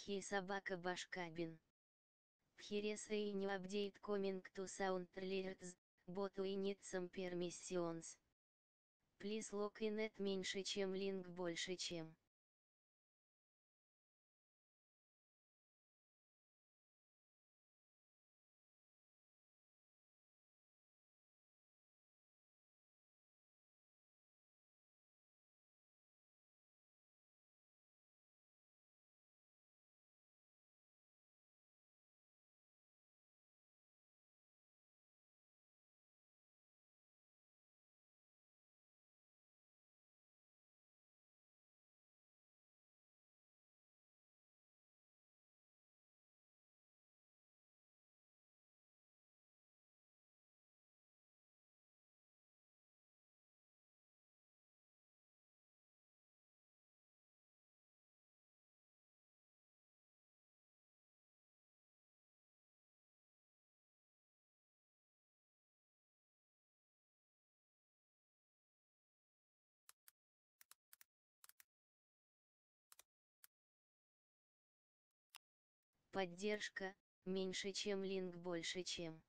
Hi собака башкабин. Here's a new update coming to sound alerts, but we need some permissions. Please log in at меньше чем link больше чем. Поддержка, меньше чем link больше чем.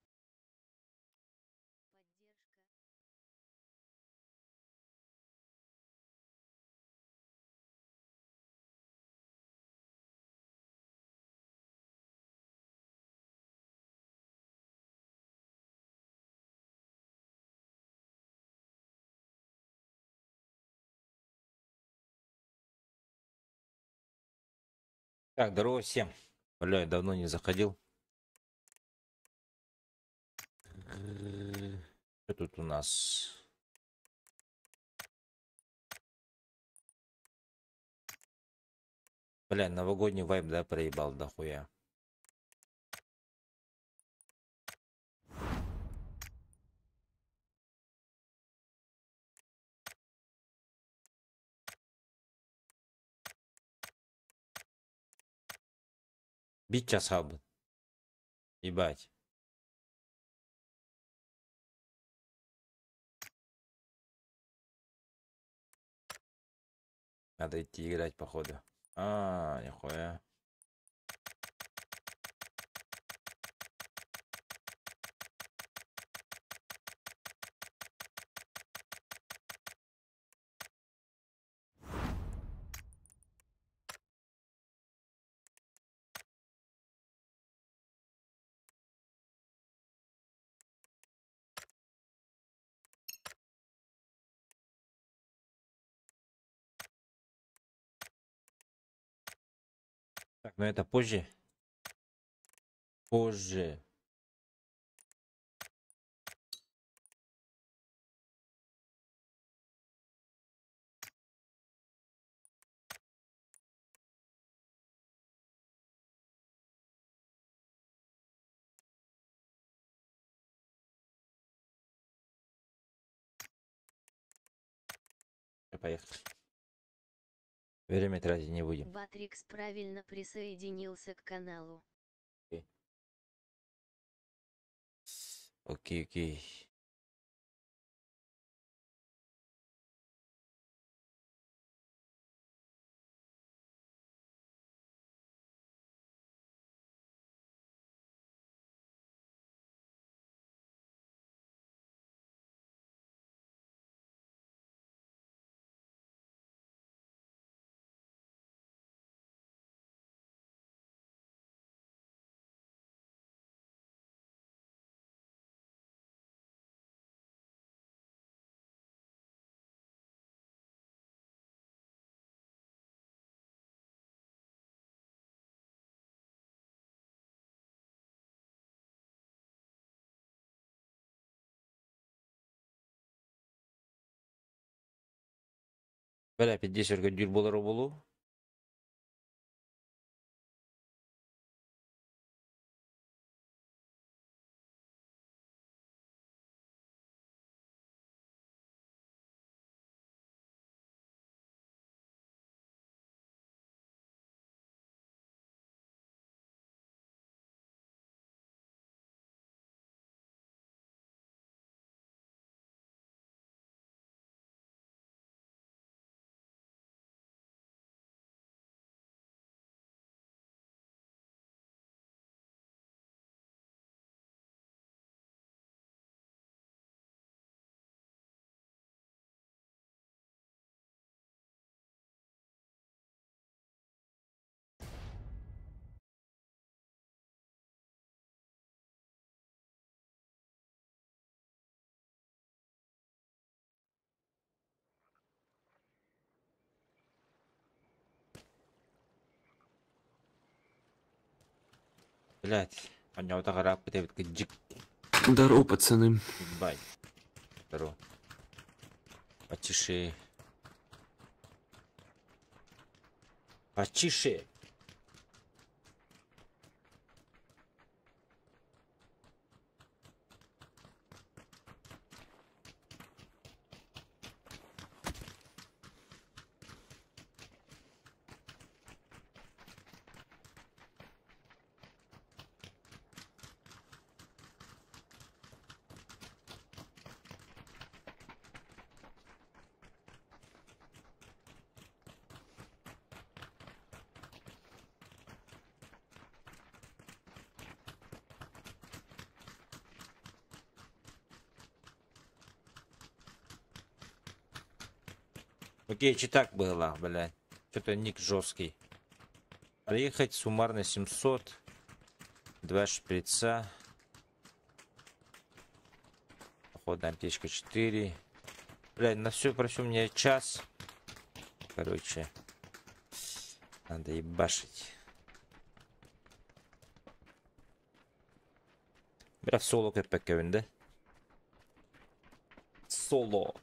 Так, здорово всем. Бля, я давно не заходил. Что тут у нас? Бля, новогодний вайб, да, проебал дохуя. Бить час хаб. Ебать. Надо идти играть, походу. А, нихуя. Так, но это позже. Позже. Поехали. Время тратить не будем. Батрикс правильно присоединился к каналу. Окей, окей. Окей. Бля, 50 өргө дүр болар болу. Блять, оонньообото ырааппыт эбит кыдьык. Здорово, пацаны. Ебать. Здорово. Потише. Потише. Окей, читак было, блядь. Что-то ник жесткий. Проехать суммарно 700. 2 шприца. Походная аптечка 4. Блядь, на все про все у меня час. Короче. Надо ебашить. Бля, в соло кэппэккэбин, да? Соло.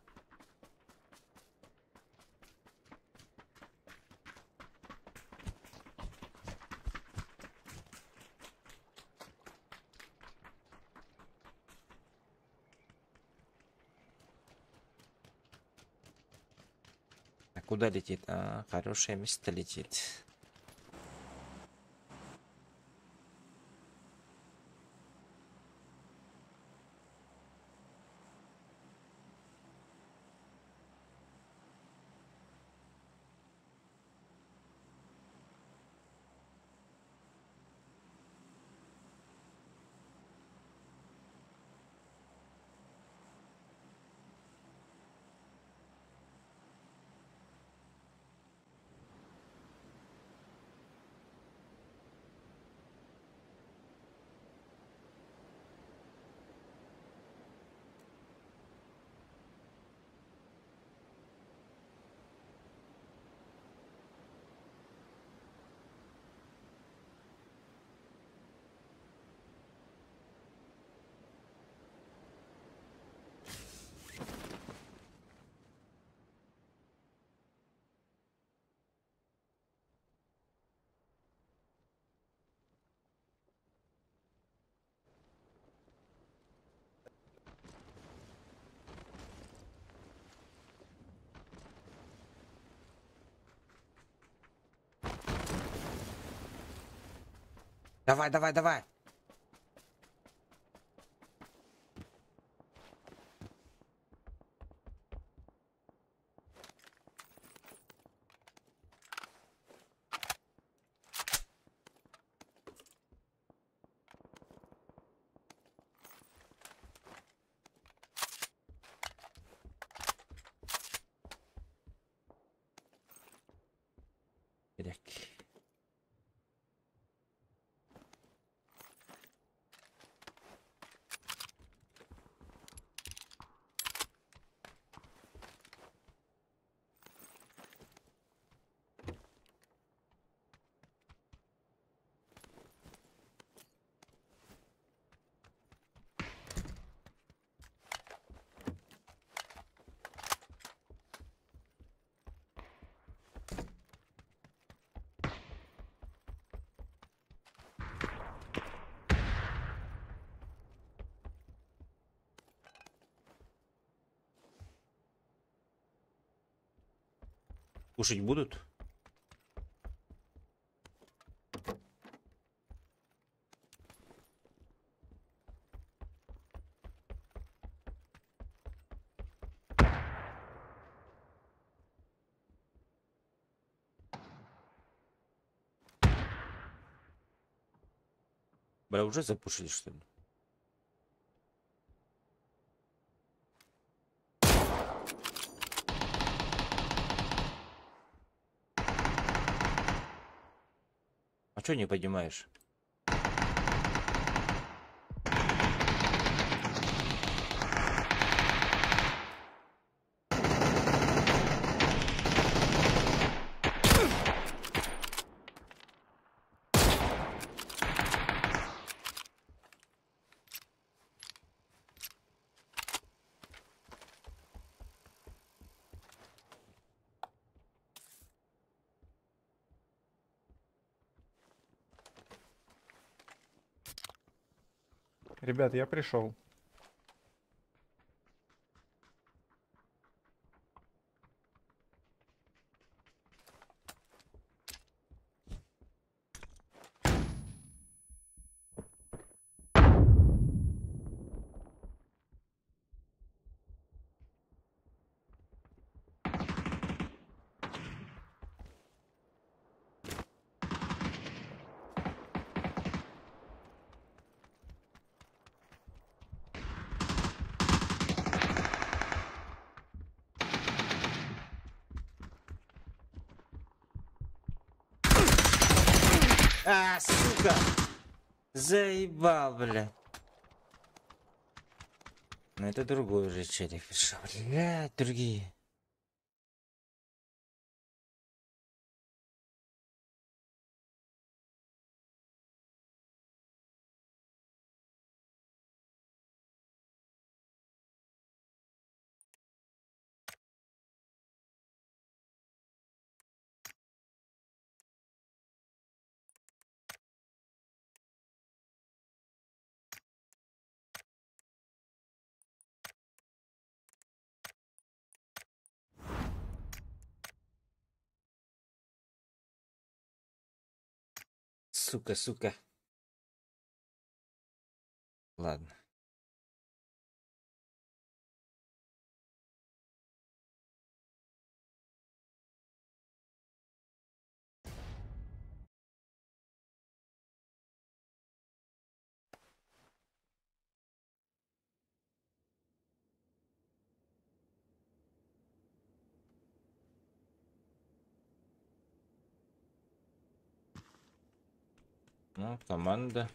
А куда летит? А, хорошее место летит. Давай, давай, давай. Direkt. Кушать будут? Бля, уже запушили, что ли? А чё не поднимаешь? Ребят, я пришел. А, сука! Заебал, бля. Ну это другой уже челик пришел. Блядь, другие. Сука, сука. Ладно. Ну, команда.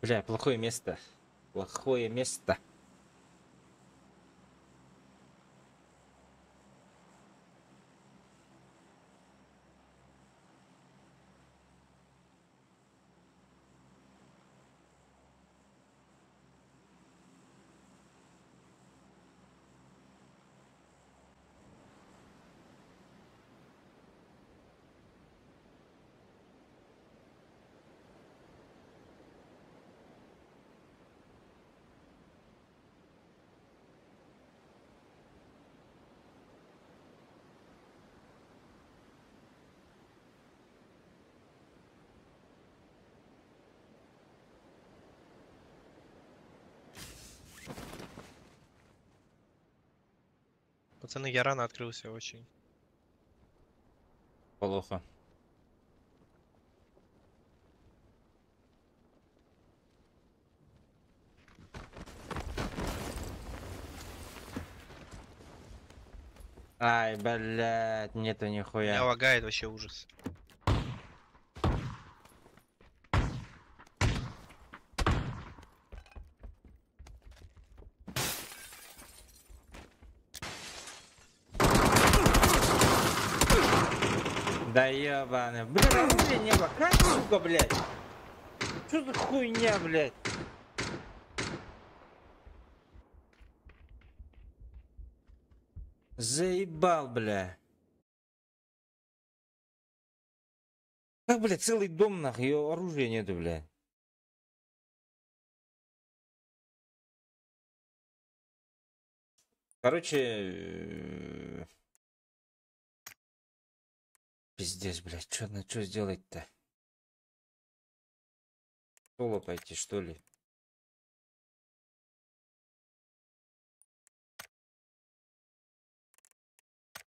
Бля, плохое место. Плохое место. Пацаны, я рано открылся очень. Плохо. Ай, блядь, нету Меня нихуя. лагает вообще ужас. Да ебаный. Блин, оружия не было. Как, сука, блядь? Что за хуйня, блядь? Заебал, бля. Как, блядь, целый дом, нахуй, её оружия нету, блядь. Короче, пиздец, блядь, чё, на чё сделать-то? Соло пойти, что ли?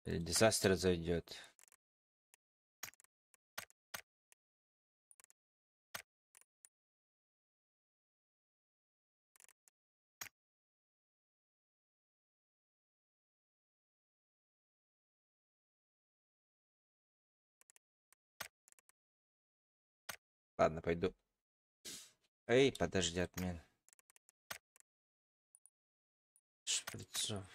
Или Дизастер зайдет. Ладно, пойду. Эй, подожди, отмен. Шприцов.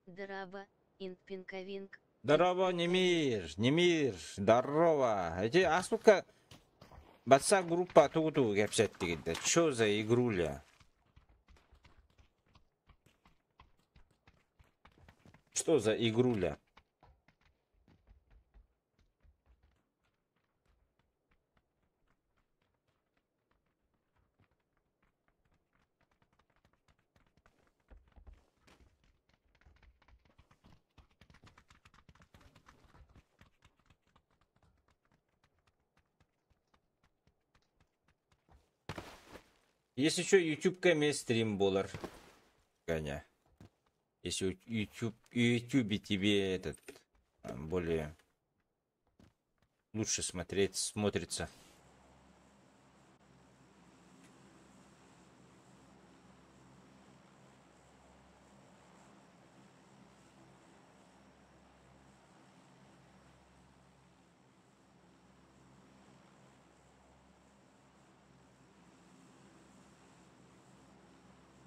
Драба, инпинковинг. Здорово, Немир, Немир, здорово. Эти, а сколько... Батса группа тугу-тугу кэпсэттигит. Чё за игруля? Что за игруля? Есть еще YouTube кэме стрим болар. Гоня. Если YouTube тебе этот более лучше смотреть, смотрится.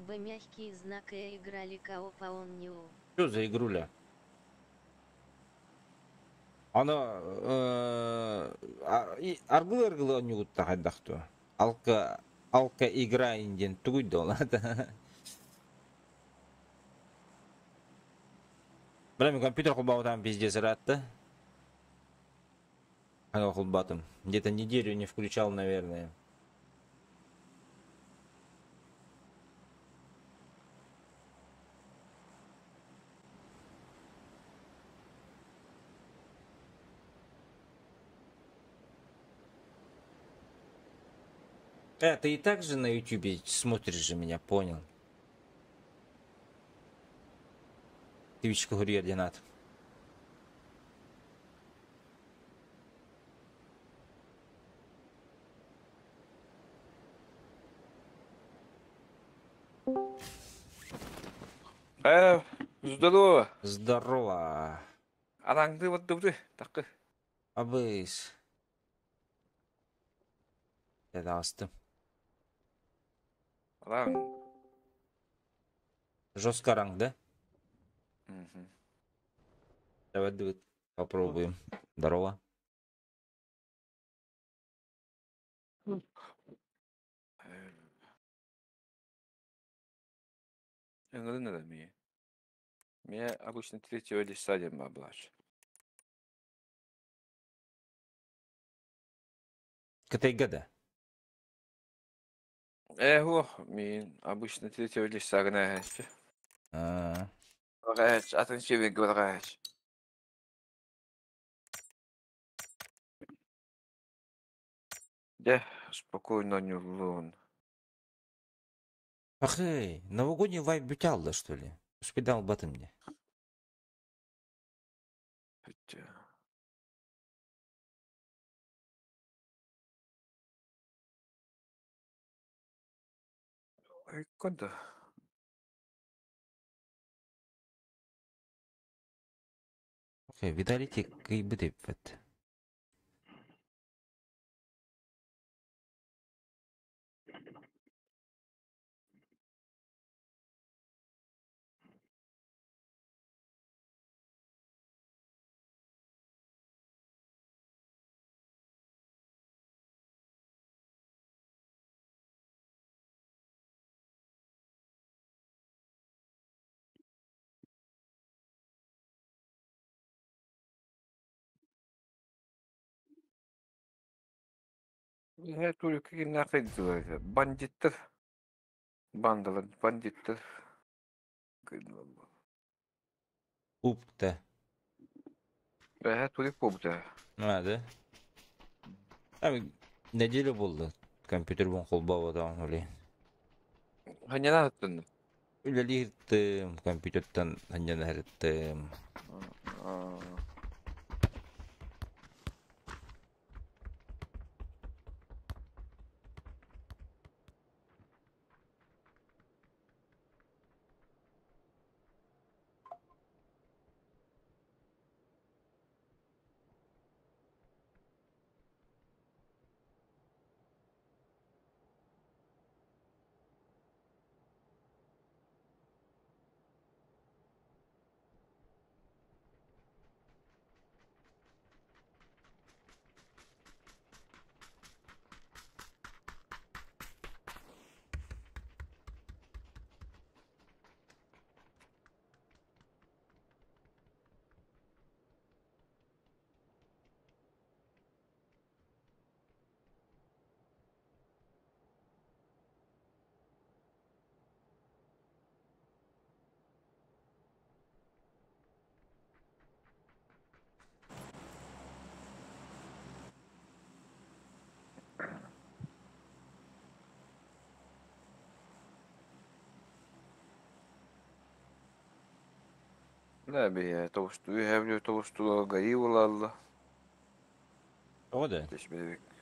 Б мягкий знак Э играли каопа он не у. Что за игруля? Она аргылы аргылы онньугутта хайдахту. Алка, алка игра инден тугуй долата. Бля, мен компьютер холбаутан пиздец ыраатта. Холбатым. Где-то неделю не включал, наверное. Ты и так же на ютубе смотришь же меня, понял? Твичка курьер донат. Здорово. Здорово. Араңды вот дубды, такы. Абыс. Дедасты. Араң. Жестко ранг, да? Угу. Давай, давай попробуем. Здорово. Меня обычно третьего листа облач. КТГ, Эхо, мин обычно третьего листа гнаешь. А. А ты чего говоришь? Да, спокойно не лун. Ах, эй, новогодний вайб бютял, да, что ли? Успедал баты мне. Ой, куда? Окей, видалите, кый быты. Я только нахуй бандиттер. Бандалар, бандиттер. Упта. Я только купта. А, да? Там неделю болды. Компьютер бун холбава да оли. Ханяна хаттын. Үлелиһиттим, компьютертан ханяна хаттым. Да, бе, тоғысту, әвлі тоғысту гаи олалла. О, да.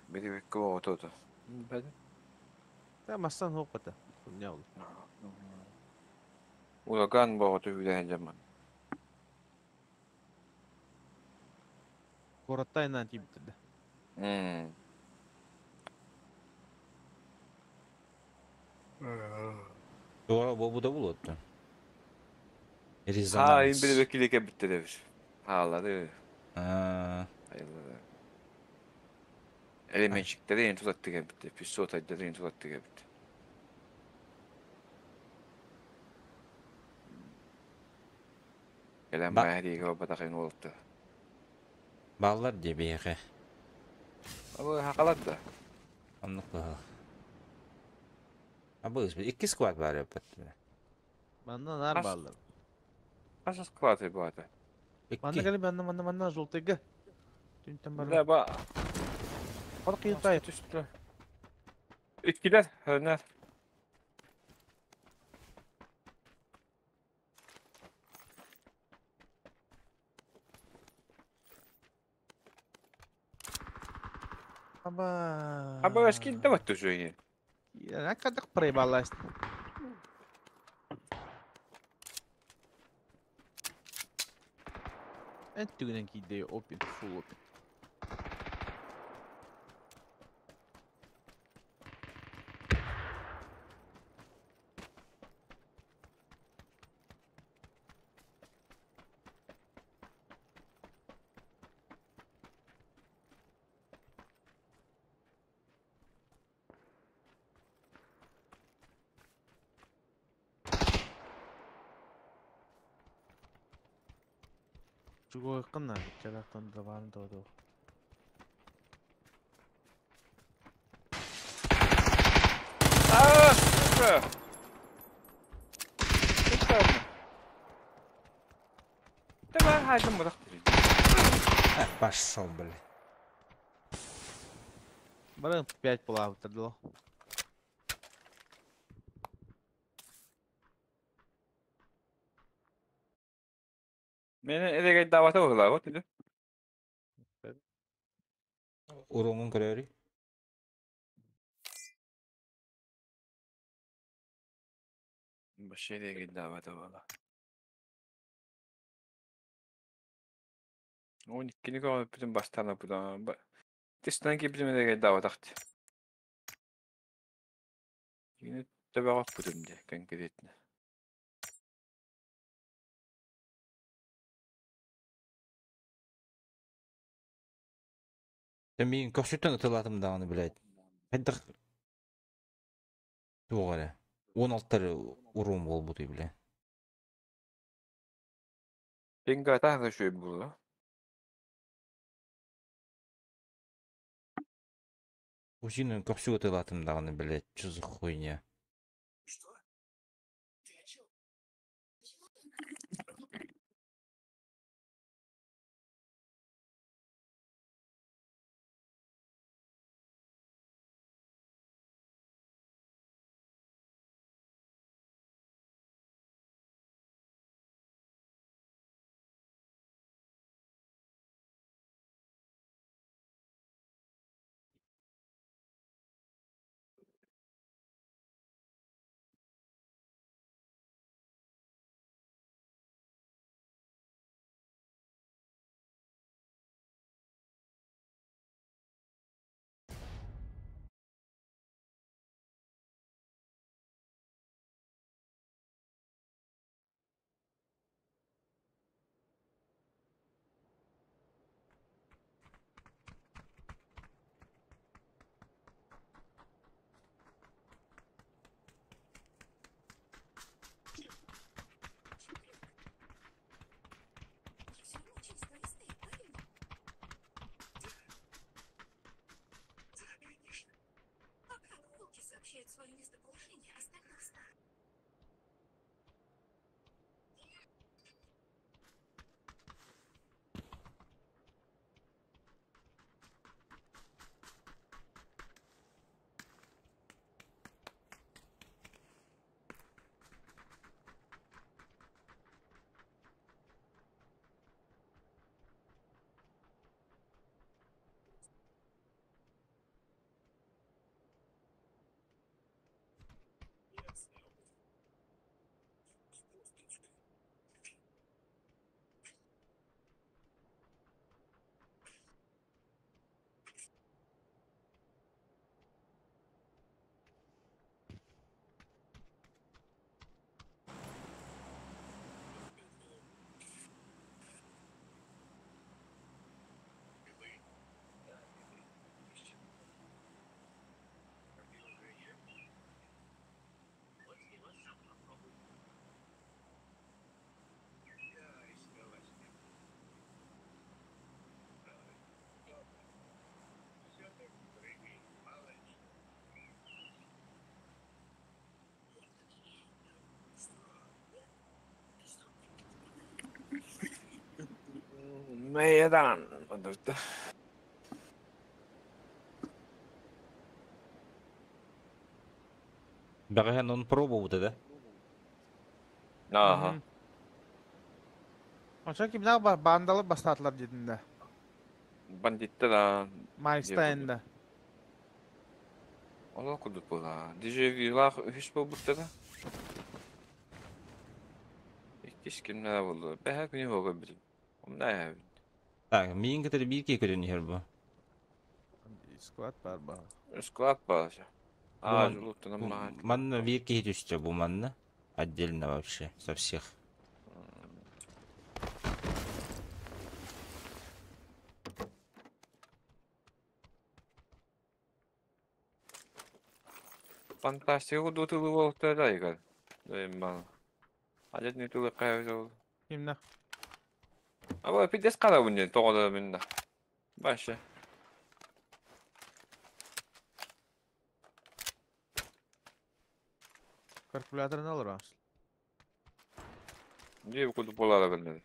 Беребек кого то. Да, мастан хоқата. Не Ураган бағыты хүлән жаман. Коротайнан тибитті. Туара бобу да болот. Ha, in bir vekilike bitti demiş. Ağladı. Hayırlı. Elemençikleri yeni tuzakta bitti. Püssü otayları yeni tuzakta bitti. Gelen mahriye batakayın oldu. Баллар дебеге. Абы хакалар да. Оннук быһыылаах. Абы икки склад баар эбит. Манна наар Хас бааллар. хас склад баата? Манна Икки. кэлин манна манна манна желтыйга. Түнтэн Да баран. ба Ол аска кыйынтай. түстү. Иккилер hönер. Аба. Абы эскилде баттı жойы. Я кадык проебалась. Эн түгүнэн кийде open full open. Чугой кына чалактан да барын да. Аа, сука. Сука. Давай хайдам мурак. Пошел, блядь. Барын 5 плавтырло. Мени элегей давата угла вот иди. Урумун көрөөрү. Баши элегей давата угла. 12-ни кого бүтүн бастана будан. Тестен ки бүтүн элегей даватакты. Yine төбөҕө бүтүм де конкретно. Мин көксүттэн ытылатым даҕаны, блядь. Хайдах туох эрэ. 16 урум буолбутуй, бля. Пинга тахта шөй була. Узинын көксү ытылатым даҕаны, блядь. Чё за хуйня? Meidän on Бэҕэһээ он пробовал да? Ааха. Онча кимнээх баандалар бастаатылар диэтин да? Бандиттар аа. Майстайн да. Олох курдук буолаа. Дежавюлаах үһүс буолбуттара. Иккис кимнээх буолла? Бэһэ күнү буолга билим. Умна Так, миин кытары биир киһи көрөн иһэр бу. Склад бар баа. Склад баар. Аа, жулуттанан маа. Манна биир киһи түстэ бу манна. Отдельно вообще, со всех. Фантастика курдук тылы буолуохтара игар. Мал. Ажат не тылы кайы Кимнэ? Аба пидес карабын диэн тоҕо минна. Баша. Калькуляторын алыр Дии курдук буолара бэннэ.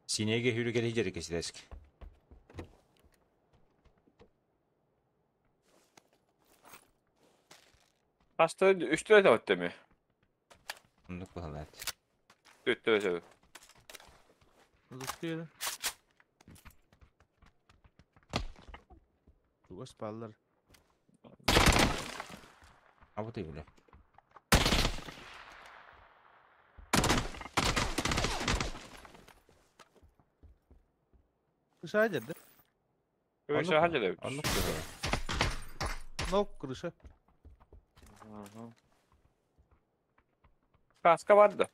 Синеге хүрүгэр хижер кесилеск. Хаста үстүрэ таҕыттами. Оннук баһылаат. Түттэ сөп. Лустуйда. Чугас бааллар. А вот и бля. Крыша деді. Крыша хажа Оннук Нок крыша. Каска бар да.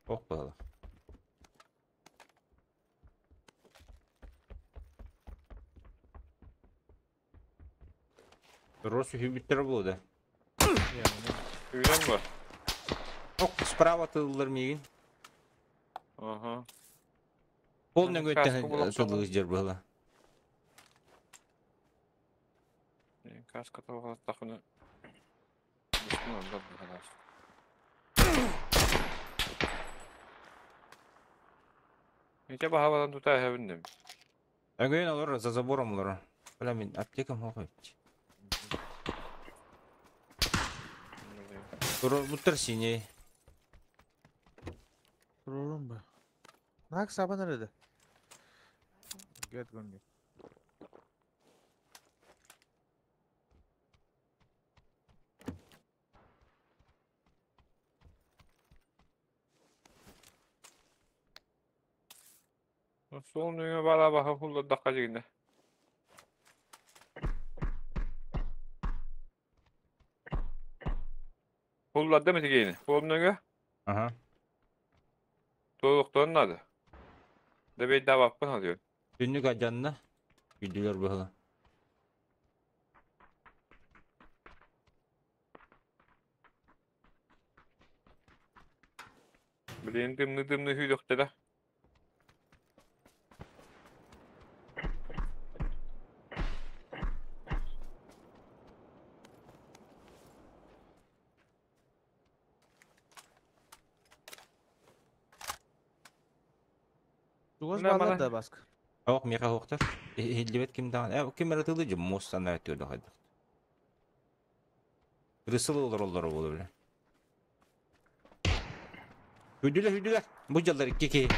Ох баһыла. Рос үһүбүттэр буолу да. Күрэн бу. Ох, справа тыллар миигин. Ага. Пол нөҥөттэн тыллыгыс дьэр быһыла. Каска тоҕолоттохуна. Ниче баһабалан тута эһэбинним. Өҥөйөн олорор, за забором олорор. Бля, мин аптекам хоҕой. Буттар синий. Турурум ба. Нак саба nerede? Get going. Сол нөҥө бара баха хулла дагина. Хулладды mı тигейни? Сол нөҥө? Ага. Толуктон нады. Дебей даваппын алıyor. Түннүк адьанна. Күдүлэр быһыла. Блин, дымны дымны хүйдөхтеле. Чугас Мына бааллар мана. да баск. Ох, миэхэ оһуохтар. Иһиллибэт ким даҕаны. Ким эрэ тылы дьэ муос санаа өттүгэр хайдах. Рысыл олороллоро буолуо бile. Хүдүлэр хүдүлэр. Бу дьаллар икки киһи.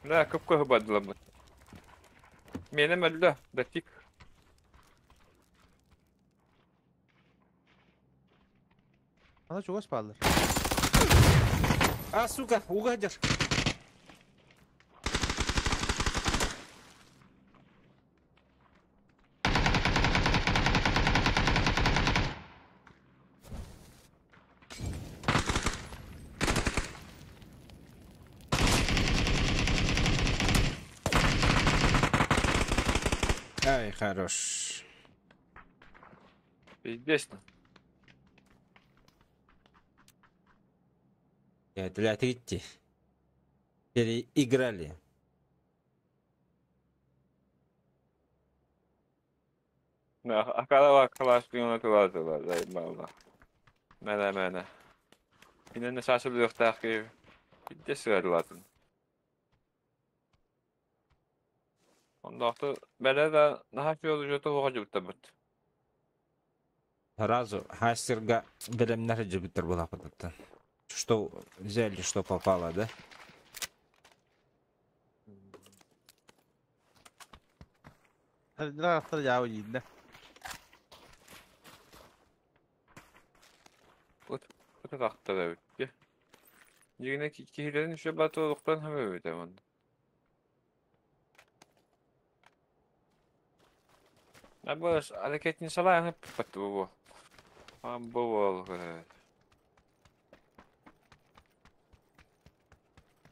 Да, көпкө хыбадылар. Менем өллө, да тик. Ана чугас бааллар. А, сука, угадер. Ай, хорош. Пиздец. Для Переиграли. Акалава калашпиона тулатыла заебала. Мэнэ мэнэ. Инэнэ саасылыахтаах киһи бидде сыарылатын. Онноохто бэлэ да наһаа фиолужута оҕо дьыбыттабыт. Сразу хастерга бэлэмнэр дьыбыттар булапытыттан. Что взяли, что попало, да? Драахтар дьаабы дьииннэ. Ыт ытахтар эбит. Дьигинэ киһилэрин үсэ батылыктан хөбөбүтэ онно. Абыс аракетин салааны паттыбы. Амбы бол.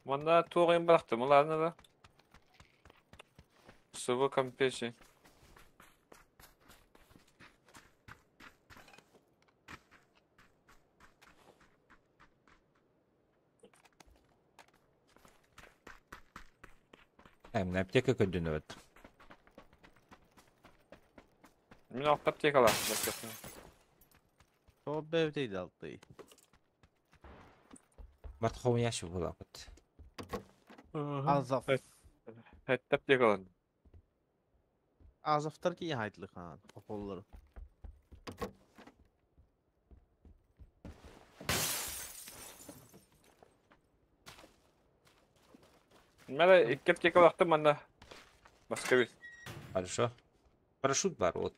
Манна туох бырахтым ладно да. Сыбы компеси. Эм, аптека көдүнөбөт. Мин алта аптекалар. Тоҕо бэйбитей алтый. Барт хомуяшы булапыт. Азов. Хэтте аптекалар. Азовтар ки хайтлы хаан. Пополлары. Мэлэ икки аптекалахтым манна. Баска бит. Хорошо. Парашют бар, вот.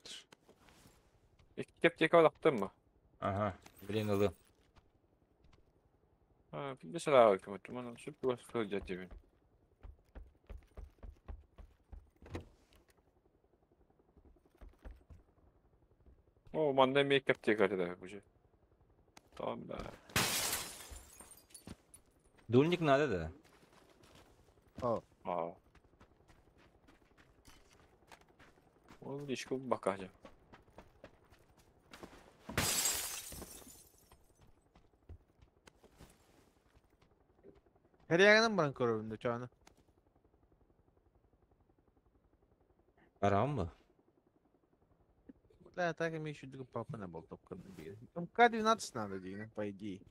Икки аптекалахтым mı? Ага, блин, ылы. Bir sıra hükümetim. Onun süper sıkılacak gibi. О, манна эмиэ аптека да уже. Tamam да. Дульник надо, да? Аа. Ол дишку бакажа. Хэрягынан баран көрөбүн да чоона. Барам бы? Бля, так имею еще папа на болтовка МК-12 надо, Дина, по идее.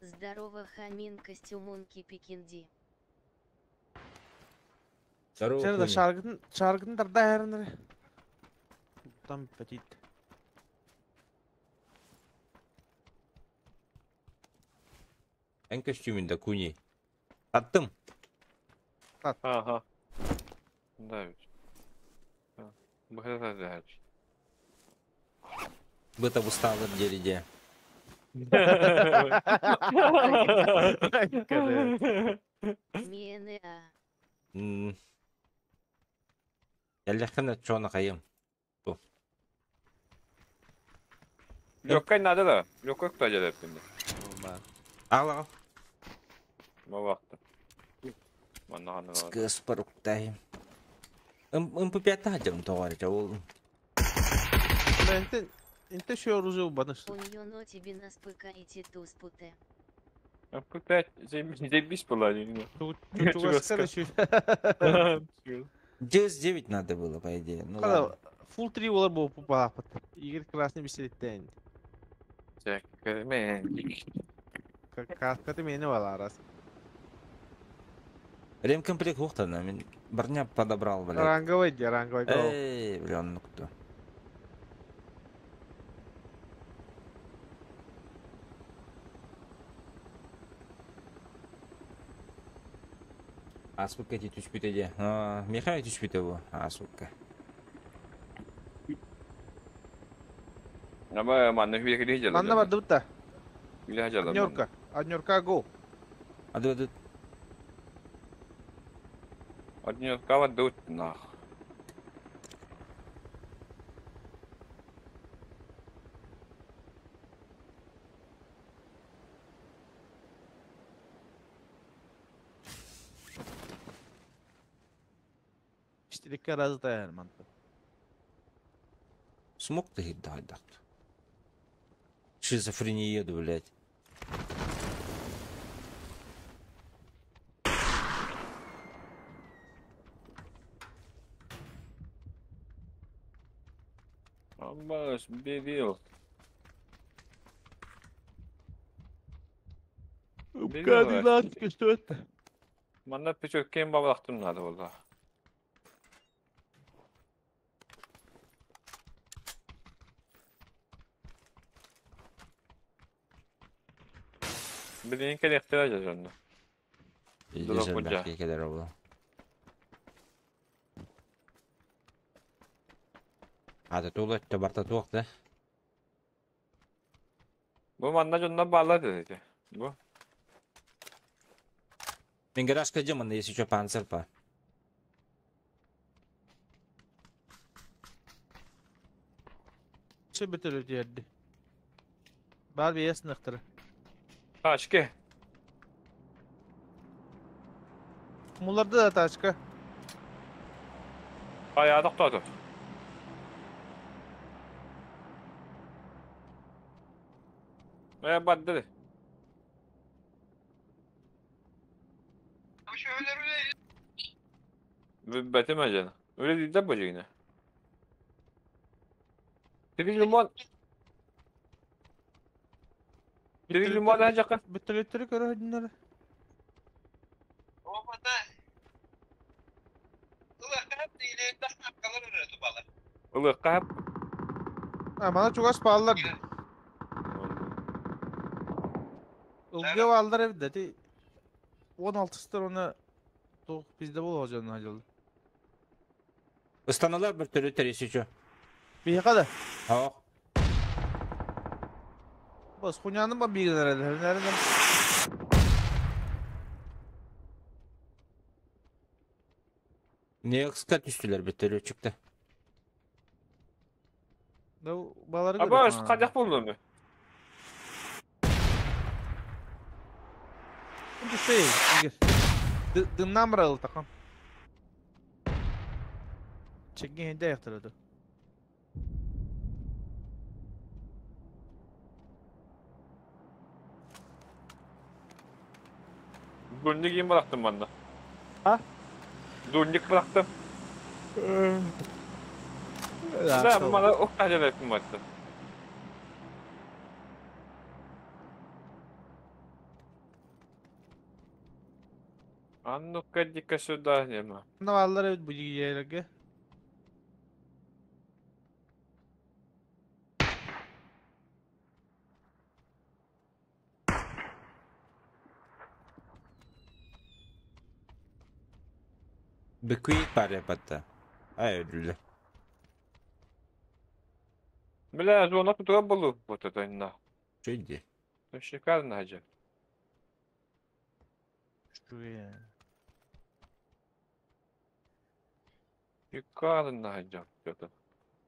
Здорово, Хамин, костюмонки Пекинди. Здорово, Сен да Куни. шаргын, шаргын тарда хэрнер. Там петит. Эн костюмин да Куни. Аттым. Ага. Да ведь. Быхата да. Быта усталыр дериде. МНА. Яллахына чона кайым. Лёгкай надо да. Лёгкай кто делает мне? Ала. Мавакта. Манна хана. Скыс паруктай. МП5 тахадым тоғар ол. Инте инте шо оружие убаныш. Уньоно тебе нас пыкаете туспуте. МП5 заебись была. Чугаска шо. 9 надо было, по идее. Ну ладно. Фул 3 олар бу папа. Игорь красный беседеттен. Так, мен. Каскаты мени валарас. Ремкомплект ухтана, мен барня подобрал, блядь. Ранговый де, ранговый. Эй, бля, ну кто? А сколько эти түспүтэ де? Михаил түспүтэ бу. А сука. Аба манна хүе кире жала. Манна бар дубта. Хүле жала. Однерка. Однерка го. Аду аду. Однерка ва дут нах. Четыре раза таяр манта. Смок ты хидда хайдахт. Шизофрения, блядь. Аббас, бедил. МК-12, что это? Манна печөккен бабалахтым надо было. Билин кэлиэхтэрэ дьэ дьонно. Пиздец, Дурак элбэх киһи кэлэр ол. Ата тула өттө барта туох да. Бу манна дьоннор бааллар этэ. Бу. Мин гаражка дьэ если что панцир па. Все бөтөлө диэрди. Бар бейес нықтыры. Тачки. Муларды да тачка. Ayağı toktоото. Э барды. Бэтим ажана. Öyle değil de bacı yine. Sivil limon. Sivil limon alacak. Бөтөлөттөрү көрө Ылык кап. А, мана чугас бааллар. Ылгы бааллар эбит ти. 16-стар оны тоқ bizde бол hocam hacı. Ыстаналар бір түрі если что. Бейқа да. Ох. Бас хуйняны ба бигенер әле. Nereden? Не қысқа түстілер бір түрі çıktı. Да балары Аба, кадак болду му? Düşey, Игорь. Дымнан бырагыл такам. Чеккен хенде аяқтырады. Дурник им bıraktım ben de. Ha? Дурник bıraktım. Да, bana o kadar ettim baktı. А ну-ка, иди-ка сюда, нема. Баллар эбит бу жигиелерге. Бекуи паря патта. Ай, öldürdü. Бля, зона тут было вот это на. Что иди? Шикарно, хажа. Şuraya. Шикарно, хажа. Это.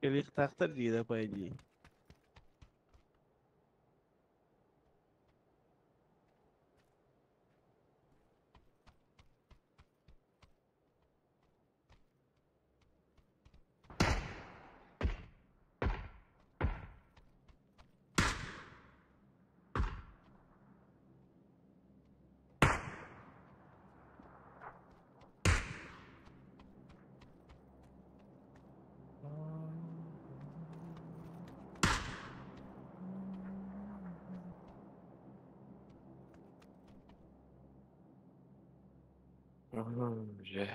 Келих тақтар дейді, по идее. Же.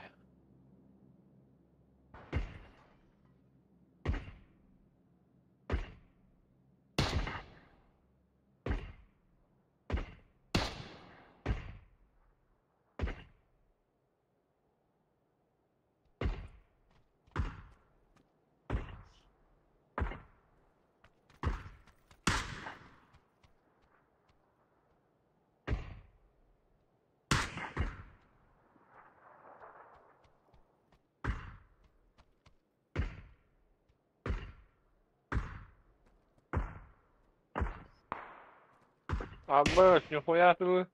Абы, нихуя ты.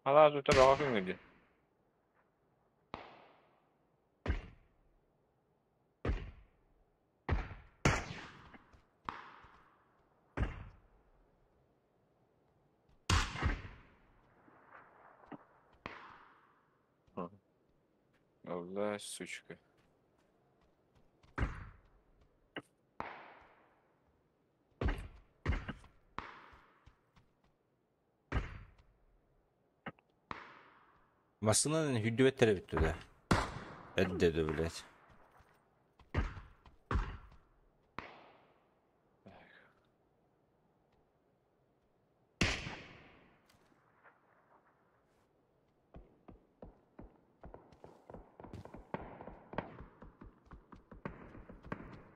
Ала тут табак где. Алла, сучка. Массыынан хүрдүбэттэр эбит да. Эрдэ да, блядь.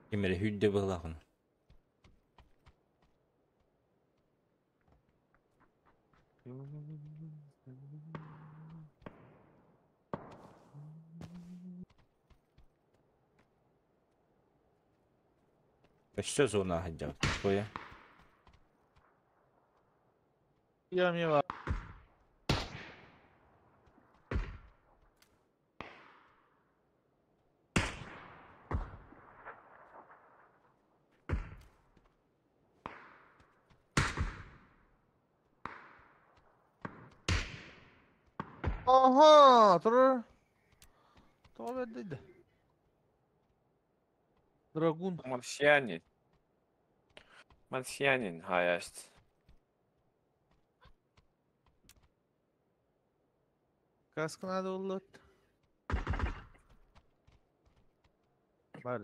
Ким эрэ хүрдэ быһылаахын. Өссө зона сылдьабыт. Хуя. Я мне var. Aha, tur. Тоҕо бэрдийдэ. Драгун. Марсианин. Марсианин heißt. Каска надо буллут. Бар.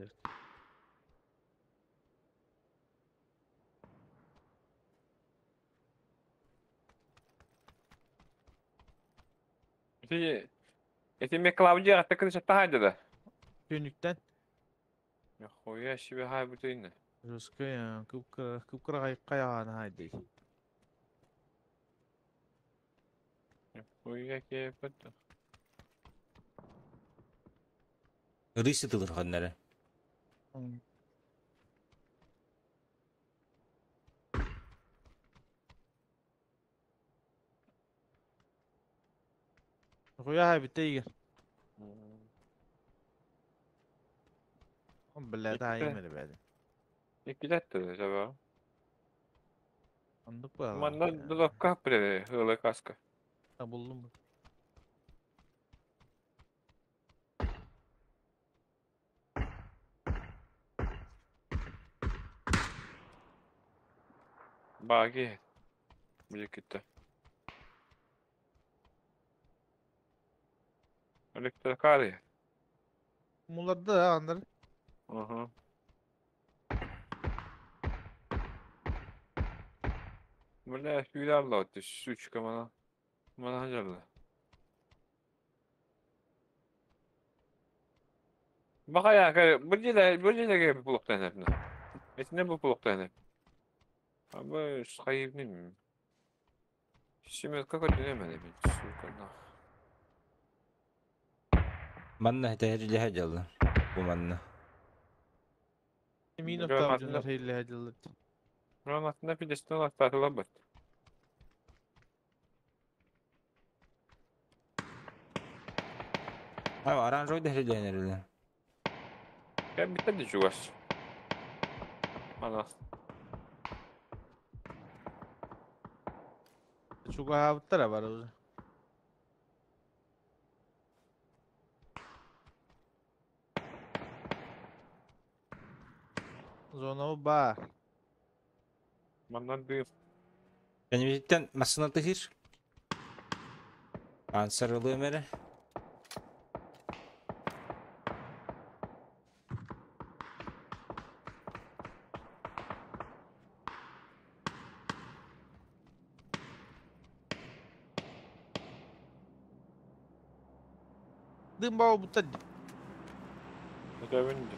Ити Ити мне Клавдия атта кырыша тахайды да. Түнүктэн. Хуя себе хай бутыйны. Русская кыпкыра кыпкыра кайаҕаана хайдый. Хуя кепет. Рысы тылырханнары. Хуя хай битейгер. Бля, да имели бәді. Икилетти жаба. Андык ба. Манна дулапка пре хылы каска. Булдум. Баги. Биликитте. Электрокары. Муларда да андар. Ага. Бля, хуярла ты, сучка, мана. Мана хажарла. Бакая, бу жерде булуктан эпне. Этине бу булуктан эп. Абы хайыбним. Семет какой дөнемени бит, сука, нах. Манна тэһэрилэһэ дьалла. Бу манна. Минов там дьоннор хейлэһэ дьаллар. Роматында пидестен аттатыла бат. Ай, оранжевый дэһэрилэһэн эрэлэ. Я битте чугас. Ана. Чугаһаабыттара бар уже. Зона бар. Маннан дым. Кэнибититтэн массына тыһыр. Ансар ылыам эрэ. Дым бау буттар. Это винди.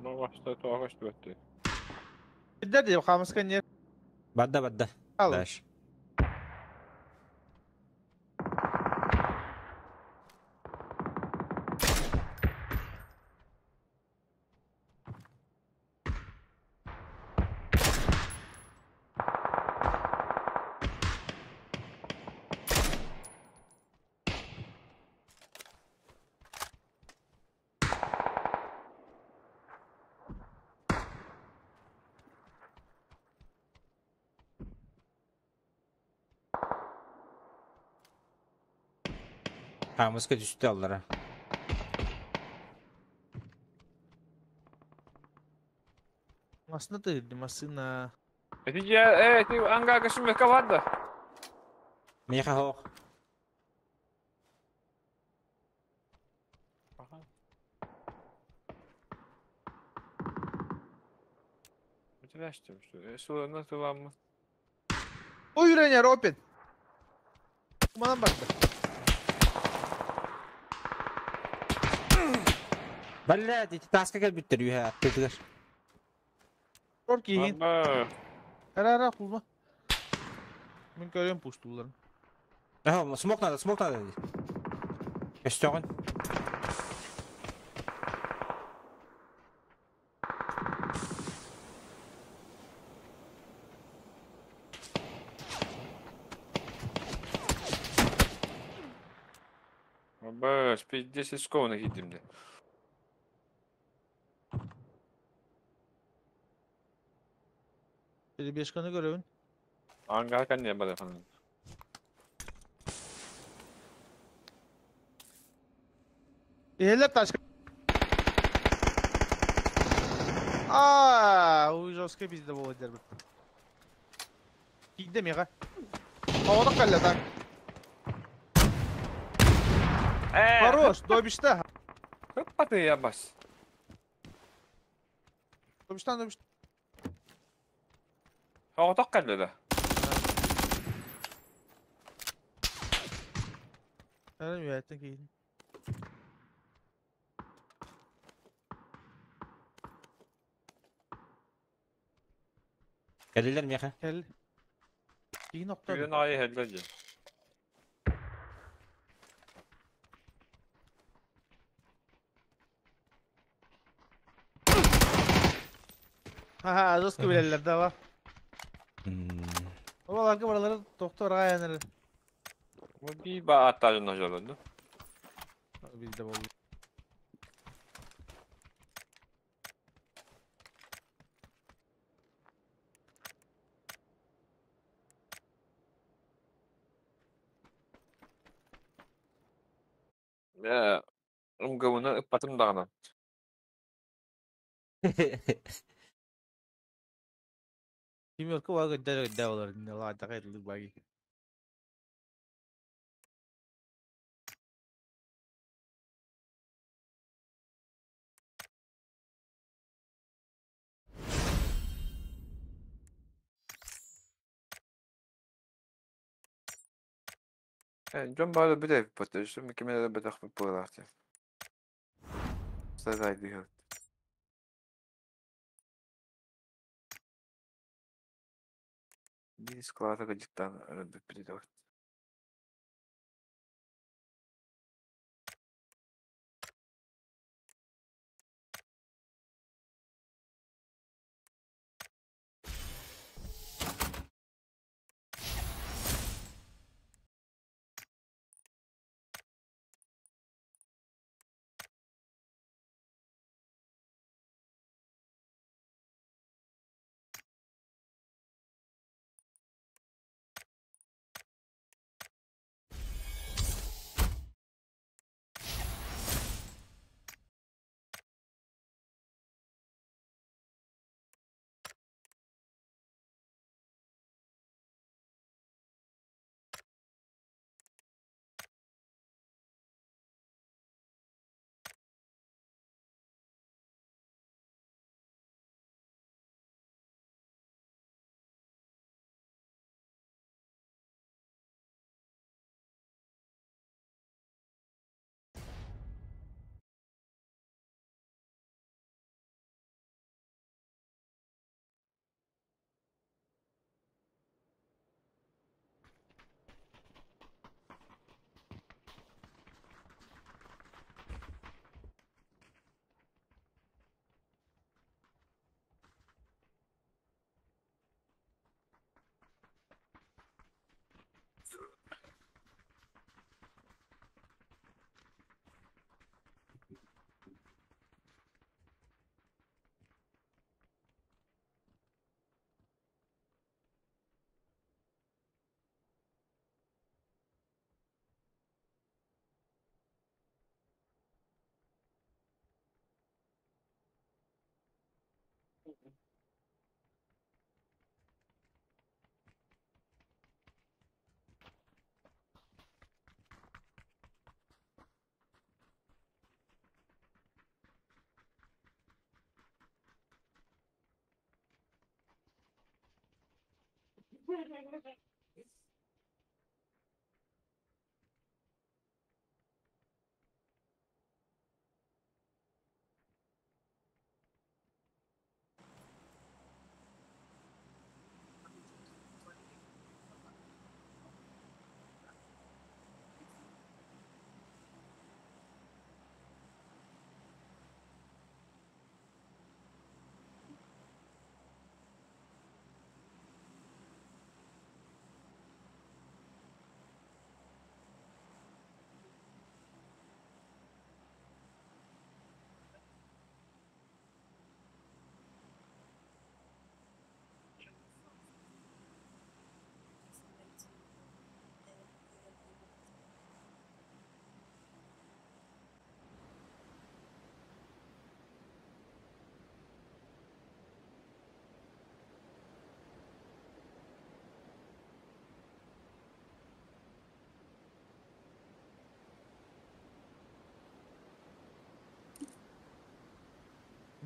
Ну, башта тоғаш бөтті. Бидер деп хамыска не Бадда бадда. Ал. Дальше. Хаамыска түстэ аллара. Массыына тыырды, массыына. Эти дьэ, эти ангарга сүмэккэ бар да. Миэхэ хоох. Бүтүнэстим. Суолuna туламмын. Ой, Ренер, опять. Манан барда. Блядь, ити тааска кэлбиттэр үөһэ аттытыгар. Кор киһин. Ама. Ара ара кулма. Мин көрөм пустуларын. Ага, смок надо, смок надо. Көстөҕүн. Аба, пиздец исковно киирдим де. Перебежканы көрөбүн. Ангар кэннэ бары фанан. Иһэллэр тачка. Аа, ой, жестко пизда было дербит. Киирдэ миэхэ. Оҕото кэллэ так. Хорош, добишта. Хыппаты я бас. Добиштан, добишта. Оҕотох кэллэ да. Ары үөттэн киирдим. Кэллилэр миэхэ. Кэл. Киин охтор. Күн аайы хеллэ дьэ. Ха-ха, жестко билэллэр да ба. Оларга баралары тохтор аайанар. Бу би ба аттарын ножолонду. Bizde болду. Э, МГУ-ну ыппатым даҕаны. Семерка бага гыдда гыдда болар. Ладага едилик баги. Э, дьон баары бүтэ эбиппит, өссө ким эрэ бөтөхпүт быһыылаах дии. Сарайдыһыт. Биир склада кыдьыктаан өлөрбүппүт этэ.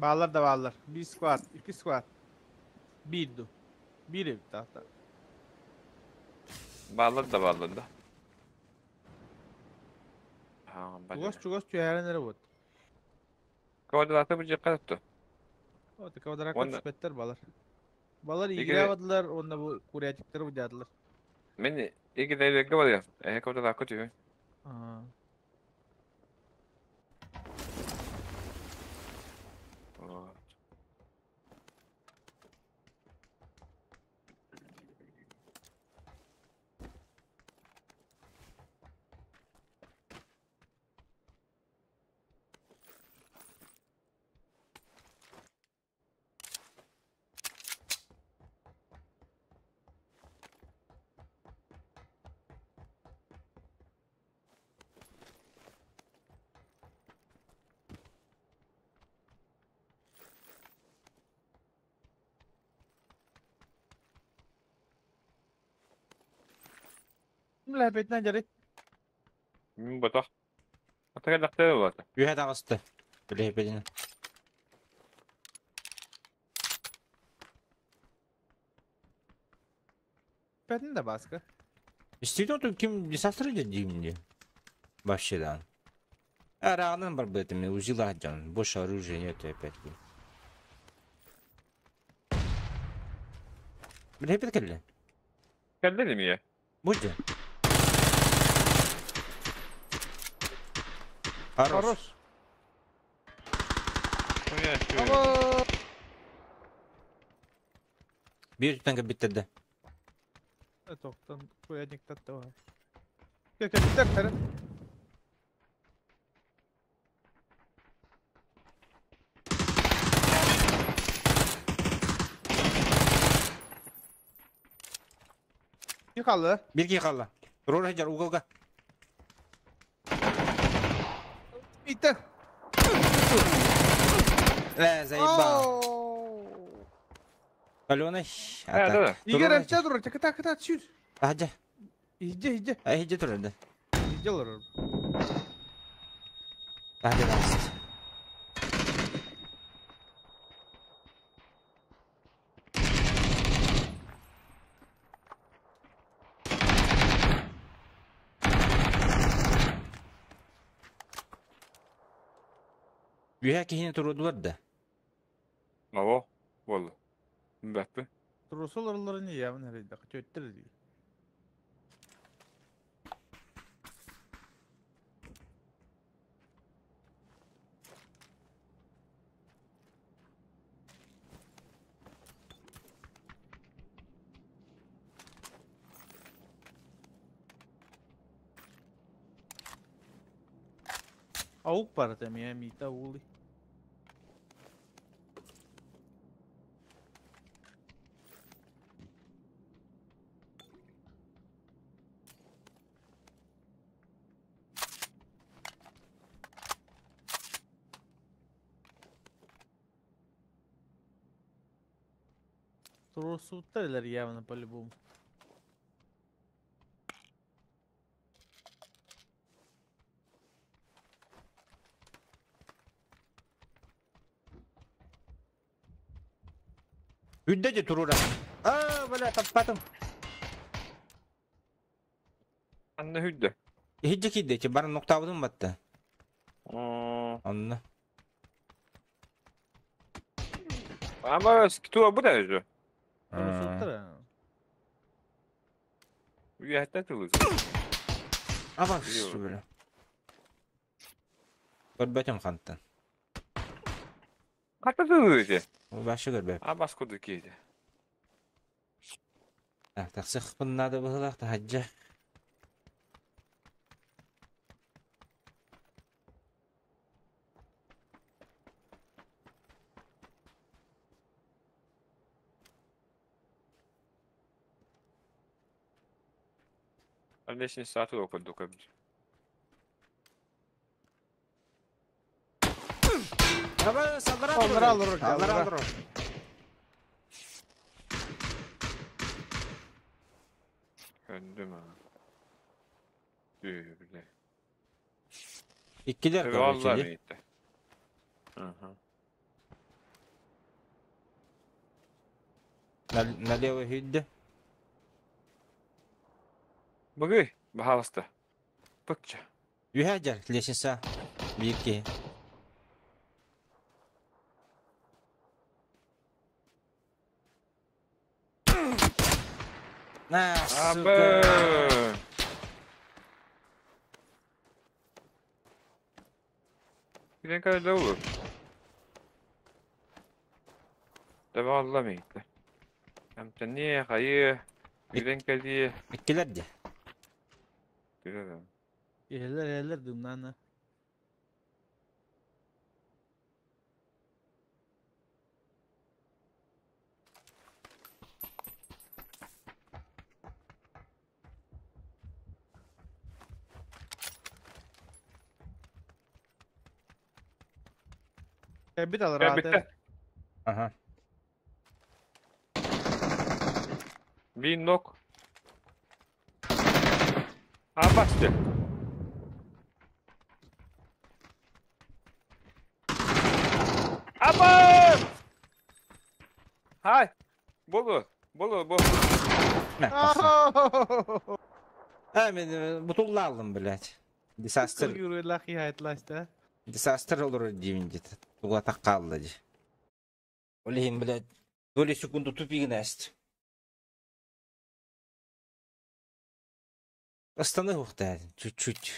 Бааллар да бааллар. Биир squad, икки squad. Биир ду. Биир эбит таата. Бааллар да бааллар да. Аа, Чугас чугас түһэрэн эрэ вот. Квадраты бу жакка тутту. Вот квадракка Уонна- түспэттэр балар. Балар Икки- играбадылар, уонна бу курятиктары удядылар. Мен ики дәйлерге барыам. Эһэ квадракка түһүн. Аа. Вот. Лэпетнен дьари. Мин ботох. Атага дактар болот. Үһэ таҕыста. Билэһипединэн. Петин да баска. Действительно, тут ким десастр дедим Вообще да. А рано барбетами узила дьон. Больше оружия нет опять. Билэһипед кэллэ. Кэллэ мие. Будьте. Хорош. Хорош. Ой, Ама. Биир түтэн кэлбиттэр да. Тоқтан курятниктар да бар. Кэлбиттэр тары. Bir kaldı. Биир киһи хаалла. Рор сылдьар уголга. Bitti. Э, заебал. Аленой. Э, да, да. Игорь эмче турар. Кыта кыта түр. Аджа. Иһдьэ иһдьэ. А иди турар да. Иһдьэ олорор. Аджа да. Үһэ киһини турудулар да. Аво. Болду. Бәппи. Турусул олорор не явно эрейдэ. Көттөр дии. Аук бар эмиэ миитэ уули. Туруорсубуттар илэр явно по-любому. Үрдэ де турура. Аа, бля, таппатым. Анна хүрдэ. Иһирдьэ киирдэ, ити баран нуктаабытым батта. Онно. Ама туа бу да өзү. Туруорсубуттар. Үйэттэ тылы. Аба, бля. Көрбөтүм хантан. Хата тылы ити. Вообще көрбөп. Абас курдук киһи. Так, тахсыахпын наада быһыылаах таһырдьа. Лестница саатыга курдук эбит. Аллара олорор, Аллара аллара. олорор. Көрдүм аа. Бile. Иккилэр короче Vallahi дии. миитте. Аха. Налево хүдде. Бүгү, баһалыста. Быкча. Үһэ дьэр, лестница. Биир киһи. На, сука. Абы! Giden kadar da olur. Tabi миитте. Эмтэни хайы Giden кэлии Иккилэр дии. Билэр. Иһэллэр, иһэллэр дымнаана. Кэлбит аллара Кэлбиттэ. Ага. Биир нок. Абасты. Аба! Хай! Болу, болу, болу. Мэ, тахса. А, мен бутулла алдым, блядь. Disaster, disaster olur диибин дит. Туга таккаалла ди. Ол иһин, блядь, доли секунду тупигин эст. Останы ухта, чуть-чуть.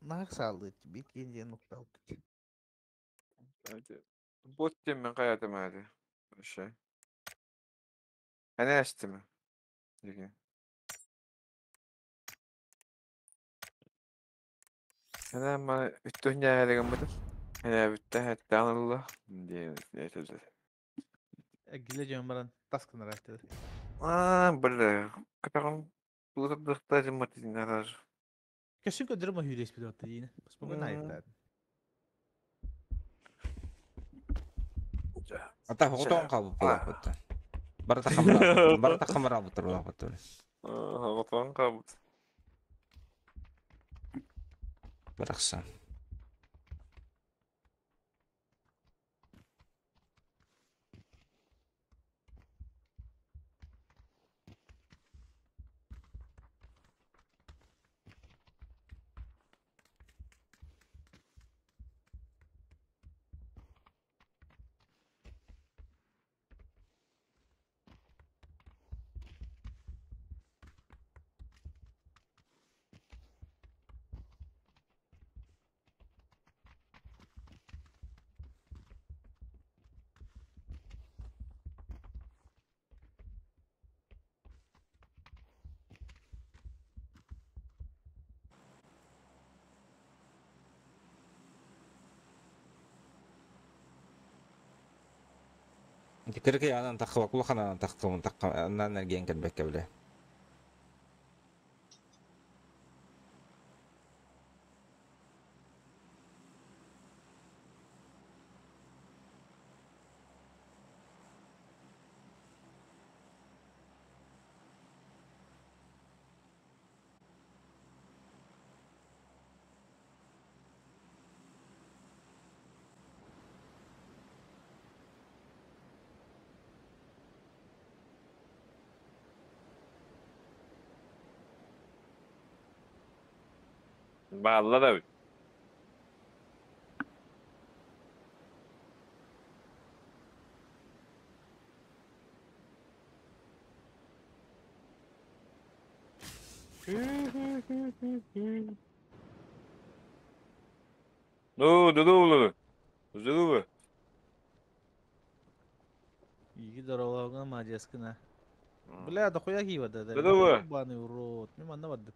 Нах салды, бит кенде нуктал. Бот мен каятым әді. Вообще. Әне әстіме. Деген. Әне ма үттүн яа деген бутым. Әне бүтті хәтті анылла. Диэн этилди. Гиле жөн баран таскын арайтты. Аа, бля. Катаган булып жымат арар. Кэшин көдөрө ма хүрес бит отты дейін. Спокойно айттар. Ата хотон калып була бутта. Барата хамра, барата хамра буттар була бутта. Аа, хотон кабыт. Бараксан. Кыркы анан тахва кулахана тахтым тахка анан эрген кэлбэккэ биле. Баалла да Ну, здорово. Здорово. Иги здоровага мадескина. Бля, дохуя киева да. Здорово. Баны урод. Мен манна барды.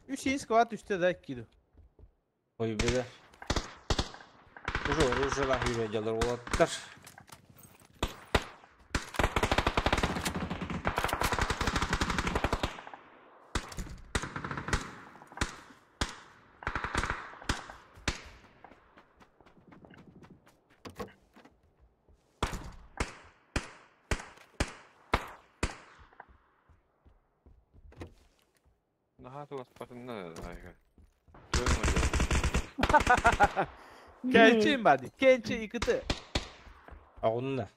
Үс скват үсте да киду. Ой, бля. Уже оружие үйрәделер олаттар. Наһаа туоспатынна да. Кенчи бади. Кенчи икити. Ағынна.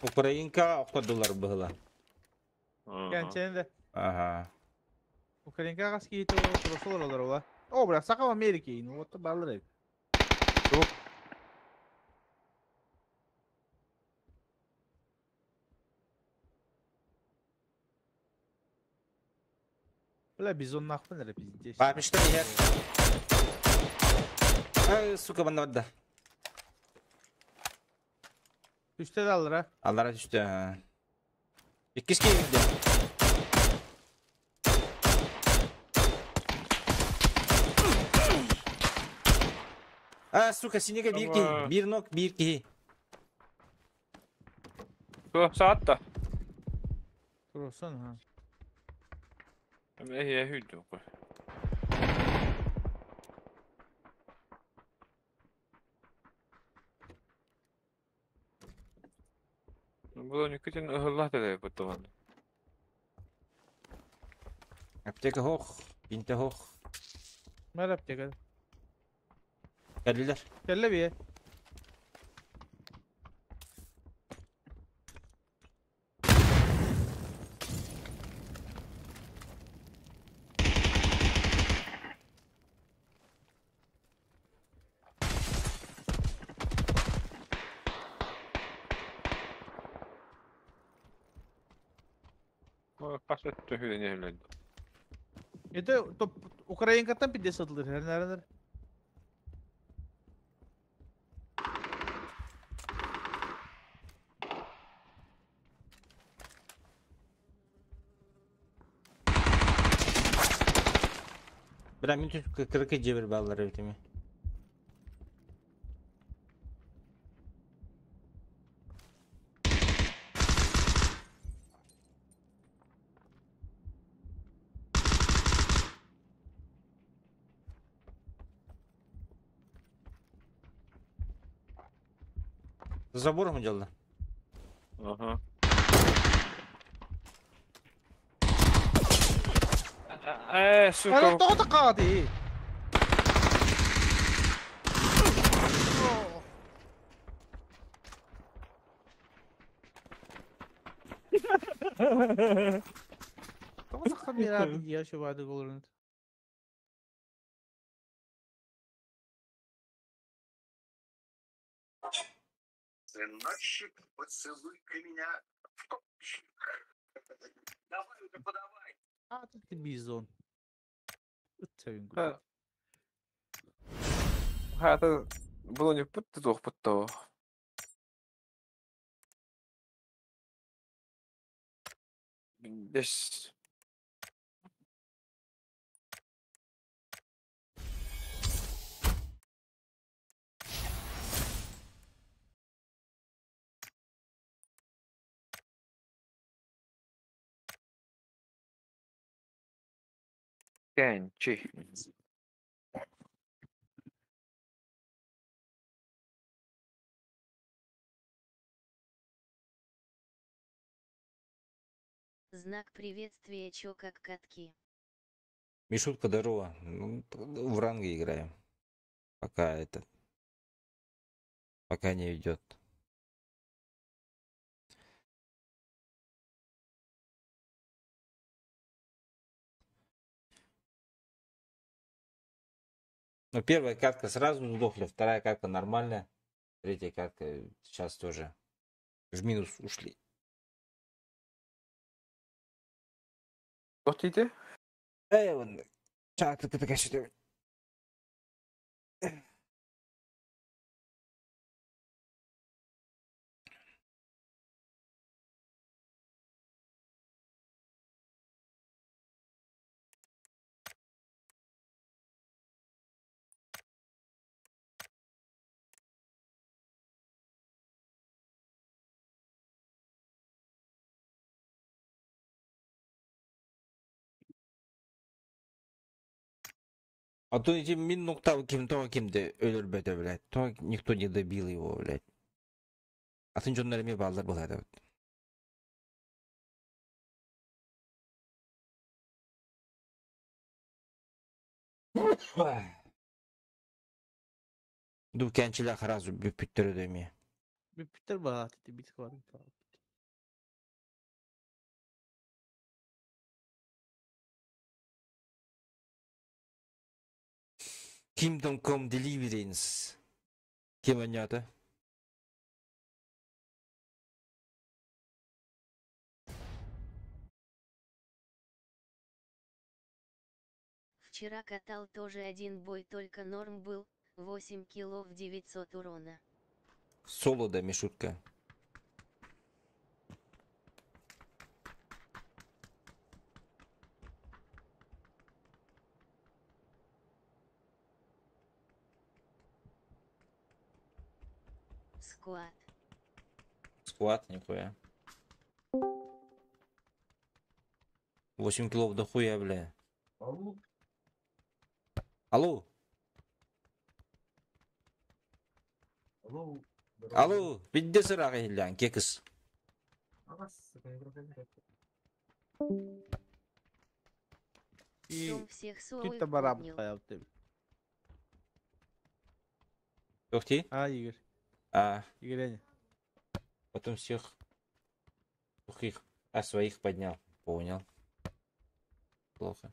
Украинка оқыдылар бұғыла. Кенчени де. Ага. Украинка каски ито тросолор олар ола. О, бля, сакам Америки, ну вот баллар. Бля, бизон нахуй, наверное, пиздец. Папишта ехер. Ай, сука, банна бадда. Түште де алыр, а? Аллара түсті. Иккиске кирди. А, сука, синеге бир ки, бир нок, бир ки. Саатта. Турсан, ha. Эһиэ хүддү. Бұл нүкітін ұғылла деді бұттыған. Аптека хох, бинте хох. Мэр аптека. Кәлилер. Кәлле бие. Қас өтті хүден өледі. Это топ Украинкаттан пиде сатылыр. Her neredir? Бira мин түс кыркы жебір баллар өтеме. Забором дело. Ага. Сука. Ана тоғыта қағады. Тоғыта камера я еще бады голорун. Сыночек, поцелуй-ка меня в копчик. Давай уже подавай. А, ты бизон. Ha. Хата бұл не пытты тоқ пытты. Бес. Кенчи. Знак приветствия чё как катки. Мишутка, здорово. Ну, в ранге играем. Пока этот... Пока не идет. Ну, первая катка сразу сдохли, вторая катка нормальная. Третья катка сейчас тоже в минус ушли. Туох диэтэ? Эй, вон, чааты А то эти мин нуктал ким то кимде өлөрбөтө, блядь. То никто не добил его, блядь. Атын дьоннор эмиэ бааллар буолаата. Ду кэнчилэх сразу бүппүттэр өдө эмиэ. Бүппүттэр баҕа бит бар. Kingdom Come Deliverance. Ким оонньоото? Вчера катал тоже один бой, только норм был, 8 килов 900 урона. Соло да, Мишутка. Squad. Squad, нихуя. 8 килов дохуя, бля. Алло. Алло. Алло. Алло, бидде сыраҕы иһиллээн, кекс. И Том всех Тут своих бараб поднял. хайалты. Ух ты. А, Игорь. А, Игорь. потом всех сухих, а своих поднял. Понял. Плохо.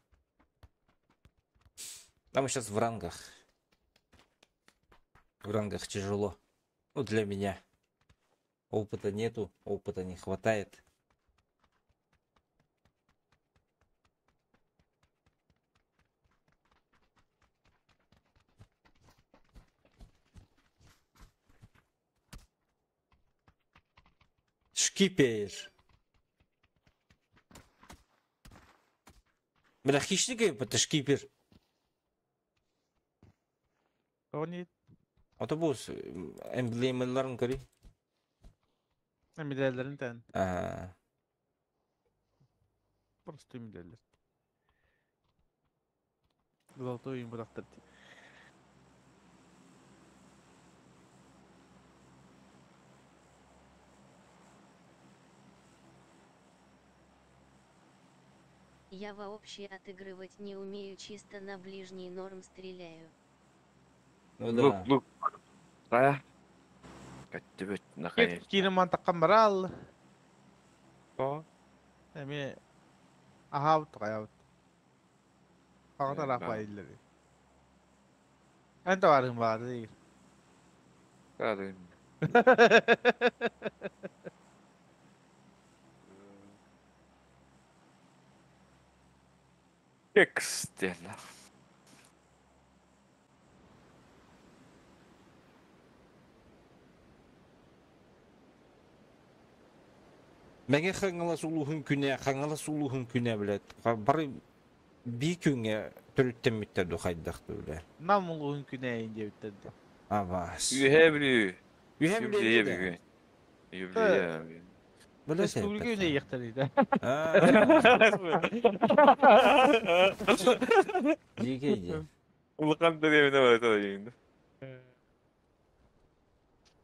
А мы сейчас в рангах. В рангах тяжело. Ну, для меня. Опыта нету, опыта не хватает. Шкипер. Бля, хищник это шкипер. Они Автобус эмблемаларын көрүй. медальләрен тән. А, Просто медальләр. Золотой им бырактыр. Я вообще отыгрывать не умею, чисто на ближний норм стреляю. ну да. Лук, лук. Хайа. Көттүбүт, наконец. Киин мантаккан барал. О. Эми ахабыт каябыт. Хагата Э, рах да. байлар. Эн таварым бар Игорь. Кадым. Кекс диэн. Мэҥэ Хаҥалас улууһун күнэ, Хаҥалас улууһун күнэ, блядь. Бары бии күҥҥэ төрүттэммиттэр дуу хайдах дуу, бля. Нам улуун күнэйин диэбиттэр. Абаас. Үөһээ Бүлүү. Үһэ Юбилейе билиэ бүгүн. Юбилейе бүгүн. Бля, Республика үнэйэхтэр Дикий дии. Улахан дэриэбинэ барыта дойду.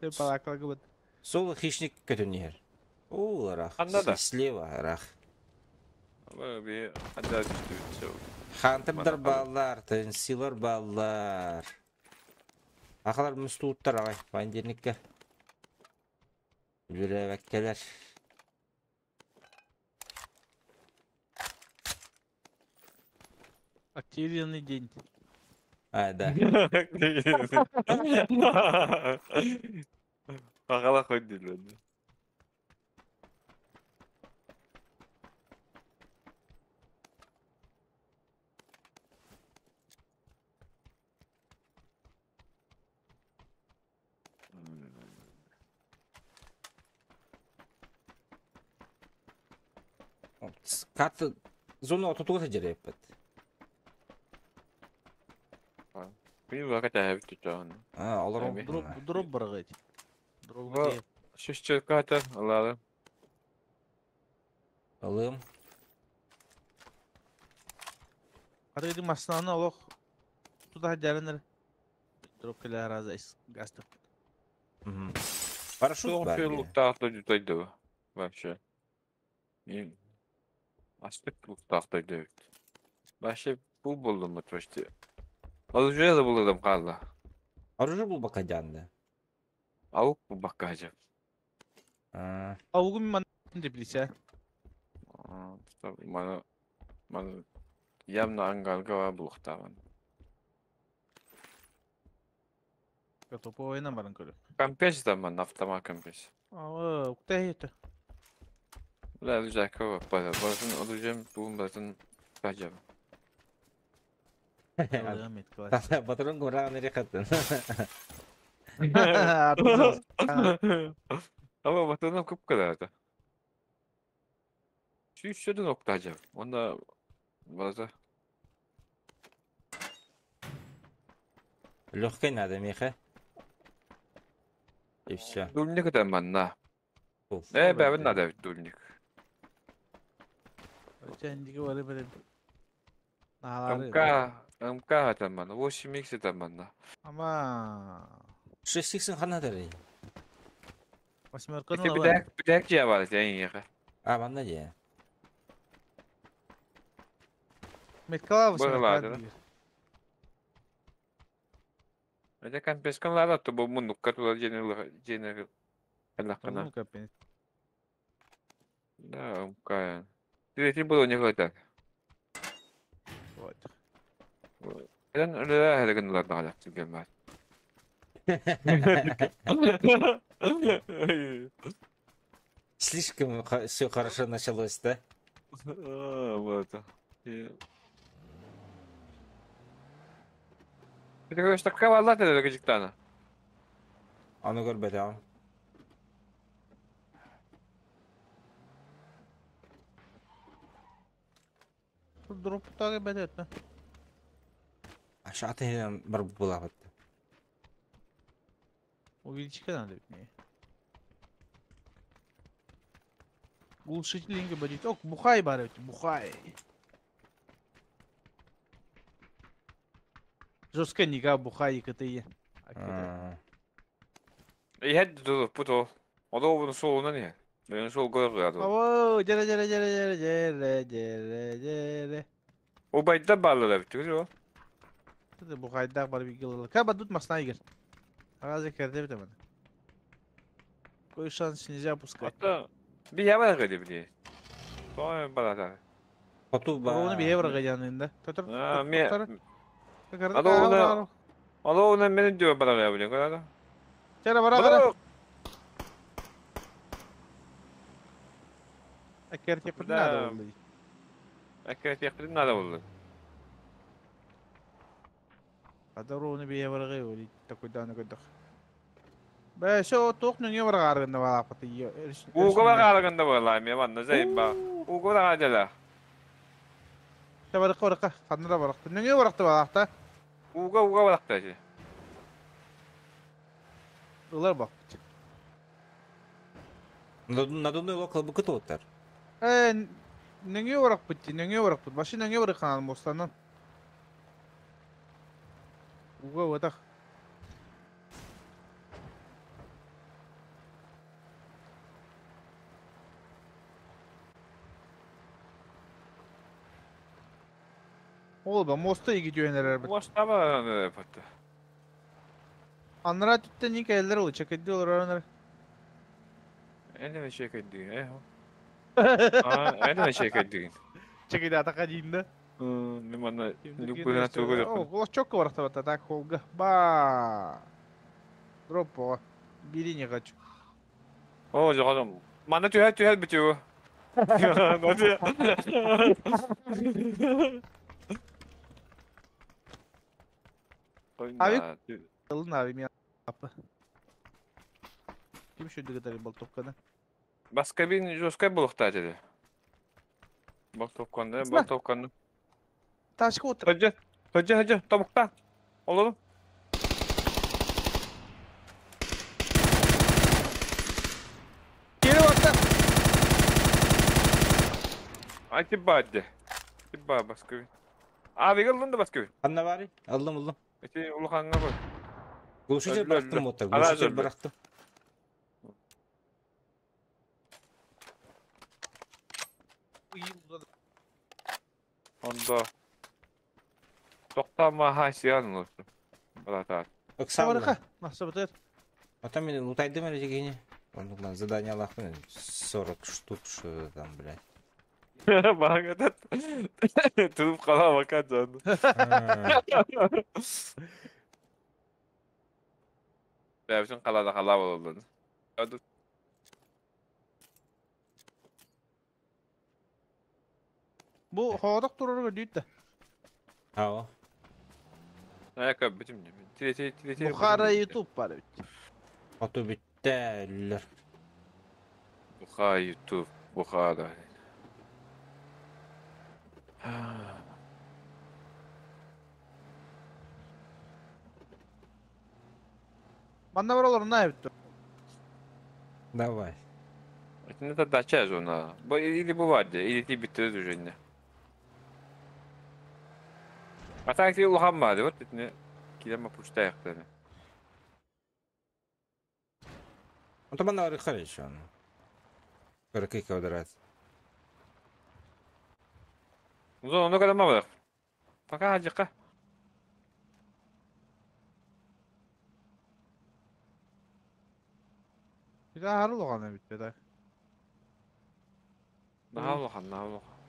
Тэ балаклага бут. Соло хищник көтөн иһэр. Оо, ыраах. Ханна да? Слева ыраах. Би хадда түстүбүт. Хантердар бааллар, тенсилар бааллар. Ахалар мустууттар аҕай, понедельникке. Үлэлээбэккэлэр. Активный день. А, да. Ахала ходили. Карта зона отутуга сылдьар эппит. Күн бака тәһәбит түтөөн. А, олор Эми. Дроп, дроп баргать. Дроп Бу где? шүшчө ката алалы. Алым. Аты машинаны олох туда жарыныр. Дроп келе раза гастык. Мгм. Парашют Соң бар. филуктаахта jutайды. Вообще. Мен астык луктаахта дебит. Вообще бул болдум почти. Оружие да булдым калла. Оружие был бака дянды. Аук бу бакка жап. А, Аугум ман деп билсе. Мана мана явно ангалга булуктаган. Топовой баран көрө. Компес да ман автомат компес. Aa, ukta это. Бля, рюкзак бара. Барын оружием бун барын бажап. Патрон кураган рехаттын. Ama vatanım kıpkırardı. Şu nokta acaba. Onda bazı Легкой надо, Миха. И все. Дульник да манна. Не, бәбін надо дульник. МК, МК там манна, 8 х там манна. Ама 6 х хана дары. Восьмерка ну бидәк, бидәк жия бар сен еге. А, манна же. Меткала восьмерка. Это компескан лара то бу муннукка тула жене жене аллахана. Да, МК. Ты было не хватает. Вот. Эн үлэ хәреген уларда галак түгән Слишком все хорошо началось, да? Вот. Ты говоришь, такая валла ты гыжыктана. Аны көрбөтөм. Дроп тагы бәдәт. Аша аты бар булабыт. Увеличка надо мне. Глушитель будет. Ок, бухай бар бухай. Жестко нига бухай КТЕ. Иһэд путол. Одо буну солуна не. Мен сол көргө О, дере дере дере дере дере дере дере. Убайда баллар бит, көрө. Ты бухайда бар бит гылы. Каба тут масна игр. Разве керде бит Какой шанс нельзя пускать. Ата би яба гыды били. Той балата. Поту ба. Оны би евро гыянында. Тотор. А, ме. Ало уна. Ало уна мен дио бала били, көрө. Чара бара бара. Акер тепер надо было. Акер тепер надо было. Адару би евро гы такой да на көдөх. Бә, шо тоқ нөңе бар гарында бала паты. Уго бар гарында бала, ме ванна зайба. Уго да гадала. Та бар корка, ханна бар. Нөңе баракты балакта. Уго уго баракта. Улар бак. Надумной локал бу көтөттөр. Э, нөңе барак битти, нөңе барак бит. Башы нөңе барак канал мостанан. Уго ватах. Ол ба моста иги түһэн эрэр бит. Мостаба патта. Аннара түттен ни кэллэр ол чекэдди олорор. Эне чекэдди. Э. А, эне чекэдди. Чекэдди атака дейин да. Мен манна любыгына тугу О, чокко барахтабата так холга. Ба. Дроп Бери не хочу. О, жоғалым. Манна түһэр түһэр бүтүгү. Abi Alın abi mi yapı. Kim şu kadar bol topkanı? Баска бин жесткай булухта dedi. Бол топканды, бол топканды. Ташка отыр. Hacı, hacı, hacı, tabukta. Olalım. Geri baktı. Ay tibba hadi. Tibba başka bir. Abi gel da başka bir. Anna var. Aldım aldım. Eti ulukanга koy. Глушитель Öldü, bıraktım öldü. motor. Ara Глушитель öldü. bıraktım. Onda. Тоқтама хасиян olsun. Брат. Оксана. Nasıl бітер? А там мен лутайдым әлі дегене. Онда задание алақпын. 40 штук что там, блядь. Маған этот туып қала бака жаны. Бәбісін қалада қала болды. Bu havada durur gördü de. Aa. Ayakkabı bütün. Tire tire tire tire. Bukhara YouTube var bitti. Ото bitti. Bukhara YouTube. Bukhara. Bende var olur ne bitti? Давай. Это дача жона. Или бывает, или ты bitti уже. А так ты улхан бады, вот это килема пушта яқтаны. Ото бана рыхарич он. 42 квадрат. Зон, ну когда мама. Пока хажыка. Bir daha harıl oğlan bitti da. Daha улахан, daha улахан.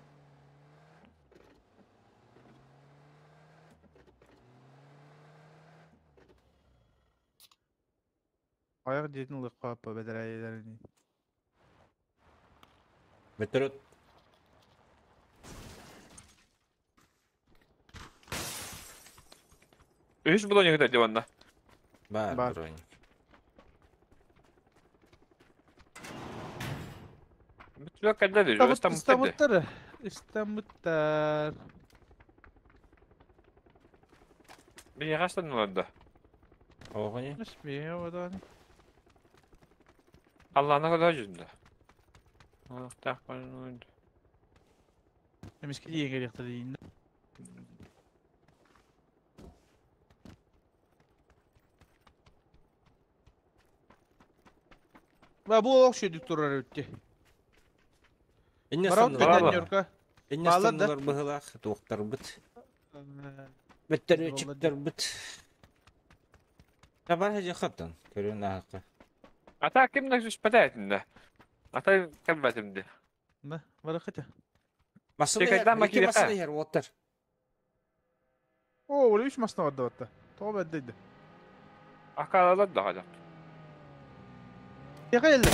Ayak diyetini lık kapı bedirayelerini. Вертолет. Үш броник да диванда. Бар Бар. броник. Бүтүлө кәлдә дә, өстән бүтәде. İstanbul'da. İstanbul'da. Bir yağaçtan oldu. Оғыне. Nasıl o da? Allah'ına kadar yüzünde. Allah oyundu. Emis ki diye gerekti deyin. Ve bu ok şey durur bitti. Инне Барау станнулар. деден Нюрка. Инне Балар да. станнулар быһылаах, туохтар быт. Бөттөр быт. Табар хажы хаттан. Көрөн ахы. Ата ким дә сүз пәтәтендә. Ата кәлбәтемдә. Ne? Var hakikaten. Масына Чекайдан һәр, ике макилеха. масына һәр оттар. Oo, öyle üç masna vardı hatta. Tamam ben dedi. Akalalar da hala. Yaka elde.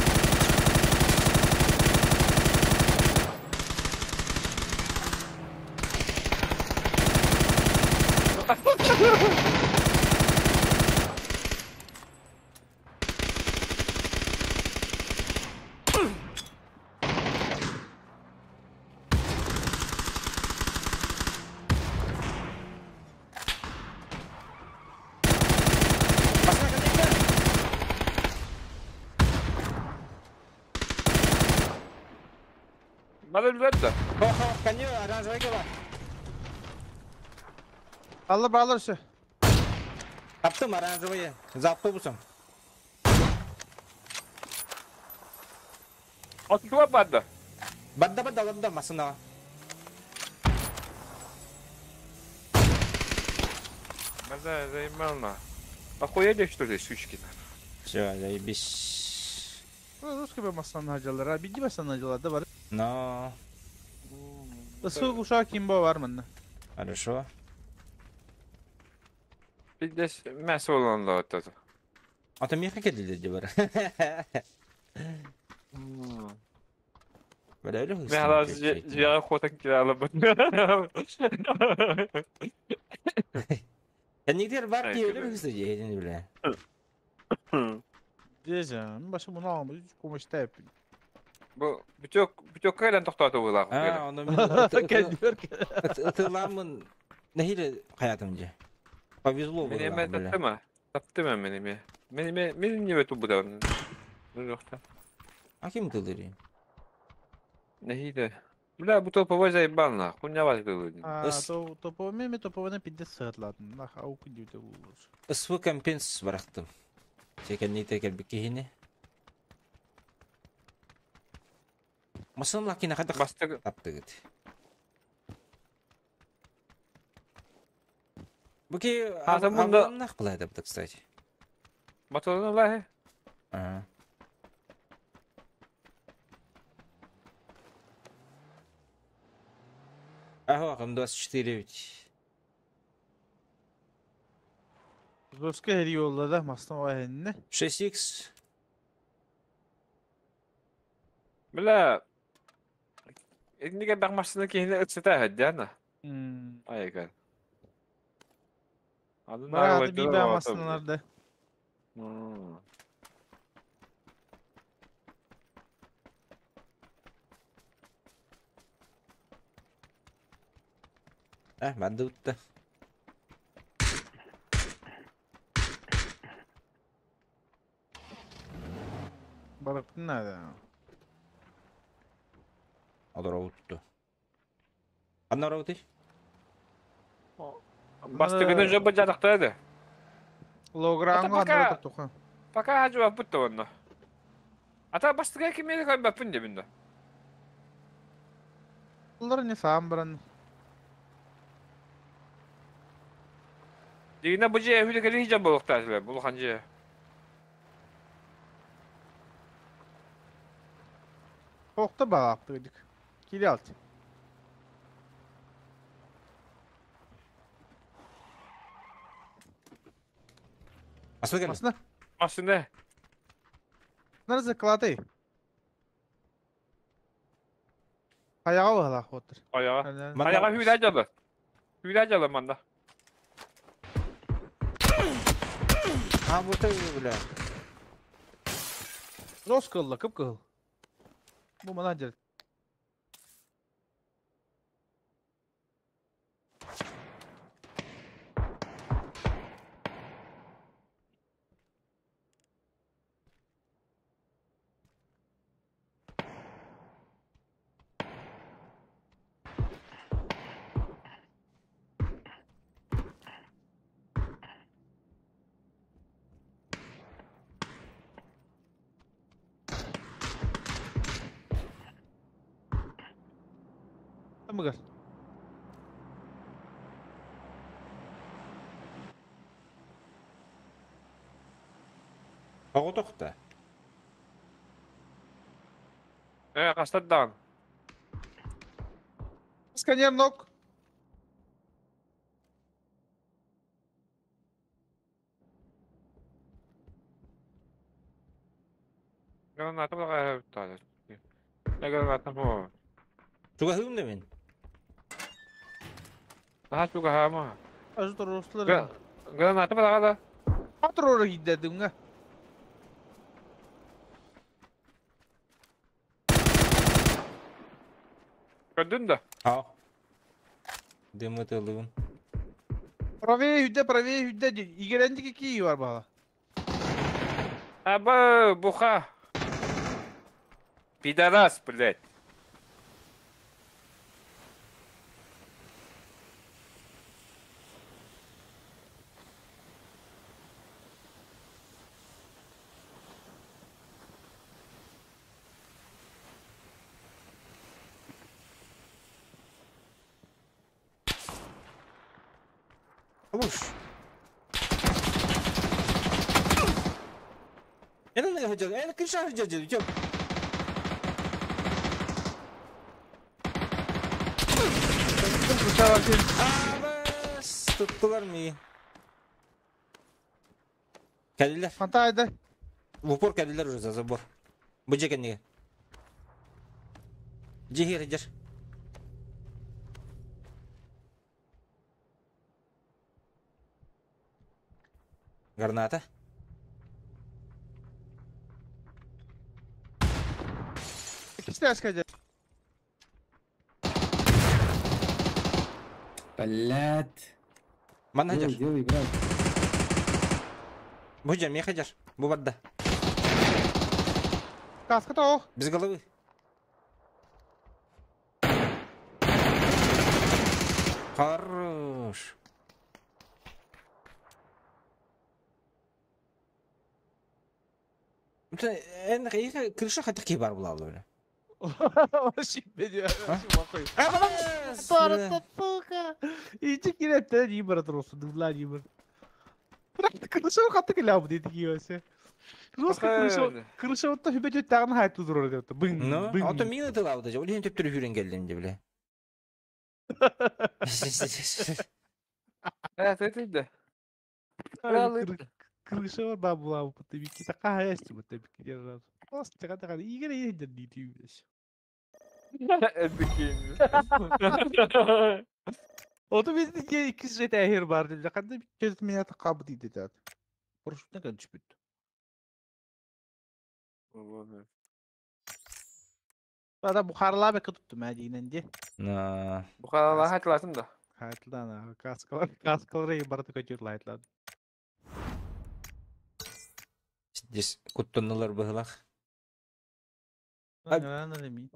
Масына кәнекке. Бала үлбәтте. Хо-хо, кәне оранжевый бар. Allah bağlar şu. Таптым оранжевый. За автобусом. Атылып барды. Бадда бадда бадда масына. Да, заебал на. Охуели что ли, сучки? Все, заебись. Русский бы массан хаджалар, а биди массан хаджалар да бар. Но. Ысыл ушак кимбо бар манна. Хорошо. Пиздец, мясо болан да. А то меха келди де бар. Мен жиға хотан келе алабын. Кәннектер бар ки өлі хысты же, бля. Дежан, башы мұны аламыз, көмешті әп. Бу бүтөк кайдан тоқтатып ойлақ. А, оны мен ытыламын. Нәһиле хаятым же. Повезло было. Мен таптыма. Таптыма мен эме. Мен мен не өтүп буда. Жокта. А ким тылдыры? Нәһиле. Бля, бу топовой заебал на. Хуйня вас было. А, то топовой мен топовой пиздец сыгытладым. Нах, аук диде булыр. СВ компенс барактым. Секен текер бикихине. Масын лакина хада Бастык таптыгыт. Буки А, мында нах былай да, кстати. Батылны лахи. Ага. Ага, М24 ведь. Доска her yolladı, masna o eline. 6х. Бля. Эдниге бак машина кейине ытсыта хадяна. Айган. Адын Бара bir masnalarda. А, барды утты. Барıktın nerede? Алар утты. Анна роуты? Бастыгыны жобы жатактады. Логранго Пока- андыры тоха. Пока хажы бутты онно. Ата бастыга кимели кой бапын дебинде. Bunlar ne sağım baran. Дигине бу же хүле кели хижа болуктар бул ханжы. Тоқта бағақты едік. Киле алды. Асыл кел. Масна. Машина. Нарзы клаты. Аяға бағалақ отыр. Аяга. Аяга хүле жалы. Хүле жалы манда. А, вот это, бля. Рос кылла, кып кыл. Бу мана жер. Мыгар. Ого тохта. Кастаддан. Сканер ног. Граната бага тады. Я граната мо. Туга хым мен. Daha çok ama. Ажы тұрғысылар. Граната бага да. Атыр оры гиддедім га. Gördün de. Ha. Дымы тылыгын. Правее hüdde, правее hüdde. İgerendik iki iyi var bana. Аба, буха. Пидорас, блядь. Уж. Эн хыдьар, эн крыша хыдьар, ждем. Абас, туттулар ми. Кэллилэр. Хантаайда. В упор кэллилэр уже за забор. Бу дьиэ кэннигэр. Дьиэ иһигэр сылдьар. Граната. Иккистээх дьэ. Блядь. Манна Делай, сылдьар. делай, брат. Бу дьэ миэхэ сылдьар. Бу барда. Каска тоох. Без головы. Хорош. Эн крыша хатык киһи бар булаалла Вообще Сука! Иди кирэттэ дии бара турсу дыбла дии бар. Крыша хатык ляп дейdi киосе. Жестко крыша крыша отто хүбэ тагын хайт турар деп. Бың Ну, бың. ото мина тылаабыта жа. Ол иһин төптөрү хүрен келдим де биле. Э, ты да. Крыша бар ба була бу бики така хаясты бу бики держат. Просто така така игре едет не ти видишь. Ото bizde iki şey tehir var dedi. Кандай bir kez меня такабы дейді деді. Парашютна кан түшпүт. Бада бухарлаа бек тутту мәдиненде. На. Бухаралар хатласым да. Хайтлана каскалар каскалар барды көтөр лайтлан. Здесь куттанылар быһылах. Ана ми.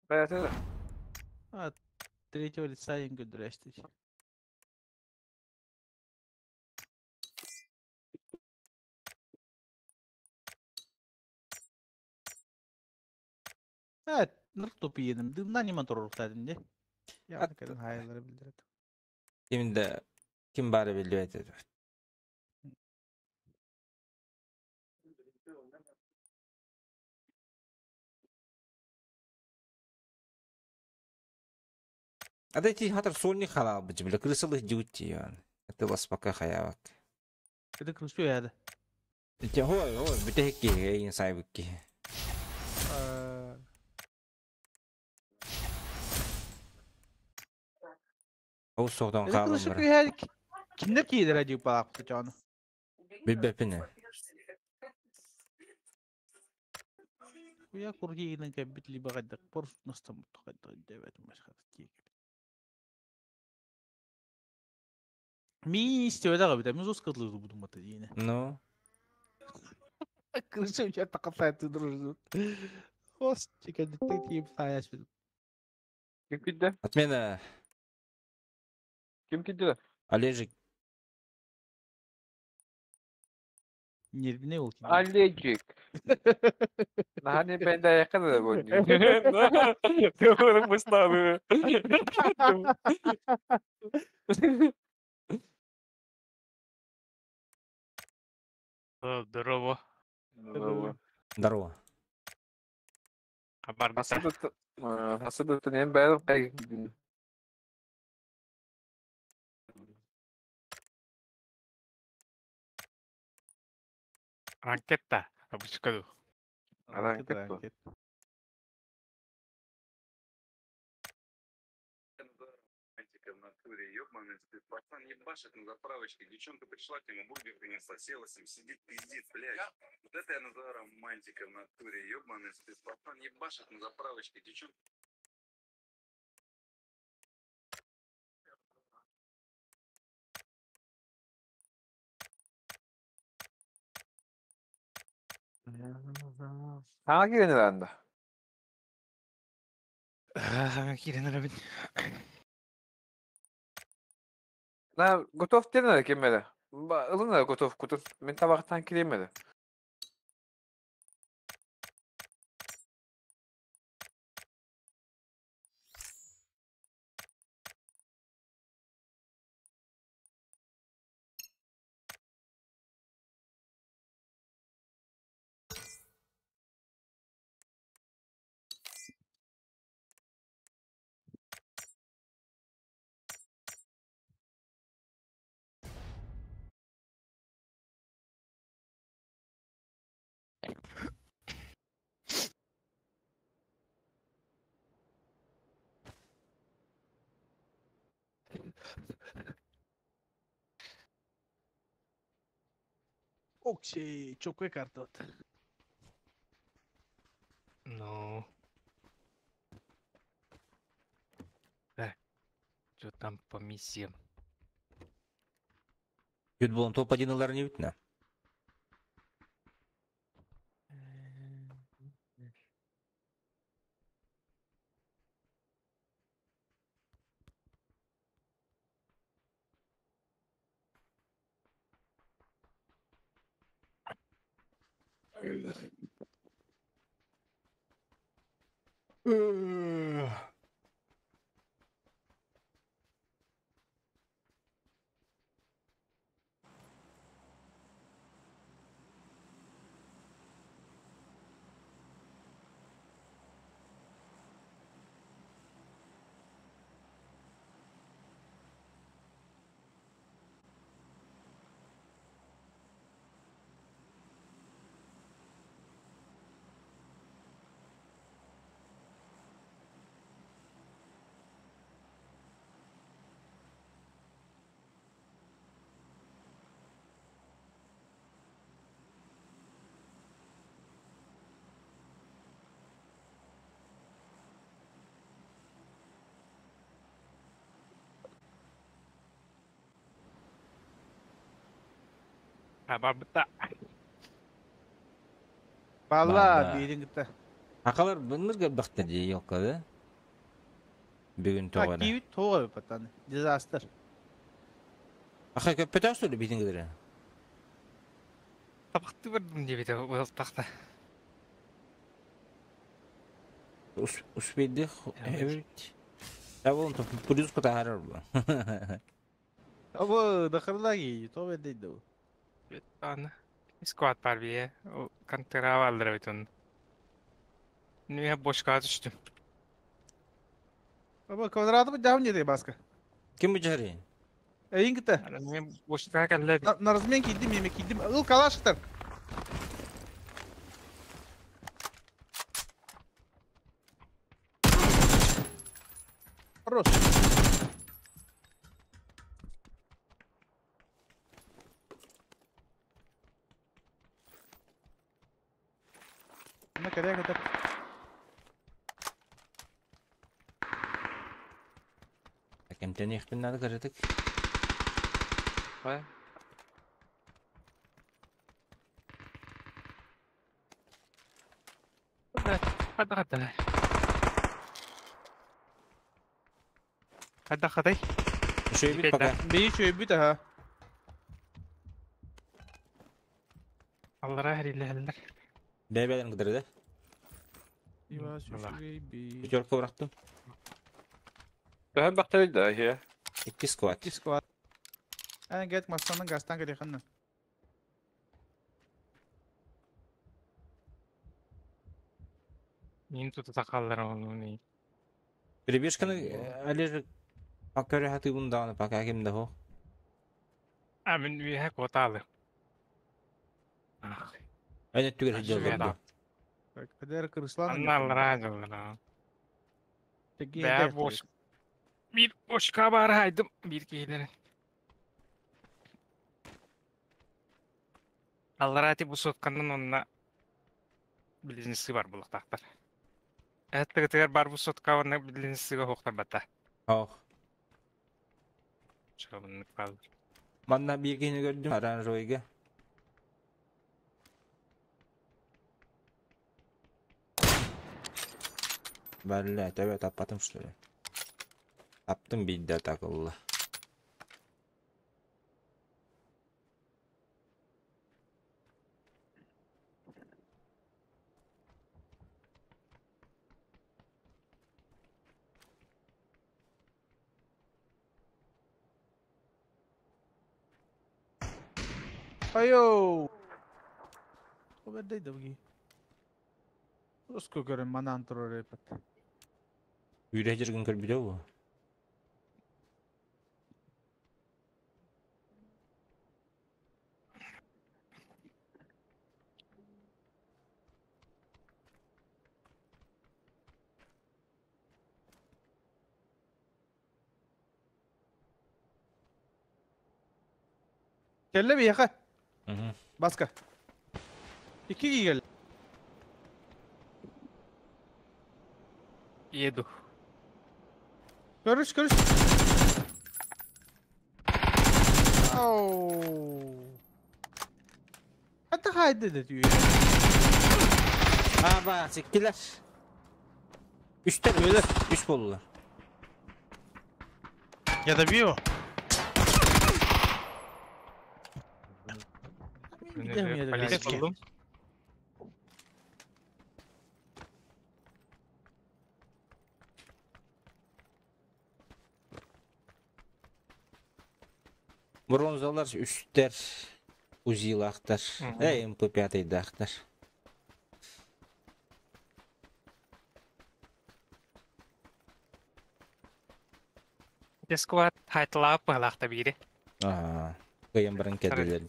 Баяты. А третьего лица ең көндүрәшти. Evet, nırk topu yedim. Dımdan yaman toruluk dedim de. Ya kadın hayalleri bildirdi. Кимде ким бары билбейт этэ. А эти хатар сольник халал бит биле крысалы дьюти ян. Это вас пока хаявак. Это крышу яды. Те хой хой битехки эйин сайбыкки. Ол соғдан Это қалым крышу бір. яды. Kimler kiydir acı balak tutacağını? Билбеппин. Уя кургиинен кэббит либо гаддак порс настам тухадда дебет машхат киик. Ми истеведа габита ми зос кытлы бу мата дине. Ну, Крыша у тебя такая дружу. Хос чека ты тип саяш. Ким кидде? отмена Ким кидде? Олежик. Нервне ол кидде. Алледжик. Hani ben de yakın da bu. Doğru Mustafa. Здорово. Здорово. Хабар Nasıl nasıl da ben Ракета. Обычкаду. Ракета. Романтика в натуре, ёбаный стыд. Пацан ебашит на заправочке, девчонка пришла к нему, бургер принесла, села с ним, сидит, пиздит, блядь. Вот это я называю романтика в натуре, ёбаный стыд. Пацан ебашит на заправочке, девчонка... Hangi yenilendi? Кирин На готов дедin кемеде. Ылын готов кутун. Мен табактан киремеди. Окей, чокой карта вот. Ну. Так, что там по миссиям? Күт буолан топ-1 ылар не бүтнэ. Барбыта. Балла биирин кытта. Акалар бынныр габахта дии ёлкада. Бүгүн тоҕо эрэ. Киевит тоҕо патан. Дизастер. Аха көппөтөх сүрү битин кыдыры. Табахты бардым диэбитэ уолтахта. Успейдих эбит. Табын плюс кутаарар бу. Абы дахырлаги, то ведейді. Аны сквад бар бие. Контера алдыра бит оны. Нүе бошка түштүм. Абы квадраты бу жабын жеди баска. Ким бу жари? Эйин кыта. Мен бошка калла. На размен кидим, еме кидим. Ыл калаштар. Хорош. На коряга так. Кемтен ихпин надо көрөтүк. Ха? Хада хада. Хада хадай. Шөйбүт пока. Бейи шөйбүт аха. Аллара хәриләһәлләр. Бәбәләрен кыдырды. Ива шөйби. Пятерка урактым. Төһө бахтары да хе. Икки сквад. Икки сквад. Ән гет мастанын гастан кереханны. Мин тута такаллар оны не. Перебежканы Олежек пока хаты бундаганы пока ким да хо. А мен үйе коталы. Ах. Айна түгер хиджалдар. Так, Кадер Кырыслан. Анналар ажалар. Бә бош. Bir boşka бар хайдым bir кейлер. Аллара ти бу сотканын онна билинси бар булуктактар. Әттегетер бар бу сотка онна билинсиге хоктар бата. Ох. Чабыннык калды. Манна бир кихини көрдүм оранжевыйга. Бля, тебе таппатым что ли? Таптым бидде такылла. Айо. Обедей давги. Руско көрөн манан турар эпет. Үйрә жүргөн көрбүдө бу. Келле бияха. Угу. Баска. Икки киигел. Еду. Көрүс, көрүс. Оу. Это хайды да түйе. Аба, sikkiler. Üçte öyle. Üç boldular. Я добью его. Полис булдум. Бронзалар үстер. Узилахтар. Эй, МП5 дахтар. Дескват хайтлап балахта бири. Аа. Кыйын баран кедилер.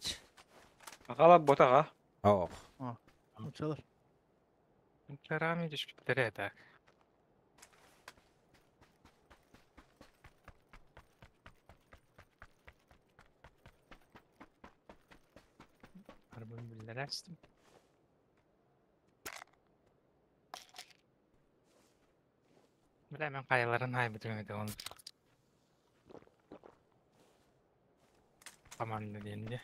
Ағалап ботаға. Ох. Учалар. Чарами түшпүттэр это. Арбын билдерестим. Биле мен кайыларын хайбытым эте оны. Команда диэнде.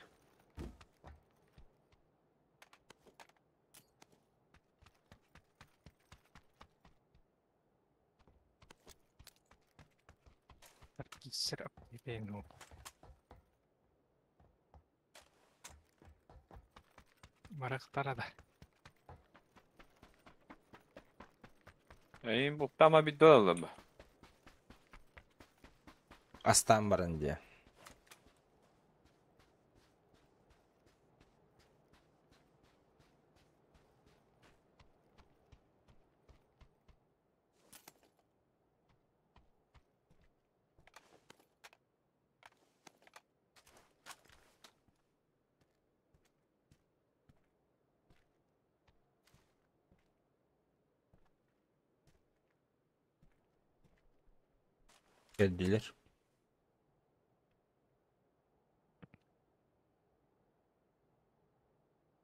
Киссер аппетен Барактара да. Эйин буктама бит доллар. Астан баран де. Geldiler.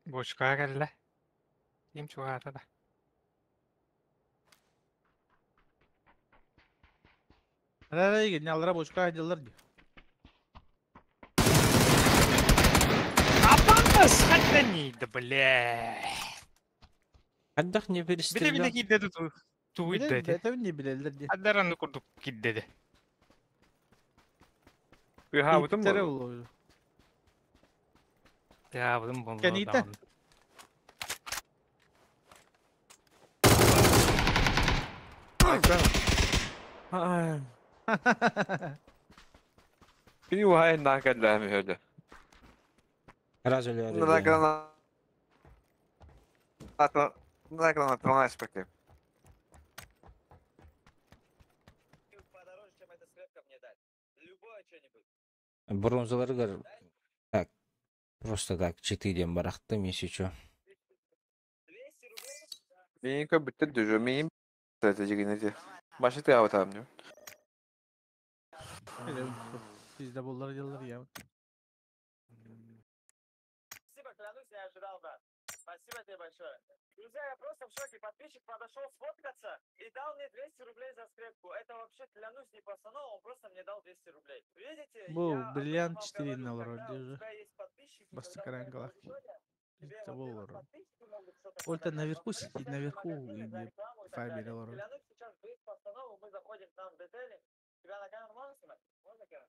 Бочкаға кэллэ. Ким чугаата да. Ара алара бочка айдылар ди. Апанас хаттани да бля. Хаддах не Биле биле перестрелял. кидде ту туйда. Это не билелер ди. Адараны курдук кидде. Күйха бутум Типтері бол. болу. Я будым болду. Кәниті? Кини уһай накаллаами hödö. Раз öyle. Накалана транспорте. Бронзалар гар. Так. Просто так, 4 барахтым, если чё. Мин көп бүттер дүжө мин стратегияны. Башы тыга не. Bizde bollar yıllar ya. Спасибо, клянусь, не ожидал, брат. Спасибо тебе большое. Друзья, я просто в шоке. Подписчик подошел сфоткаться и дал мне 200 рублей за скрепку. Это вообще, клянусь, не пацану, он просто мне дал 200 рублей. Видите? Бу я об этом бриллиант вам 4 говорю, налар когда у уже. тебя есть подписчики, Басты когда у тебя карангала. аудитория, тебе, Это во-первых, боллар. подписчики могут что-то Ольта подать, наверху во-вторых, сидит, всякие наверху магазины за или рекламу и так фабили далее. лору. Клянусь, сейчас без постановы мы заходим к нам в детейлинг. Тебя на камеру можно снимать? Можно камеру?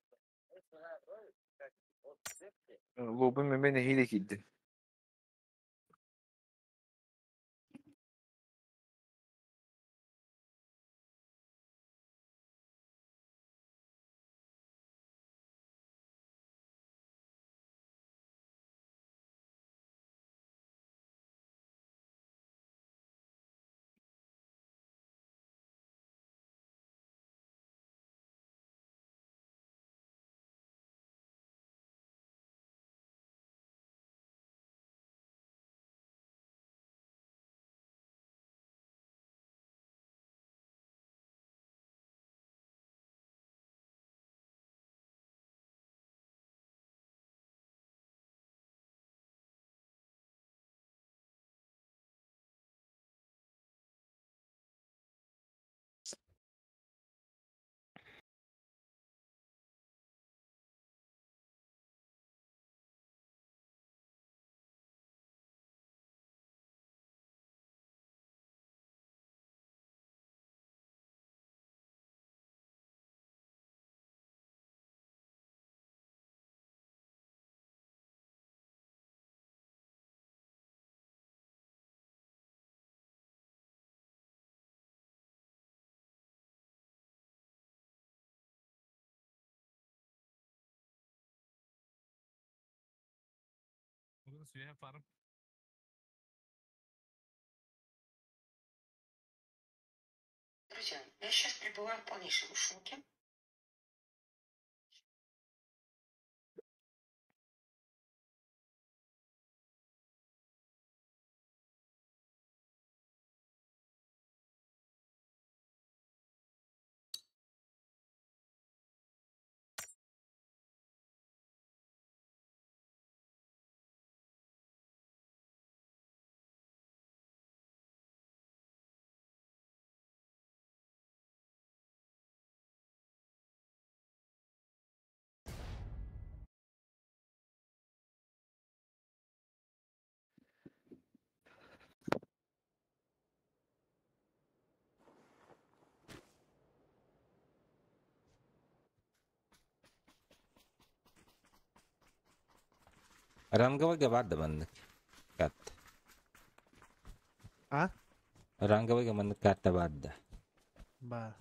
Мы снимаем ролик, как вот скрепки. Лубын мен хиле кидди. Свея фарм. Друзья, я сейчас пребываю в полнейшем шоке. Ранговыйга баар да маннык карта? А? Ранговыйга маннык карта баар да? Баар.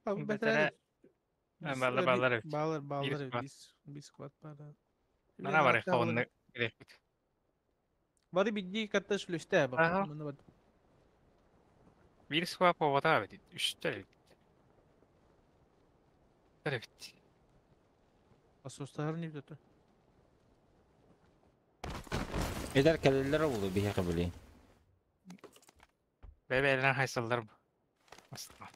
Бэтэрэ баллар баллар эбит. Баллар Биир баллар сквад. Бис бис сквад баар. Мана бар онны керекпит. Бары бидди катта сүлөстэ бак. Аха. Муну бат. Биир сквад повода эбит. Үстер эбит. Эбит. Асустар не бит. Эдэр кэлэллэр оҕолу биһиэхэ билин. Бэбэлэн хайсаллар. Аста.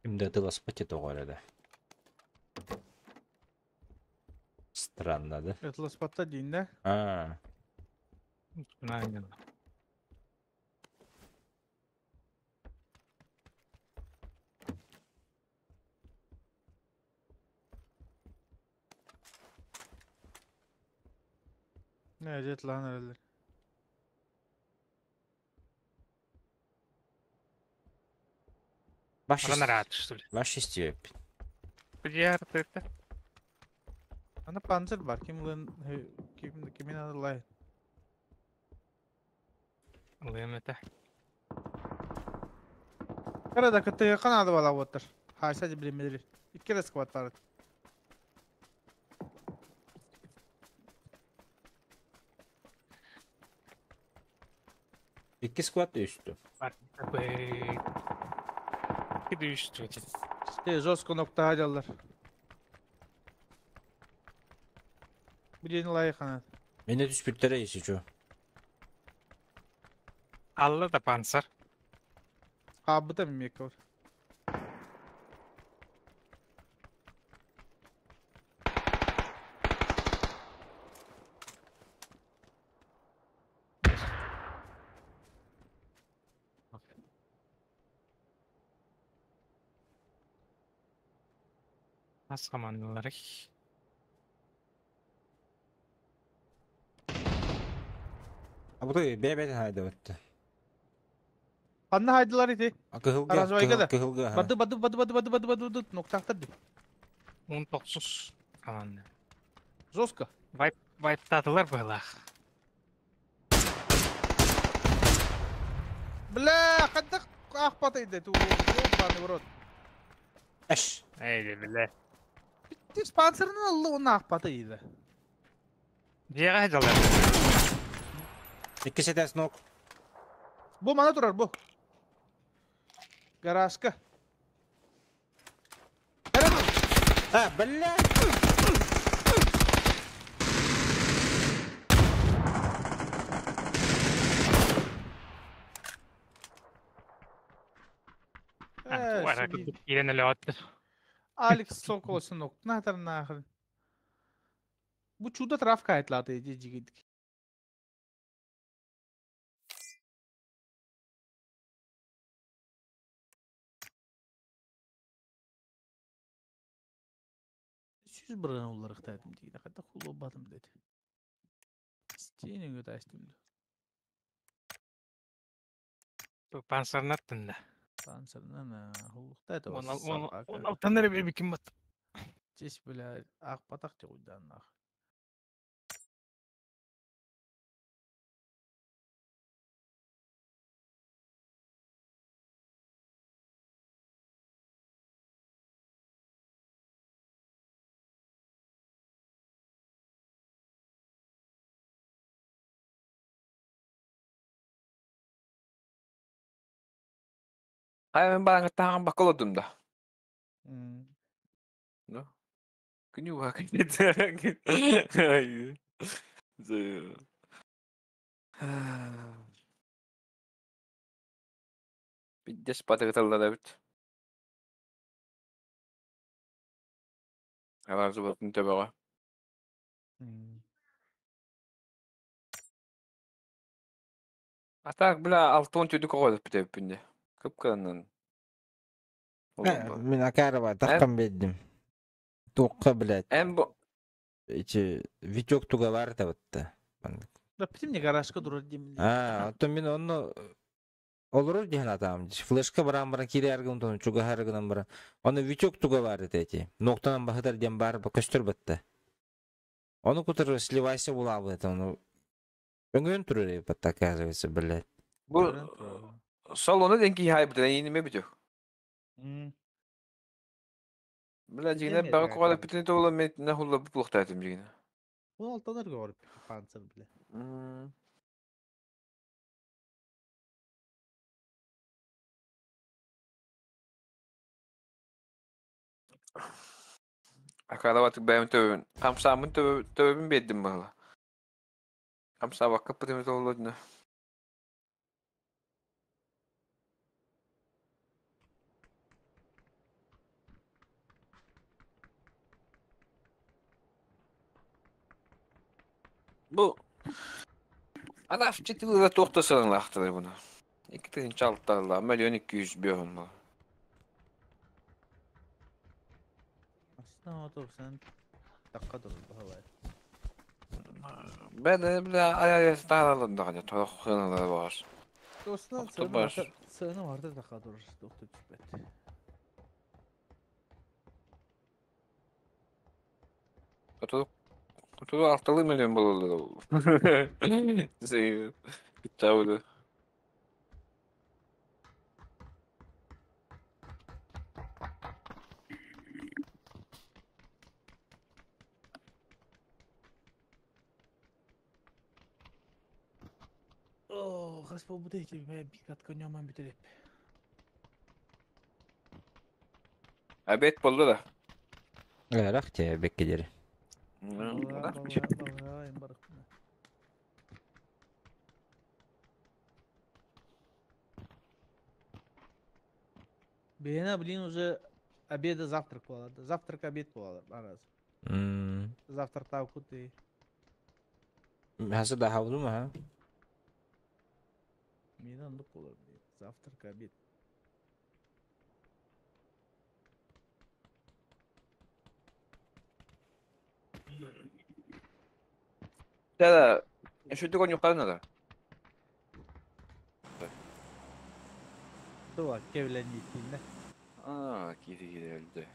Ким да тыласпат тоҕо эрэ да. Странно, да? Ытыласпатта диин да? Аа. Не, дьэ ытылаан эрэллэр. Баран араат, что ли? Ваш истиэппит. Где это? Аны панцирь бар, ким ылын, ким кимин ылай. Ылыам это. Кара да кытыйыкка наада балабыттар. Хайса билимедир. Икки эрэ сквад бар. Икки сквад үстү. Икки үстү. Те жестко ноктаға жаллар. Билени лайық ана. Мені түспүттэрэ если чё. Алла да панцир. Хаабыта мимекке бар. Нас командалары. А бу бэбэ хайдабытты. Ханна хайдылар ити? Кыһылга, Аразбайга да. кыһылга. Бады бады бады бады бады бады бады бады ноктактар ди. 19 команда. Жестко. Вайп вайптадылар быһылаах. Бля, хаддах ахпатайды ту. Ёбаный в рот. Эш. Эй, бля. Ти спонсорын алды оны ахпатайды. Дьиэҕэ дьалар. Икки сетес нок. Бу мана турар бу. Гаражка. А, бля! Киирэн өлөҕөттөр. Алекс Сокол сынок. Нахер нахер. Бу чудо травка айтлады жигит. Сүз бырган уларыктайдым дейdi. Кайда хулобадым деди. Стенин өтәстим. Панцирнаттын да. Панцирнан хулуктайт. Он алтанары бир ким бат. Чеш бля ак батак жуйдан нах. Хайа мен бараҥҥыттааҕын бакка олордум да. Ну. Күнү Биддес батыгыталлар эбит. Алар зубатын төбөҕө. А так, бля, алтон түдүк оҕо бүтэбиппин дии. Кып-кыранан. Мин Акарова таххан биэрдим. Туохха, блядь. Эн бу Ити Витек туга бар табытта. Да питим не гаражка турар дим. А, оттон мин онно олорор диэн атаам. Флешка баран баран киирэ аргын чугаһар гынан баран. Ону Витек туга бар этэ эти. Ноктанан баһытар диэн бар көстөр батта. Ону кутар сливайся булабы это ону. Өҥөн турар батта оказывается, блядь. Бу салону ден киһи хайбыт эйиниме бүтүк. Бля, дьиҥинэ бэҕэ куҕала бүтүнү туола мен нахулла булуохтаатым дьиҥинэ. Бу алтанар говорит панцир бля. Акаалабатык бэйэм төбөбүн хамсааммын төбөбүн биэрдим баһыла. Хамсаабакка бүтүнү туола дьиҥэ. Бу Анафчы тылыга туох да сыаналаахтарай буну. 2006 миллион 200 бу. Астана отурсан такка дыл баһылай. Бэдэ бля ай таалалар тоох сыаналара баар. Тосна сыана барда такка турар доктор түспэт. Оту алтылы миллион бололор. Чауды. О, хас болбута эти бир катка ньоман бүтереп. Обед болду да. Эрах те беккедери. Бена, блин, уже обеда завтрак болады. Завтрак обед болады араз. Завтрак тау куты. Хасы да хавду ма? Мен андык болар. Завтрак обед. Да, что ты не надо? Туа кевленитинне. А, кири кири öldü.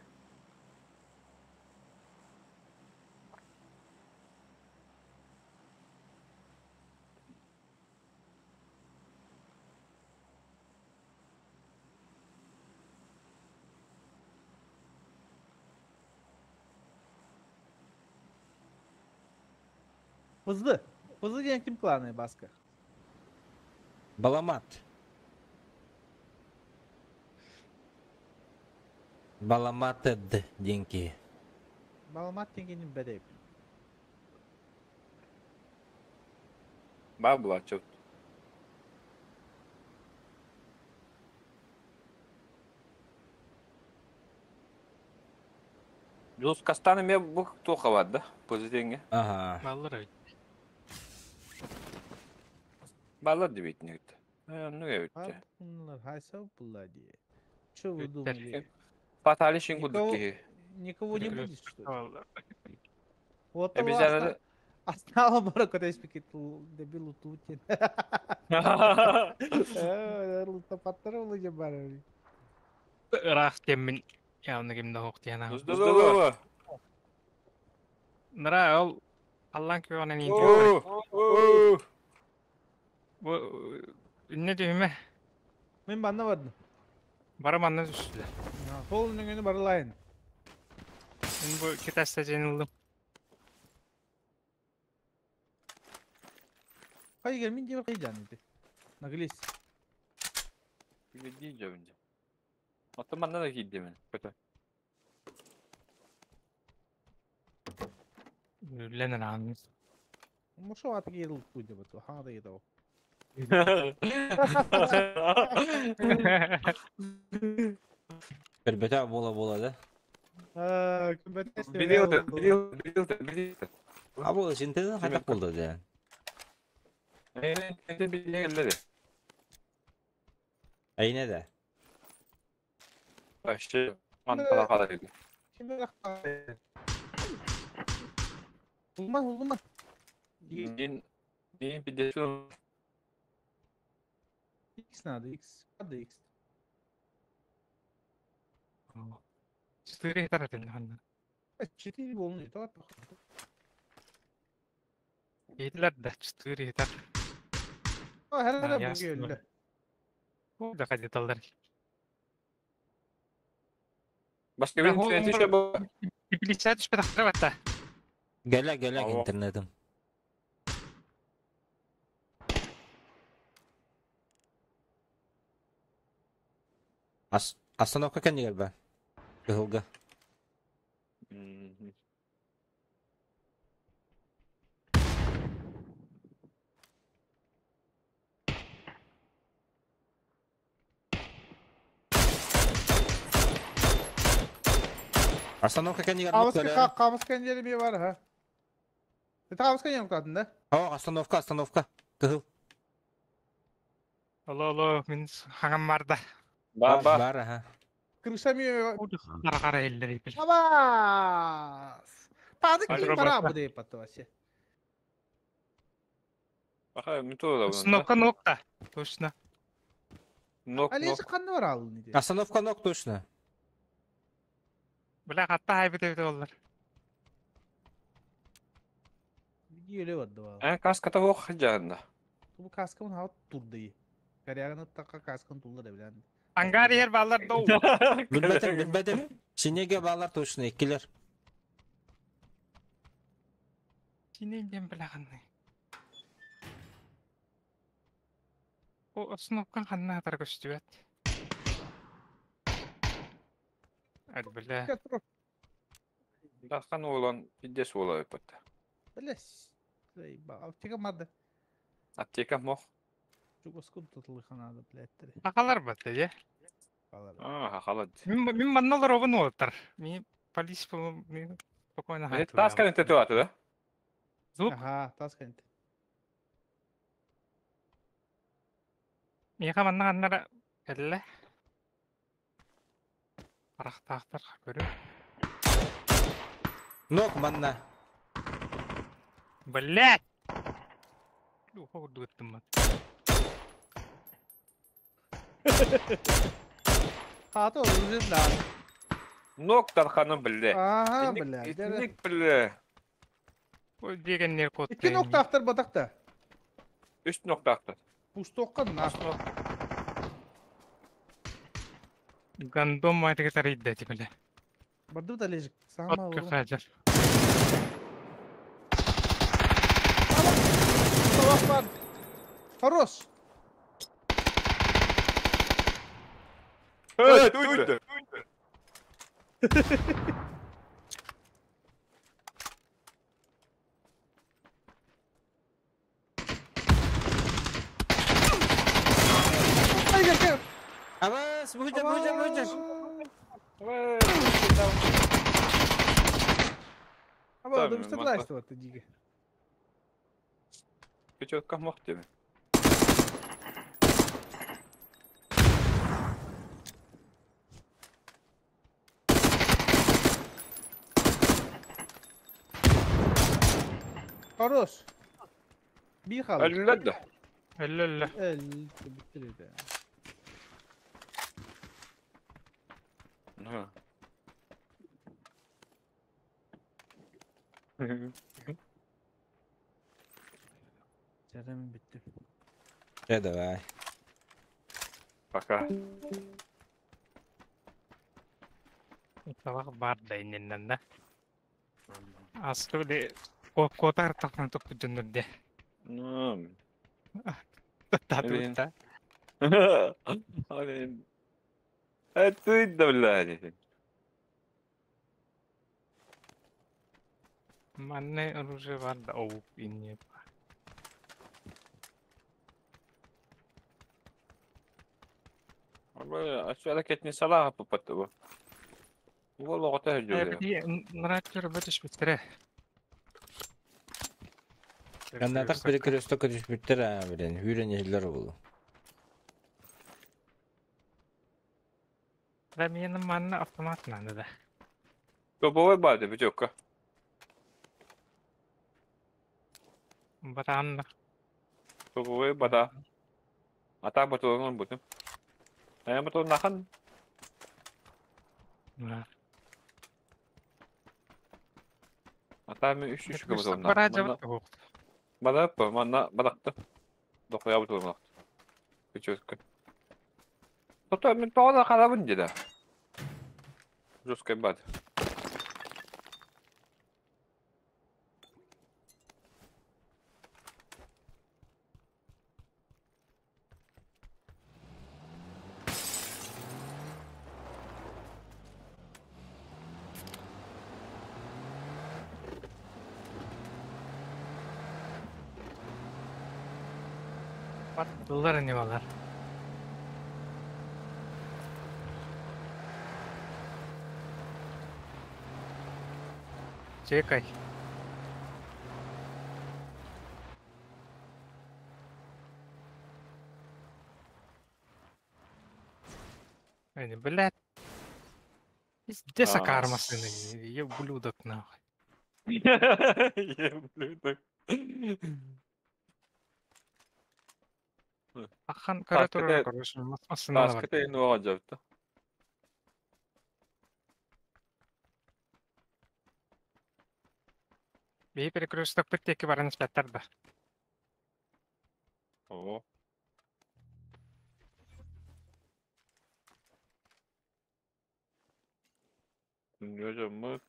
Hızlı. Hızlı diyen kim klanı baskı? Баламат. Баламатед деньги. Баламат дегенин бедеп. Бабла, чё? Жус кастаны ме бу тоха да? Позитенге. Ага. Баллар Баллар деп негді. Ну evet. Bunlar хайса булла дие. Что вы думали? Fatali кудуки. Никого не будет, что ли? Вот Обезьяна. Остало бара когда спикет дебилу тутин. Лутапаттар не бара. Рах теммин явно кимде хоктияна. Здорово. Нара ол Аллан күйонен Бу не дүйме? Мен банна бардым. Бара манна түстү. Сол нүгөнү барлайын. Мен бу кетаста женилдим. Кай гел мен жебір кайдан иди. Наглис. Билди жабынжа. Ата манна да кийди мен. Көтө. Ленен ан. Мошо аты кийил куйду бу. Хаңа да кето. Көрбөтө бола бола да. Билди, билди, билди. А бу синтез хатак болду да. Билди. Айне да. Вообще, мантала калар иди. Улман, улман. Дин, дин пидесу. X надо, X. Надо X. 4 таратын ханна. 4 волны, давай походу. Едлер да 4 тар. А, хәллә бу Бу да кадеталдар. Башка бир интернет бу. Теплица түшпө тактырбатта. Гәлә гәлә интернетим. Остановка кәнигер ба? Кыһылга. Остановка кәнигер Камыска камыска кәнигер бар, ха. Таҕаска ньоҥтаатын да? О, остановка, остановка. Кыһыл. Алло, алло, мин хаҥам барда. Ба, ба. Бар, аха. Крыша ми... Қара-қара еллер ипил. Абас! Пады ким бара бу деп атты вообще. Аха, мен тоже да. Остановка нокта. Точно. Нок, нок. Алеша қанны бар алын иде. Остановка нок точно. Бля, хатта хайбит эбит оллар. Еле барды ба. Ә, каската ох жанна. Бу каскамын хават турды. Коряганы такка каскын тулла да билен. Ангар ер баллар доу. Билбетим, билбетим. Синеге балар точно, иккилер. Синен бля ханны. О, остановкан ханна атар көстүбэт. Ад бля. Тахан олан пидес ола өпөттө. Билес. Аптека марды. Аптека мох. Чугоскун тутулыханады билеттери. Акалар бат, е. А, халат. Мин мин манналар обын олтар. Ми полис бу ми спокойно Э, Таскан тетуаты да? Звук. Ага, таскан. Миха манна аннара кэллэ. Арахтаахтар көрү. Нок манна. Блять! Ухо курдук Хата уже да. Нок тарханы биле. Ага, бля. Итник биле. Ой, дегеннер кот. Икки ноктаахтар батакта. Үч ноктаахтар. Пустокка на. Гандом майтыгы тарыйда тибиле. Барды да лежик. Сама. От көхәжер. Салах Хорош. Эй, туйда. Ай, кел, кел. Абас, бухжар, бухжар, бухжар. Аба, Там, да что масла. лайстываты диге. Пятерка мох тебе. Хорош. Bir kaldı. Әллә да. Әллә. El bitti Ага. Canım bitti. Э, давай. Пока. Табак бар да инненнен да. Асты биле котар тахтан топ дүннүрде. Ну. Тату та. Блин. Э, туйда, блядь. Манны оружие бар да оуп инне. Aşağıda ketni salaha попатты бу. Бу логота жүрү. Нрактер бөтүш битере. Каннатак перекресток түшпүттер, а, блин, хүрен ехлер болу. Да менин манна автомат надо да. Топовой бады бүтөккө. Батанна. Топовой бада. Ата батылын бутум. Ая батылын нахан. Ата мен үч үч батылын. Бара жабыт. Бада па манна бадакты. Докуя батылын. Бүтөккө. Тото мен тоғда карабын деди. Жесткой бад. Баттылар не балар. Чекай. Эй, блядь. Пиздец акаар массыына, ублюдок нахуй. Ублюдок. Ахан көрө турар короче, массыына бар. Таскыта инуаҕа дьабыта. Биһи перекрестокпыт диэки баран испэттэр да. Оо. Күндү дьоммут.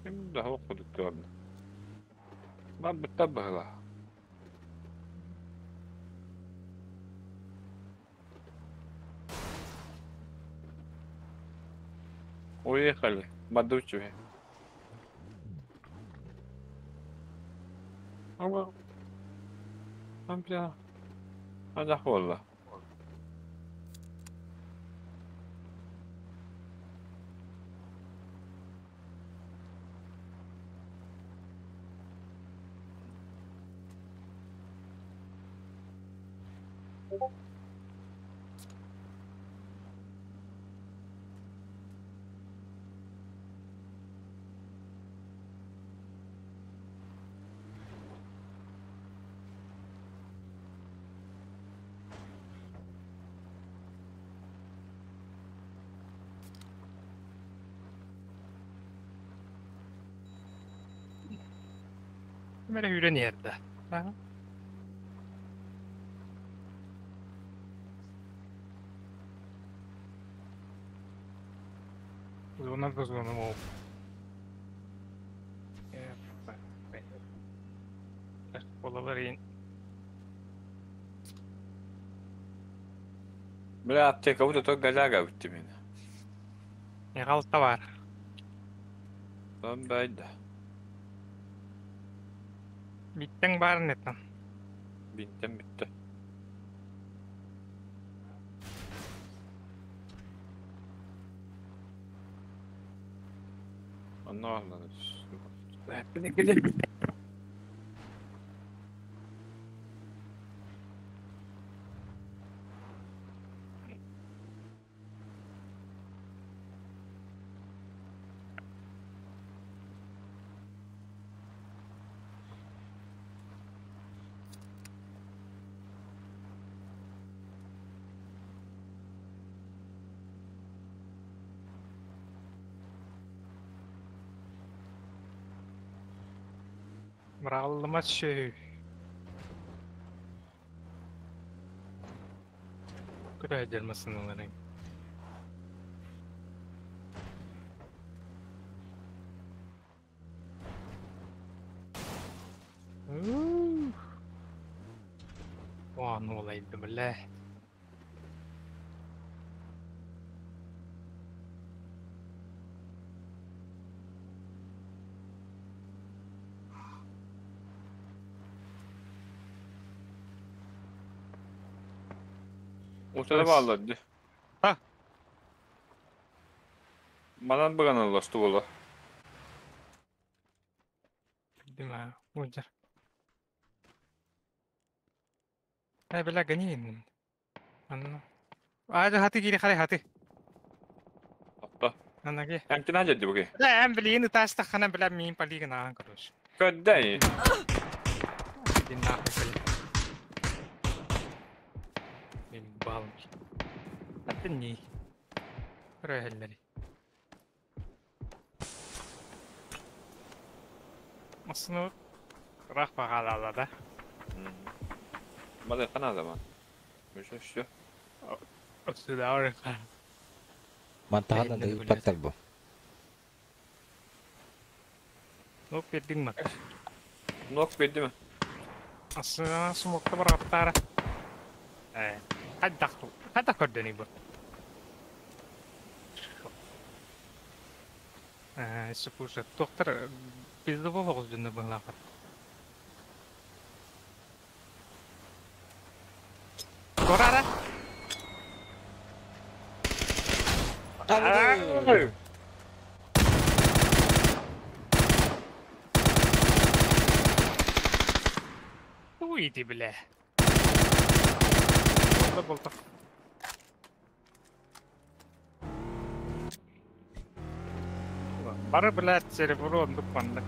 Ким да суох курдук көрдө. Барбыттар быһыылаах. Уехали. Бардуччу. Хайдах буолла? Ким эрэ үүрэн иһэр да. Зона да зона ол. Болалар Бля, аптекабыт ото голяга бүттү мин. Эҕалта бар. Там байды. Биттең барын еттен. Биттен бүттү. Онно Бырағыллымат сүөһү. Көрө массыыналарын. Уан уолайды бля. Ортада бааллар дии. А? Манан быганаллар ствола. Билдим аа, улдьар. Э, бля, гони. Анна. Аа, хаты кири харай хаты. Отто. Анаги. Эмтин дьэ буги. Бля, эм блин, ытаастаххына, бля, миин полигон ааһан короче. Көрдө. Иди нахуй, бля. Ебалки. Это не. Көрөһөллөри. Массыына ыраах баҕаалаала да. Мады хана zaman. Еще все. Сюда Мантаһан да ыыппаттар бу. Ну, биэрдиҥ ма? Нок берди ми? Массыына смокта барааттаара. Э, хайдах хайдах көрдөний бу? Э, супуша доктор пиздобо оҕус дьонно быһылаахат. Корара! Тугуй ити билэ? Буолла буолтах. Бары блядь, серебро оннук маннык.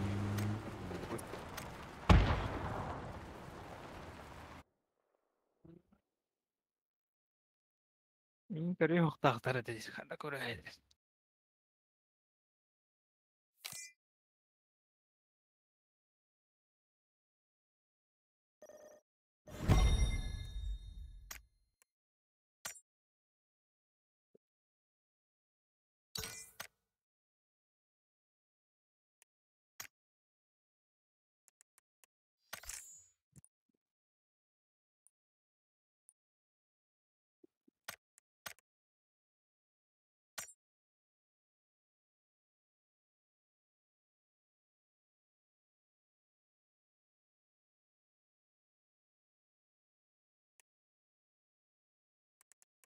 Мин көрүөх этэ ханна көрөйдер.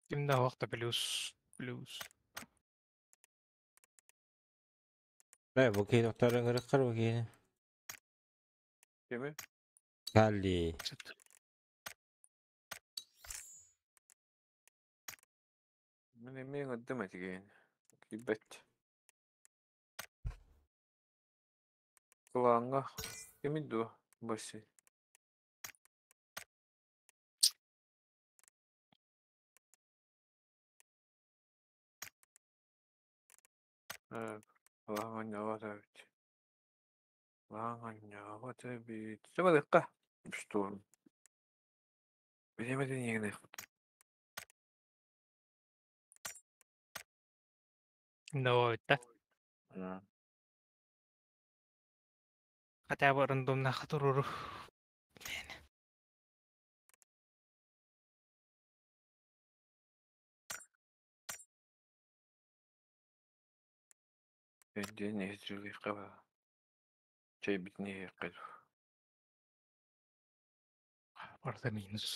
Ким да уохта плюс плюс. Э, бу киһи доктор ыҥырыккар бу киһини. Кими? Калли. Мин эмиэ ыҥырдым этигин. Киирбэт. Кылааҥҥа кимий дуо, Вася? Ээ, Лаҥанньаҕа эбит. Лаҥанньаҕа эбит. Чэ барыахха. Что? Бириэмэтин иҥэниэхпит. Да это. Хотя бы рандомно хатуруру. Өйдүөн иһитиргиэххэ баа. Чэйбитин иһиэххэ дуу. Барыта минус.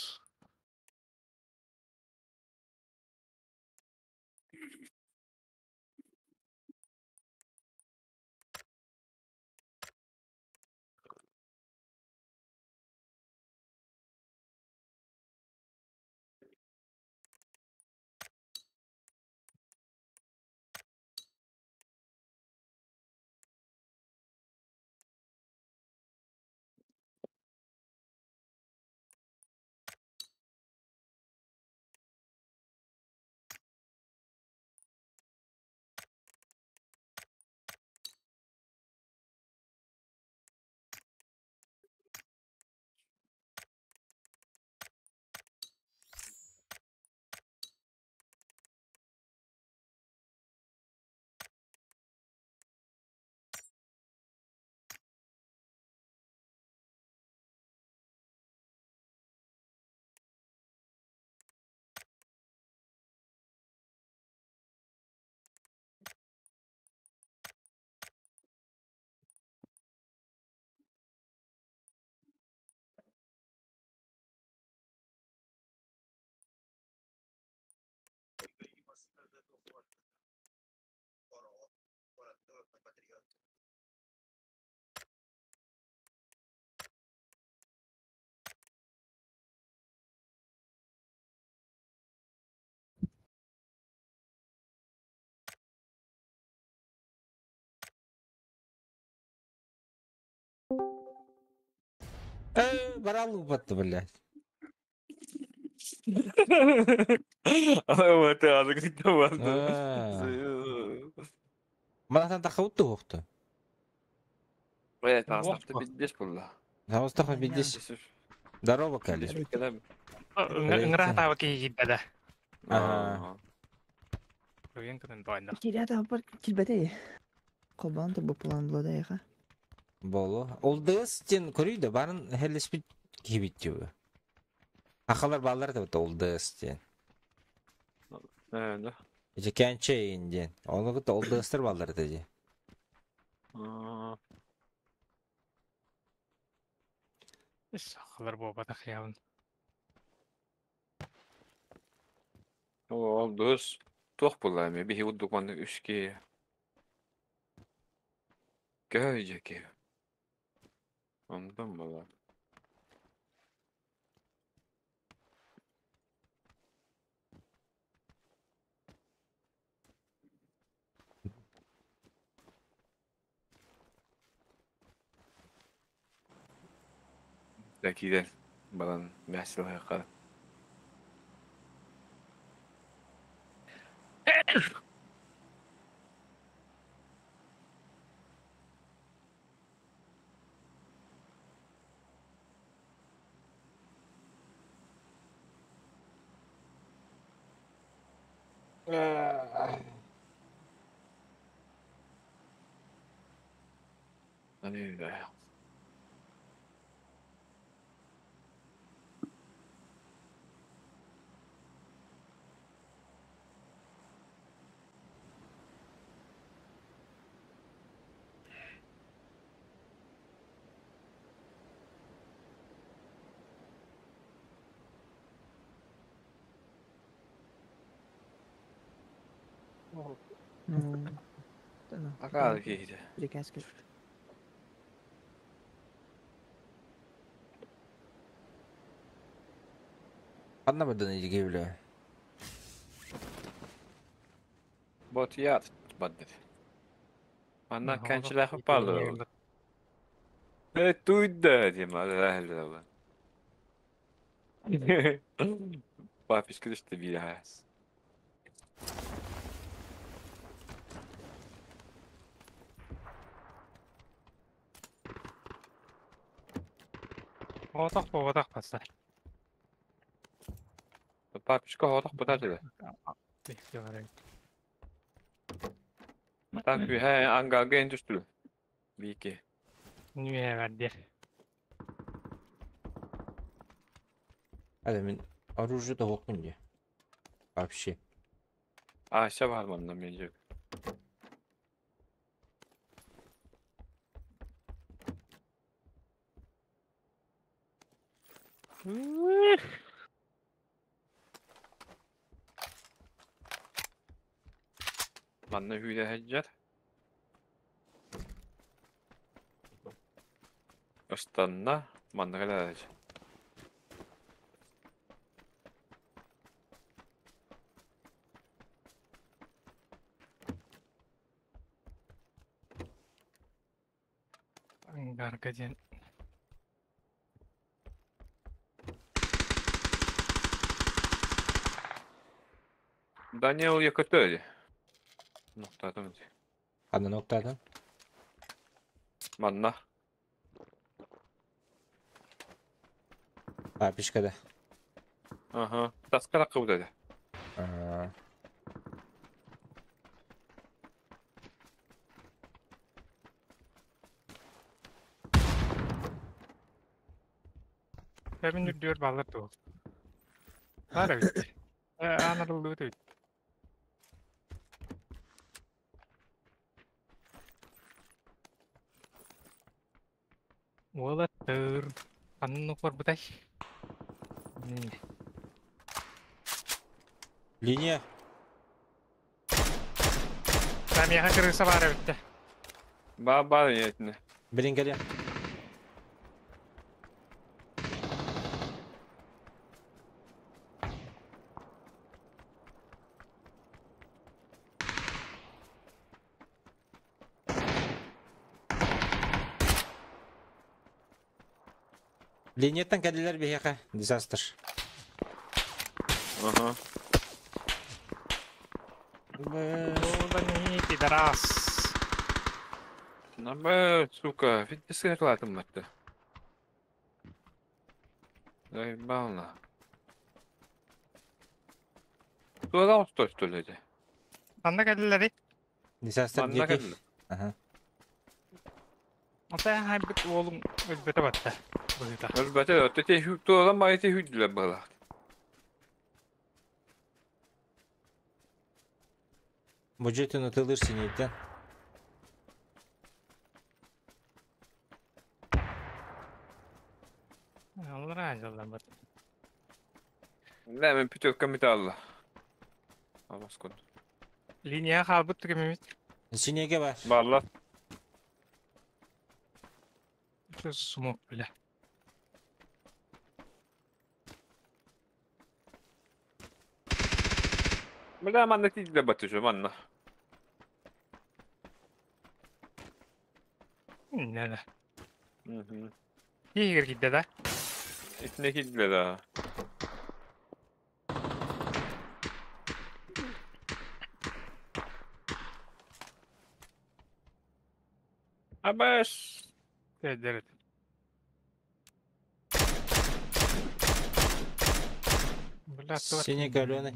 Э, баралык блядь. Вот Манатан тахабыт туһуохту. Э, таастахта биддес булла. Таастахта биддес. Здорово, Кали. Ыҥыра таба киһи киирбэтэ. Ага. Уйан кытын туайда. Киря бар килбете. Колбан бу план була да Болу. Олдыс тен көрүйді, барын хелеспит кибит тюбі. Ахалар баллар да олдыс тен. Да. Эже кәнче инден. Оны кыта олдыстыр баллар деди. Ахалар буобата хыябын. Олдыс. Туох була эми биһи уддук маннык үс киһи. Көй дьэки. Онтон була. Киирэн баран мясилаһыахха. Ну, да, Акаары киһитэ. Приказ кэлбит. Ханна бардын иги билэ. Бот яат бардыр. Манна кэнчилээх паллар. Э туйда дима алла. Папишка düştü bir has. Оҕотох буолбатах баста. Папишка хотох бутар Так үһэ ангарга эн түстүлү. Бики. Нүһэ бардер. Hadi мен оружие да хокун дии. Вообще. Аша бар манна мен жок. Манна hüyle həccer. Ыстанна манна кэлэр. Ангарга диэн. Даниэл якөтө. Ноктатым. Ханна ноктаатын? Манна. Папишкада. Аха. Таскара кыбыта. Аа. Кэбин үрдүгэр бааллар дуо? Баар эбит. Э, аан арыллыбыт эбит. Уолаттар ханна барбытай? Линия. Миэхэ кырыыса баар эбит. Ба ба ниэтинэ. Билин кэлиэ. Линияттан кэллилэр биһиэхэ. Disaster. Аха. Уолани пидорас. Наба, сука, ведь сырлатым матты. Заебал Тула стой, что ли, эти? Ханна кэллилэри? Disaster Манна диэки. кэллэ. Аха. Ата хайбыт уолуҥ өлбөтө батта. Быһыыта. Өлбөтө, өттө тула майты хүдле была. Бюджетин ытылыр синейтен. Аллара дьаллар бат. Да, мен пятерка металла. Алмас кун. Линия хаалбыт түгэммит. Синеге бар. Балла. Смок бля. Бля, манна тидле батыжы, манна. Не да. Мгм. Игорь кидде да? Итиннэ киирдилэр аа. Абас! Дедерит. Бля, Синий каленый.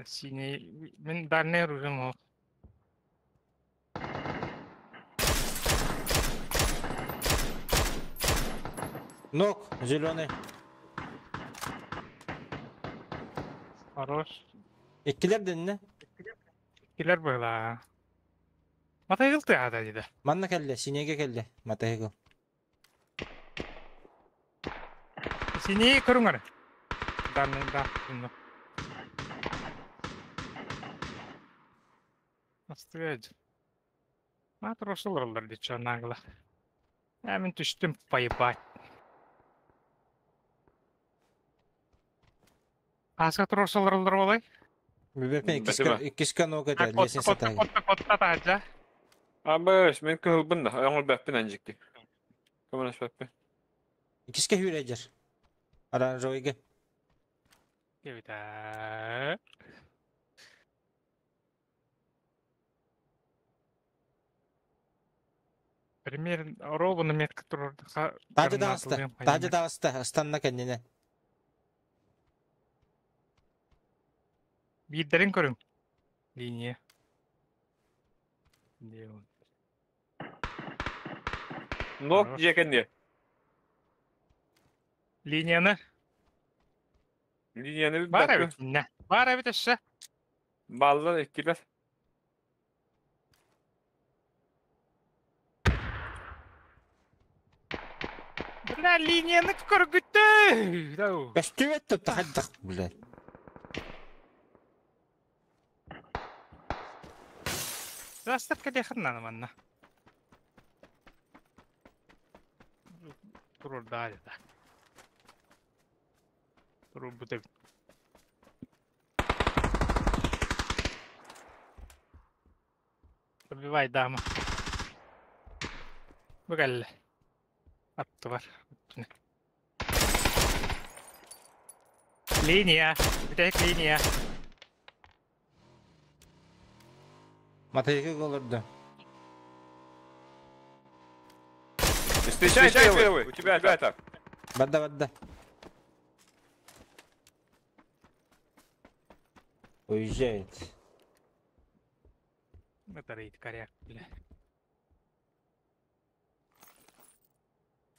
Синий. Мин дальний оружием ол. Нок, зеленый. Хорош. Иккилэр дэннэ. Иккилэр быһылаа. Матайгыл тыаһата диде. Манна кэллэ, синеге кэллэ. Матайгыл. Синей көрүҥ эрэ. Данный да. Астыгаж. Матросулар олороллор диччо нагло. Ә мин түстүм поебать. Аска туруорсалар олорор буолай? Бүбэппин иккискэ иккискэ нога этэ лестница таһыгар. Котта котта таһырдьа. Абыс, мин кыһылбын да, оҥорбөппүн анжикки. Көмөлөспөппүн. Иккискэ хүүрэдьэр. Оранжевыйга. Кэбитэ. Пример ровно метка турурдаха Таһырдьа таҕыста, таһырдьа таҕыста, ыстанна кэннинэ. Биирдэрин көрүҥ. Линия. Нок дьиэ кэнниэ. Линияны. Линияны Баар эбит. Баар эбит өссө. Баллар иккилэр. Бля, линияны көргүттэ! Көстүбэт тутта хайдах, блядь. Застав кэлиэхин наада манна. Турурдаа да. Турурбут эбит. Добивай дама. Бу кэллэ. Аттыбар. Линия. Бүтэһик линия. Матайга олордо. Встречай первый! У тебя это! Барда барда. Уезжает. Это рейд коряк, бля.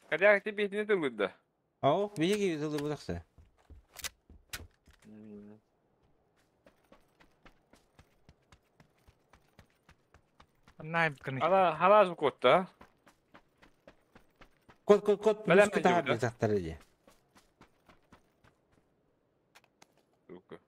Коряк тебе не дылы да? Ау, биһиги дылы бутахса. Найбканы. Ана халаз кот да? Кот кот кот Бэлэм плюс кытаҕар да? бутахтар дии. Сука.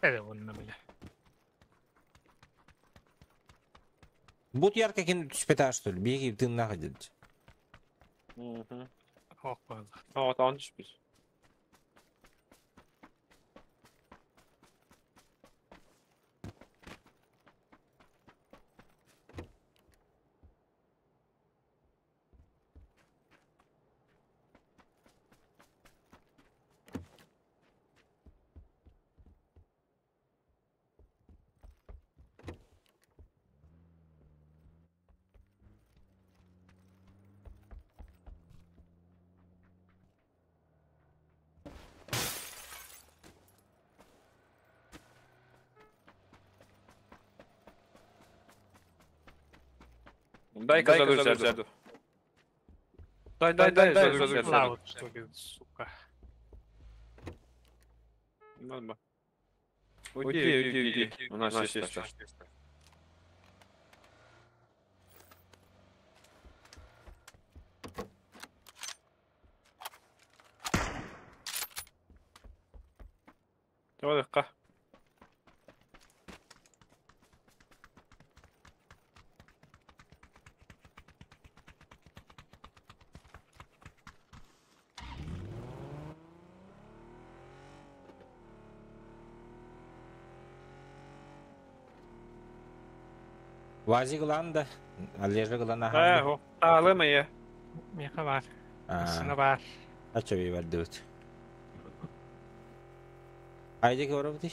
Это вон бля. Бут ярко кин түспэтэ что ли? Биһиги тыыннаах дед. Ох, база. Aa, tamam düşmüş. Дай-ка заду сяду. Дай, дай, дай, заду сяду. Лаут, что ли, сука. Нормально. Уйди, уйди, уйди. У нас есть тачка. Давай, ка. Вазик ылан да, Олежа ылан Ээ, аһаан. о, таалым эйэ. Миэхэ баар. Массыына баар. Ачча бардыбыт. Айдик барабытый?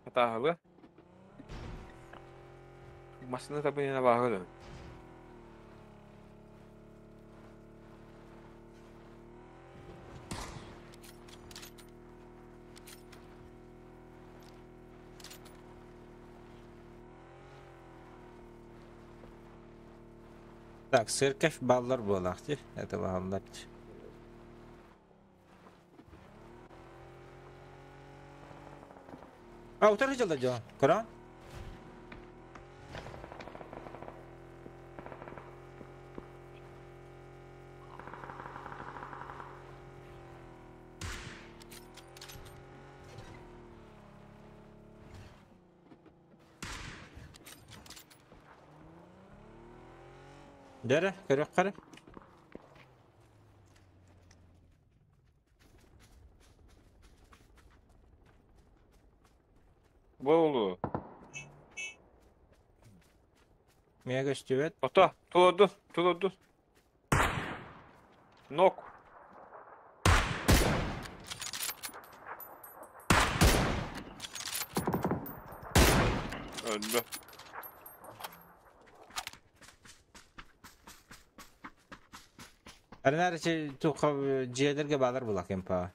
Атааһылы. Массыына табыйына бааһы Так, церковь баллар буолаахтыр. Это баллар. А, утары дьалла дьон. Көрөн? Дәрі, көрөк қары. Болу. Мия көстүбэт. Ото, тулуду, тулуду. Нок. Öldü. Арнар туха дьиэлэргэ баалар булак эмпа.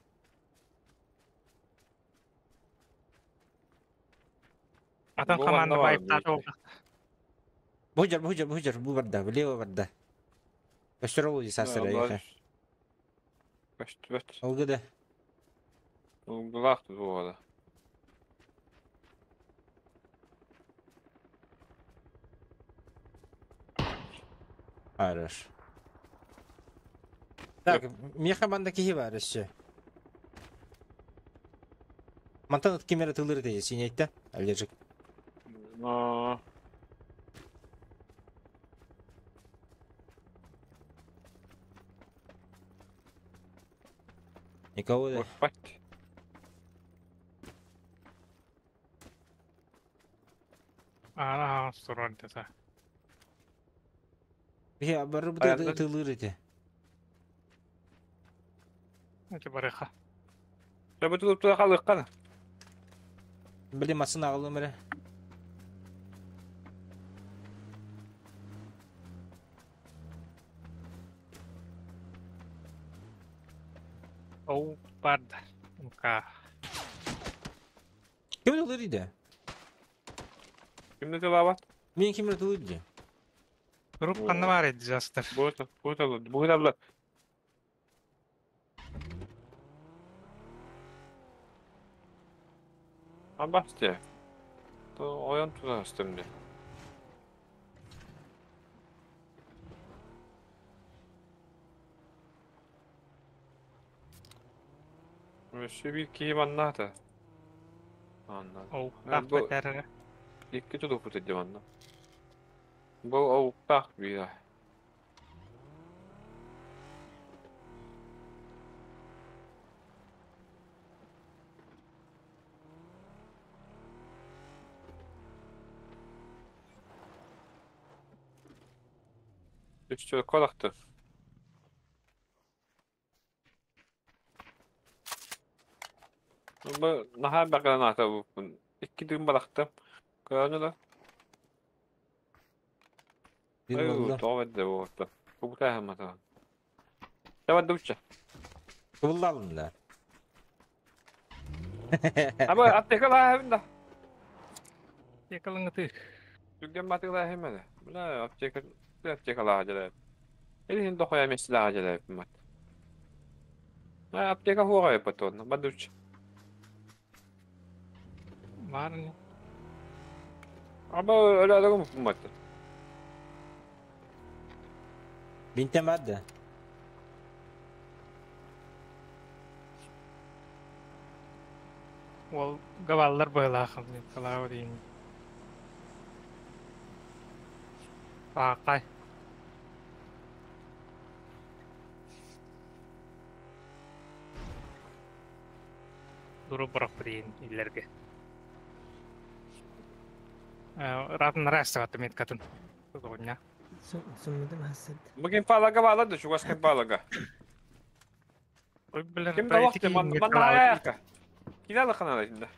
Атын Бу команда манна баар байыптаата дии. буолла. Бу жар, бу жар, бу жар, бу барда, влево барда. Көстөр ол сасыра яха. Көстүбэт. Ол да. Булаах туода. Хорош. Так, меха банда кихи бар өссө. Мантан кимер тылыр дейdi, синейтте. Алежик. Но. Никого да. Упать. Ана сурар дesa. Я бары бу Аяндан. тылыр эти. Эти барыха. Төбө тулуп тула халыккан. Блин, масын агылым эре. Оу барда. Мка. Ким тылыр иди? Кимде тылабат? Мен ким тылыр иди? Групп ханна бар эди жастар. Бу бу бу бу Абасте. То оян туда стемде. Өссө bir киһи маннаата. Анна. Оу Э, таах бу- бэтэрэ. Икки тудупут эдди манна. Бу оуктаах биир. Үч колакты. Бу наһаа баҕанаата бу. Икки дым балахтым. Көрөнү да. Bir Ой, болду. тоҕо бэрдэ буолта. Кубутааһымата. Давай дуча. Кыбылды алын да. Аба аптекалаа да. Якалыңыты. Түргэн батыглаа хэмэлэ. Бля, аптека аптекалаа дьэлэ. Илин дохоя меслаа дьэлэ мат. А аптека хуга потон. Бадуч. Бар не. Аба өлө мат. Бинтен бар да. Ол гаваллар байлаахым. Калаа дейин. Аакай. Дуру бырахпыт иллэргэ. Ыраатыннара астыбатым меткатын. Тутугуння. Суммутум хассыт. Бу ким палага баала да чугас ким палага. Ой, билэр, Ким да вахты манна Кида лахана да.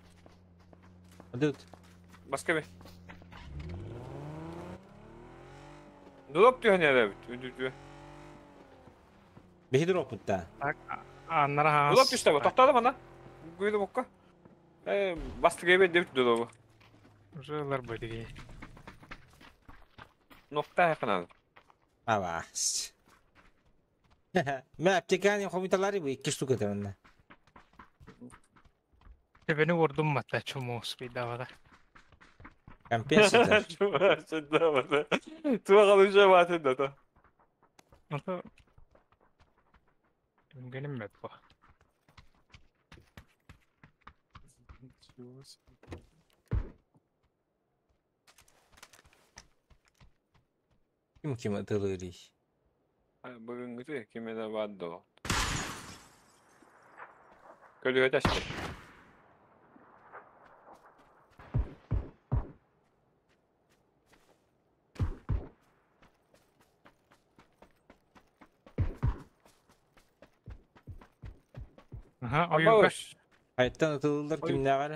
Адыт. Баска би. Дулап түһэн эрэбит. Үдүтү. Биһи дроппут да. Аннара Дулап түстэ бу. Тохтоодо мана. Гүйдө букка. Э, бастыгы бе деп дулабы. Уже ылар бөдүге. Нокта ханан. Авас. Мэ аптеканы хомуталары бу икки штука это Тебени уордум матта чуму спидавада. Компенсатор. Туга уже батын да то. Ото Үнгеним мөт бу. Ким ким атылырый. Бүгүнгүтү ким эне баадо. Көлүгө ташты. Аха, ойуга. Айттан атылылар кимнээҕэр?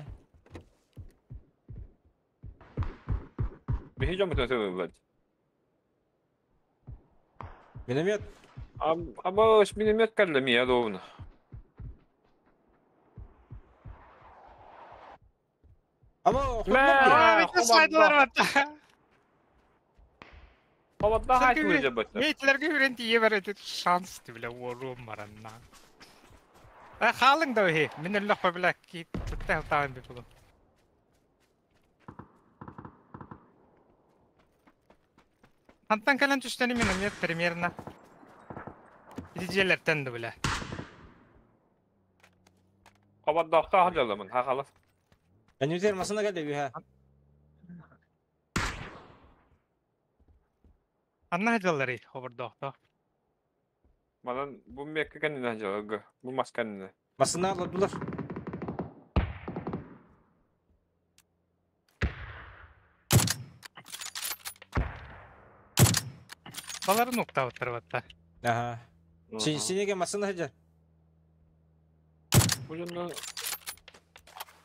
Биһи дьоммутун атылылар. Миномет. Абаш миномет кэллэ мия доуна. Ама слайдылар батта. Хоботта хайтылы жабатта. Мейтилерге үрен тие бар шанс тибиле уорум баранна. Э халың да хе. Мен эллах бабла ки тутта таан би булу. Антан кэлэн түстэни миномет примерно. Идиҗеләртән дә белә. Хоботта хаҗаламын, хахалас. Әнүтер масына кэлде биха. Анна хаҗалары хобордоохто. Манан бу мекке кэннинэ хаҗалага, бу мас кэннинэ. Масына алладылар. Баларын уктабыттар батта. Аха. Синеге масына хаҗар. Бу жонно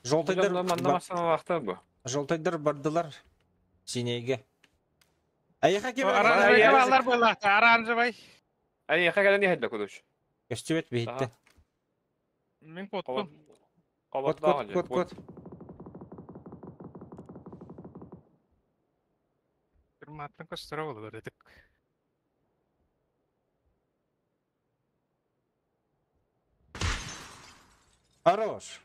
Жолтайдар манна масына вакта бу. Жолтайдар бардылар. Синеге. Айха кем? Оранжевый балар була, оранжевый. Айха кэлэн иһэллэ кудуш. Көстүбэт биһитте. Мин коттум. Кот кот кот кот. Маттан көстөрө болу көрөдүк. Хорош.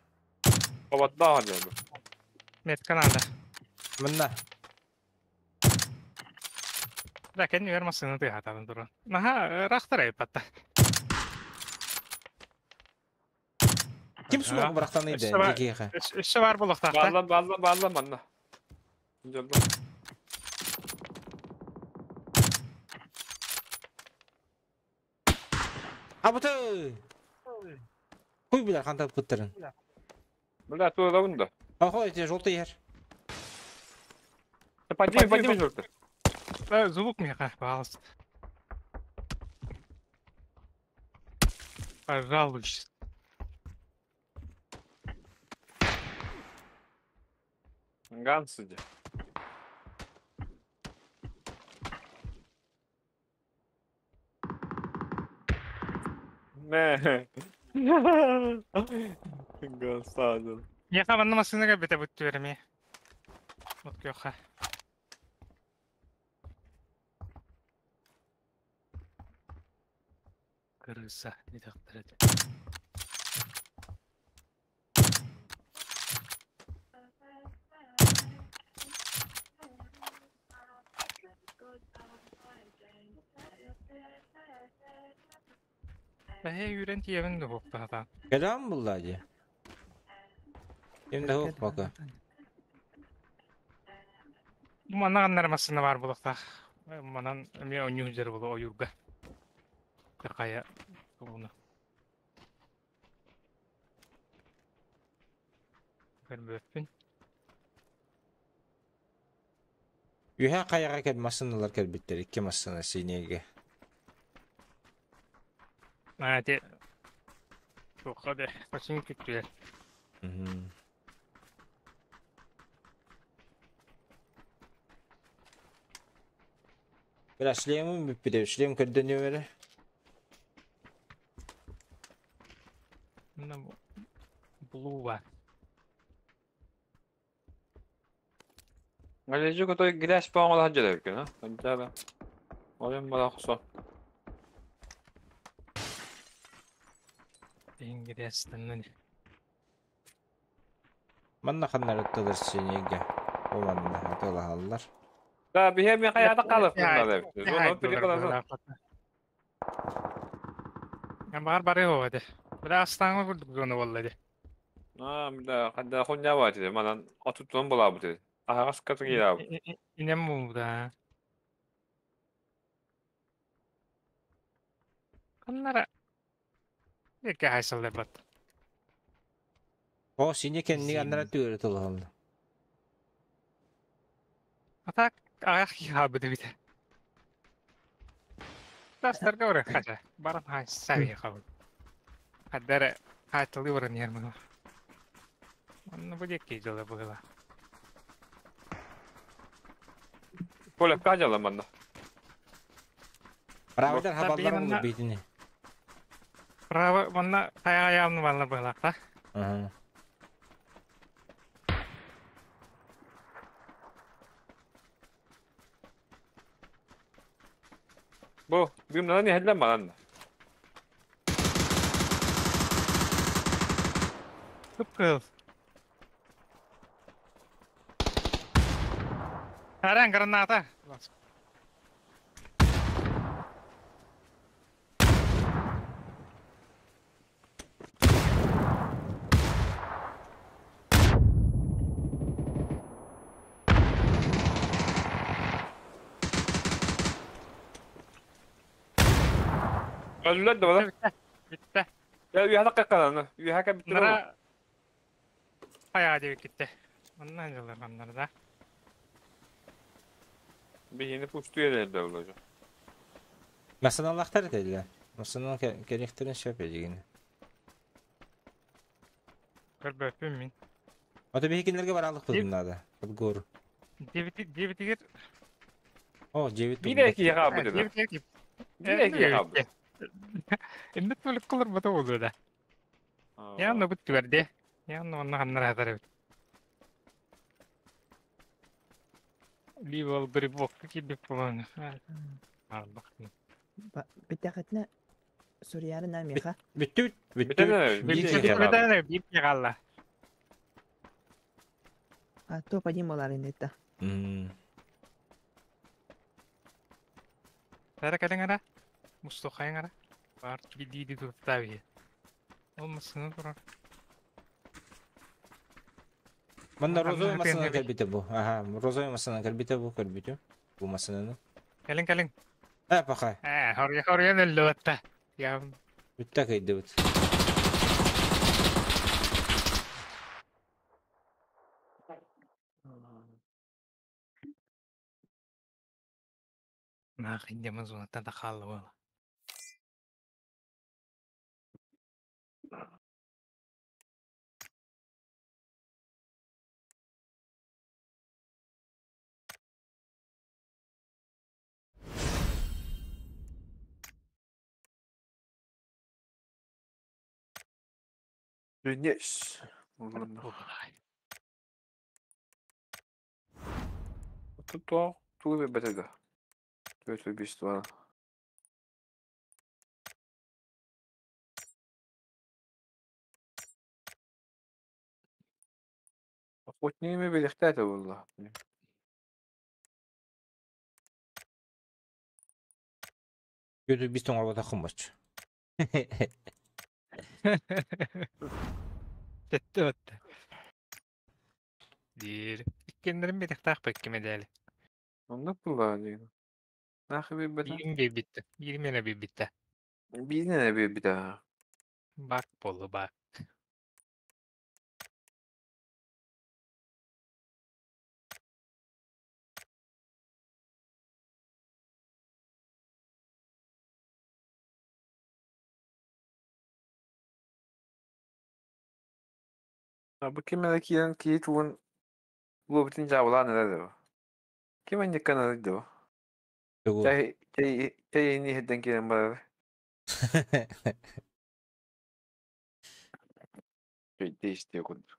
Хоботта хаҗалы. Метка надо. Мында. Да, кенни бер масына ты хатабын туран. Наха, рахтар айпатта. Ким сумак бырахтан иде дикиха. Өссө бар булуктакта. Балла балла балла манна. Жолда. Абыты. Куй билер кантап кыттырын. Бля, тула да. Ахо, эти желтый ер. Подними, подними желтый. Звук меха, пожалуйста. Пожалуйста. Гансы де. Не. Гансадын. Яха манна машинага бете бүттү берме. Вот кёха. Крыса, не тактырды. Бәһе үйрен тиебин да бопта. Кэлам булла же. Ким да хук бака. Манна ганнар машина бар булукта. Манан эме оню жер болу оюрга. Такая буну. Көрбөппүн. Үһэ хайаҕа кэл массыыналар кэлбиттэр, икки массыына синиэгэ. Аа, ити туохха да почему күттүлэр. Бля, шлемым бүппүтэ, шлем көрдөнүөм эрэ. Мына булуу бар. Галежик отой грязь по оҥолоһон дьэлэбиккин, а? Ончаара. Ойон бара охсо. Иһин грязьтаннан. Манна ханнарыттылар синиэгэ. Бу манна атыылаһаллар. Да, биһи эмиэ хайаата хаалыахпын наада эбит. Ону перекладан. Баар бары оҕо этэ. Бля астааҥҥа курдук зона буолла дии. Аа, бля, хадда хунньаабаат этэ. Манан отуттан булаабыт этэ. Аһаҕас катыгыйаабыт. Инем буолбута. Ханнара Эки хайсалларбат. О, сине кэнниг аннара түөрэ тулуһалла. А так аҕыйах киһи хаалбыт эбит. Тастарга баран хача. Баран хайсаби хабыл. Хаддара хаайталыы баран иһэр мыла. Онно бу диэки дьыла быһыла. Коля, дьыла манна? Правдар хабаллар олор биитини. Право манна хайа аямны баллар быһылаахта. Ага. Бу, бүгүн иһэллэн манан. Кып-кыл. Аран граната. Өллөр да бала. Bitti. Ya үһэ таккаланы. Үһэ кэбиттер. Нара хайа диэбит китте. Оннан дьыллар ханнар да. Биһини пустуя дэрдэ булажа. Масыналахтар этэллэр. Масынан кэлиэхтэрин сөп эдигини. Көрбөппүн мин. Ото биһи кинилэргэ бараалыкпытын наада. Подгору. Диэбитигэр О, дьиэбит Биир турбут. киһи хаалбыт этэ. Диэбитигэр Биир киһи хаалбыт. Инник бөлүк кылырбата буолуо да. Ян бут түбэрде. Ян онно ханнар хатар эбит. Ливал грибок кидип болан. Арбак. Бүттэхитинэ суруйаары миэхэ. Бүттүбүт. Бүтэн Бүттүбүт. Биир киһи хаалбыт. Бүтэн биир киһи хаалла. А то один болар инде. Тара кэлиҥ эрэ. Мустухайыҥ эрэ. Баар дии туттаа биһи. Ол массыына турар. Манна розовый Ханна массыына тыаһа кэлбитэ бу. Аха, розовый массыына кэлбитэ бу көрбүтүм. Бу массыынаны. Кэлиҥ кэлиҥ. Э, пока. Ээ, хорйа хорйан өллүбэтта. Я Бүттэ кыйдыбыт. Нахуй демон зонаттан да хаалла буола. Yes. Тут тугу бэтэ. Түөт убийство. Охотними билихтээте буолла. Көтү бис тоҥорбота хыммач. Тетте батта. Диир. Иккеннерин битехтаах бэкки медали. Оннук булла диэн. Нахы билбэтэ. Биирин биэрбиттэ. Биирин мэнэ биэрбиттэ. Биирин билбитэ. Бак болу бак. Бу ким эрэ киирэн киһи тугун луобутун дьаабылаан эрэр дуо? Ким анньыкканарый дуо? Тугу? Чэй чэй чэй иһирдэн киирэн барар. Өйдө истиэ курдук.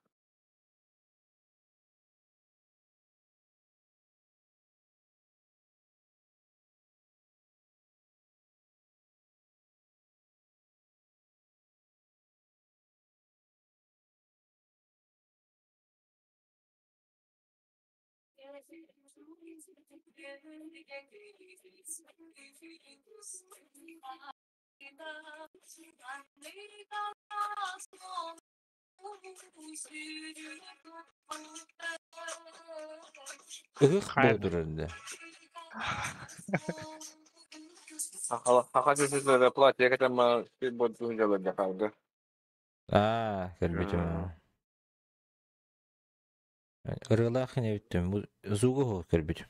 Ыһыах боотурар да. Саха сиригэр платье кэтэн баран дьаларга хаалга. Аа, көрбүтүм. Ырыалаах ини бүттүм. Бу Зугу көрбүтүм.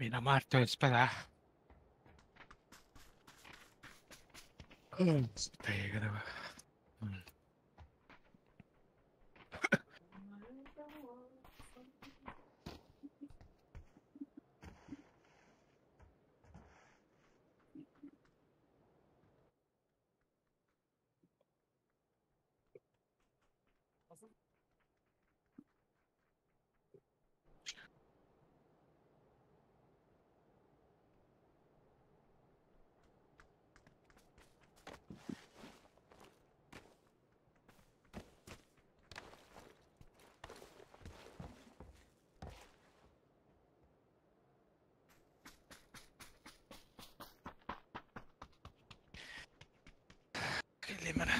Минамар түспэт Кэлимэрэ.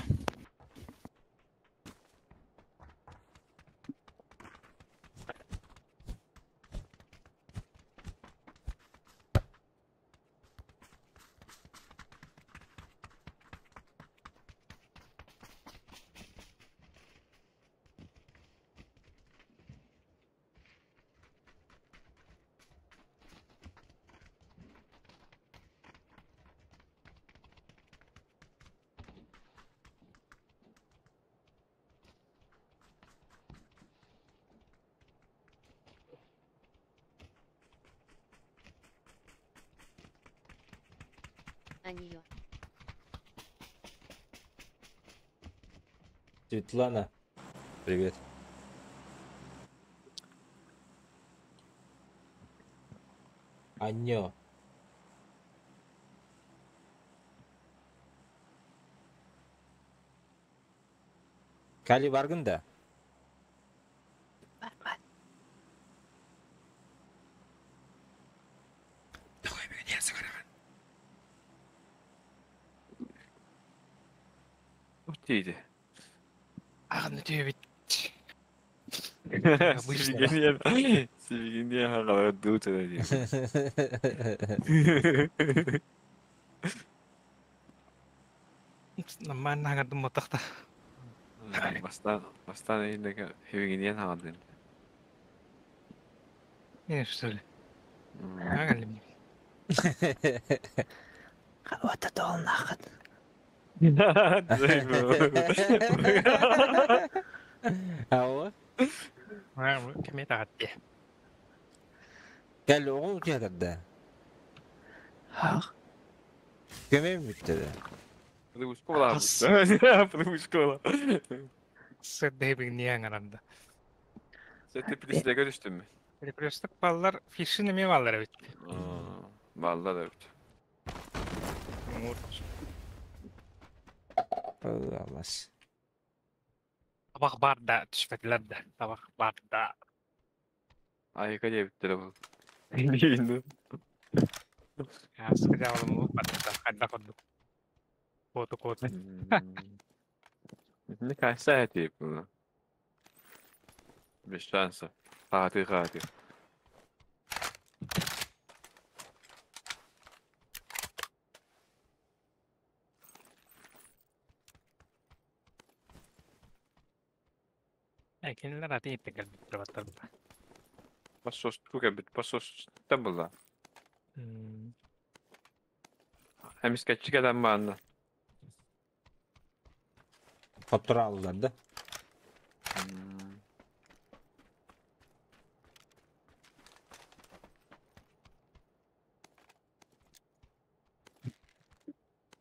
Аньё. Светлана, привет. Аньё. Кали баргын да? Бар-бар. Дейді. Ағын өте бит. Сибигинен хағалар дуутара дейді. Наман хаңардым мотақта. Бастан бастан индеге хибигинен хағадын. Не что ли? Ағалым. Вот это он нахад. Ауа. Кеме тағатты. Кэл оҕо утуйатар Ах. Көмөм бүттэ да. Потому школа. Потому школа. Сәддәйбің не аңаранда. Сәтте плюсте көрүштүм. Перекресток баллар фишин эме баллар бит. Баллар evet. Аллас. Табах баар да, түспэтилэр да. Табах баар да. Айыка диэбиттэрэ бұл. Диин. Ааспыт дьаабылым барда хайдах курдук. Куоту куоту. Не кайса этип bunu. Без шансов. Хаатыы хаатыы. Э, кинилэр атын иттэн кэлбиттэр баттар. Бассосту кэлбит. Бассостан булла. Эмискэччи кэлэн баанна. Хотторо да?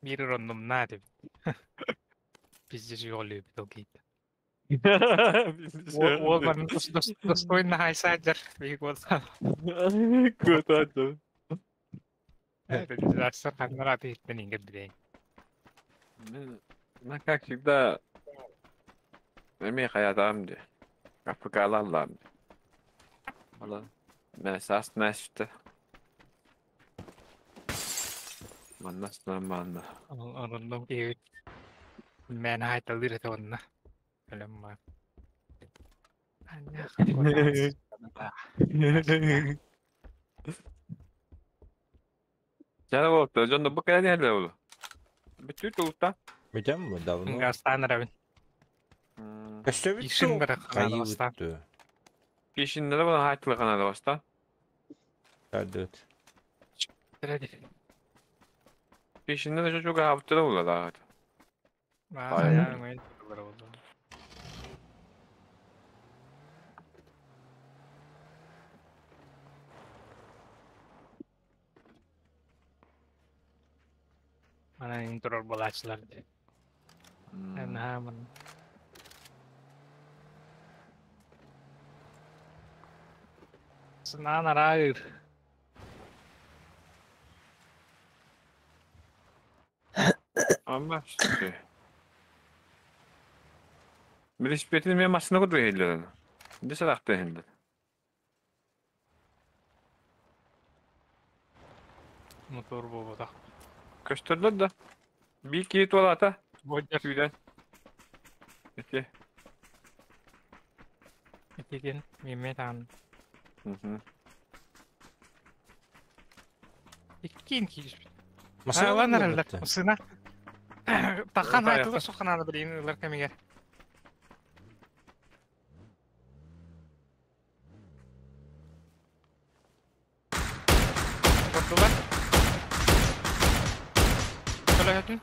Биир роннумнаа диэбит. Пиздец үөҕүлүөбүт ол киһитэ. Уол баран достойно хайсаадьар биһиги уол. Куотаатым. Дизастер ханнар аты иһиттэн иҥгэр билэйин. Ну, как всегда, эмиэ хайатаам дии. АПК-лааллаам дии. Ала, мэ саас нэстэ. Манна манна. Онон киһибит мээнэ хайталыыр этэ онно. Өлөм баар. Дьэ буолта, дьонно бу кэлэн иһэллэр буолуо. Бүттүүт улута. Бүтэн бу давно. Гаастаан эрэбин. Көстөбүт Ишин туу. бара Хайыы ханааластаан. бүттү. Пишиннere bana haytlı kanalı başta. Көрдүт. Пишиннere çok haftada bular. Манан турар буолааччылар дии. Наһаа манна. Сынаан арааыр. Ama işte. Велосипедin мен машина курдук иһиллэр. Десе сарахта иһиллэр. Мотор буолбатах. Көстөллөр да. Биир киһи туолаата. Бодьор. Сүүрэн. Ити. Итигин миэмэ таан. Иккиэн киирбит. Машина Ылан эрэллэр. бүттү. Сына. Тахан Ой, хайтылар суханааны билигин ылар кэмигэр. Көрдүлэр. Көлөһөтүн.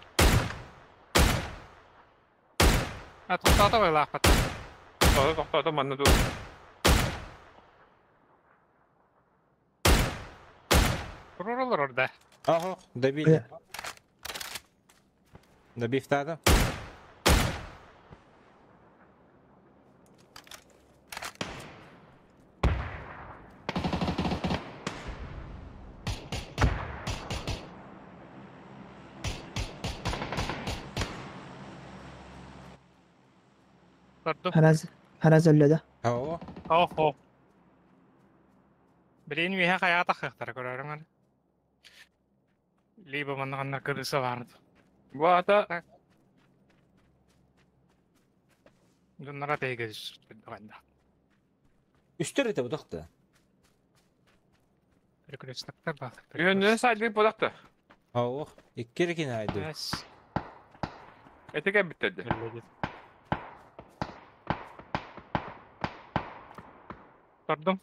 А тохтоото байлаахпат. Тоҕо тохтоото манна дуу. Турар орда. Ага, добили. Добив тада. Көрдүм. Хараз Хараз өллө да. Ого. Охо. Билин үөһэ хайаҕа тахыахтара көрөрүҥ Либо манна ханна кырыса баарды. Бу ата Дьоннора тэйгэ түспүт Үстер это будакта. Перекрестактар баар. Үйөннөн сайдыы булакта. Ого. Иккерекин айды. Эс. Этиге бүттерди. Көрдүм.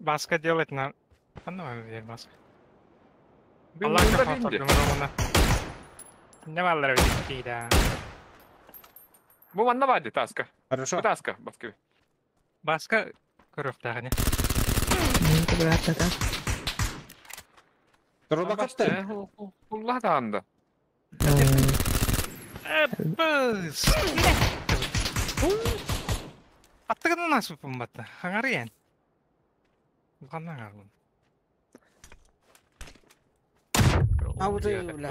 Баска делать на... Ханна бер баска. Аллах Бинди. Не баллар бит да. Бу манна барды таска. Хорошо. Бу таска баска. Баска көрөхтәгәне. Мен кыбыраттата. Турбакатта. Улла да анда. Эппс. Аттыгын насыпым батты. Хаңарыян. Ханна гармын. А вот и бля.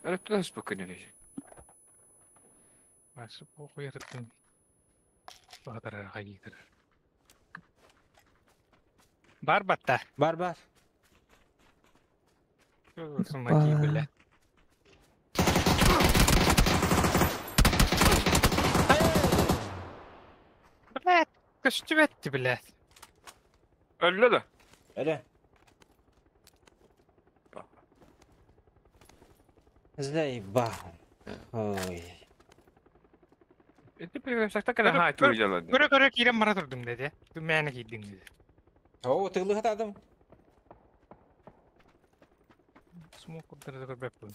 Өрөттүлэс бу күнү. Похуй Баҕатарар хайыытыр. Бар батта. Бар бар. Сумаки бля. Блядь, көстүбэт блядь. Өллө да. Öyle. Заебал. Ой. Ити пересакта кэлэн хаайтыы дьалады. Көрө-көрө киирэн бара турдум деді. Мээнэ киирдиҥ диде. Оо, тылы хатадым. Смок курдары да көрбөппүн.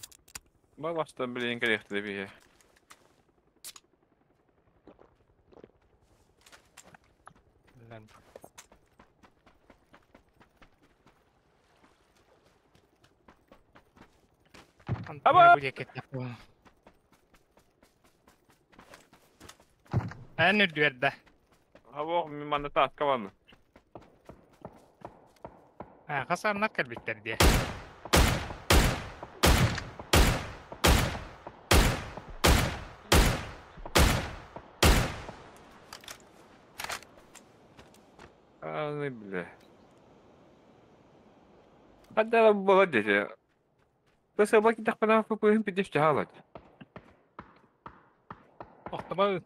Ба бастан билин кэлиэхтэ биһи. Лэн. Аба! Антон бу диэки Эн үрдүөрдэ. Хабох ми манна тааска барны. Аа, хасаннар кэлбиттэр диэ. Аны бile. Хадда бола десе. Баса баки тахпана фупуһун пидеш жаалат. Охтоба.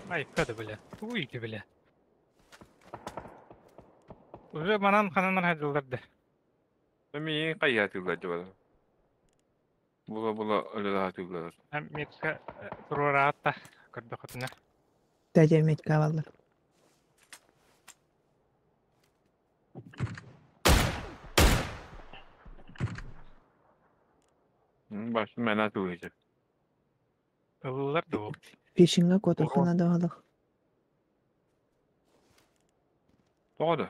Ай, када бля. Туй бля. Уже манан хананар хадылар да. Ми кайя тылла жабала. Була була өлө тылла. Метка туруораатта көрдөхөтүнэ. Дядя метка баллар. Баш мена туйжа. Ыллар да ол. Фишинга котухана да халах. Тоҕо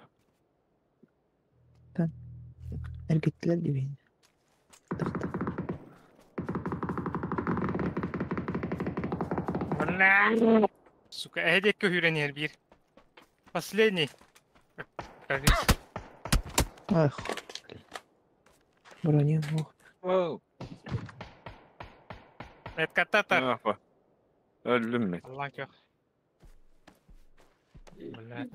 Эргиттилер дибин. Тахта. Сука, эдек көһүрэн бир. Последний. Кажись. Ах. Броня ох. Вау. Меткататар. Өллүм мен. Аллаң көх. Бля.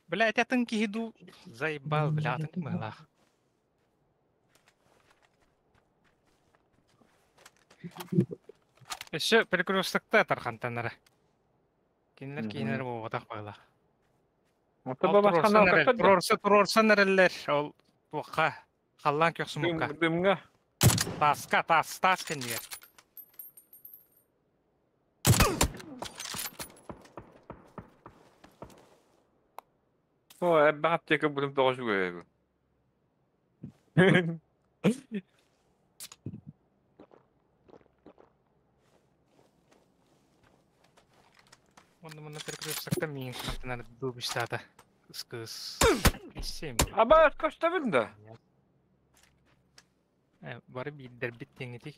Бля, атын киһи ду заебал, бля, атын кымылах. Еще перекрестокта тархантанара. Кинилер кинилер буотах баглах. Ото башкана Турорса турорсан эреллер ол туохха халлаан көхсүмукка. Дымга. Таска тас тас кеннигер. О, эббэ аптека булум тоҕо шугай. Онно манна перекрестокта миин хантанар дубиштата. Скыс. Исем. Аба, костабын да. Бары биддер биттеңити.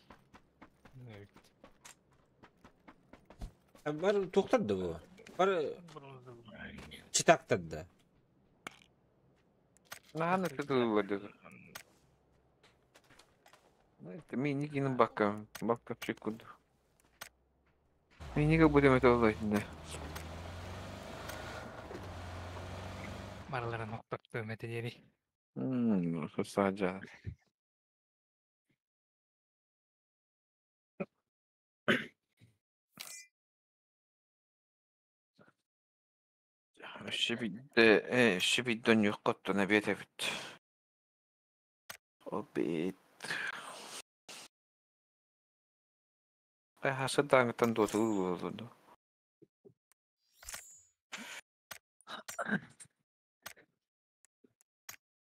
Бар тухтарды бу. Бар читактарды. Наһаны тылла Это минигин бака, бака чекуду. Минига будем это да. Барыларын окторту метедери. Мм, саджа. Шибидде, шибидден юққаттана бетебит. Обед. Хасадаангтан дуотулуолуну.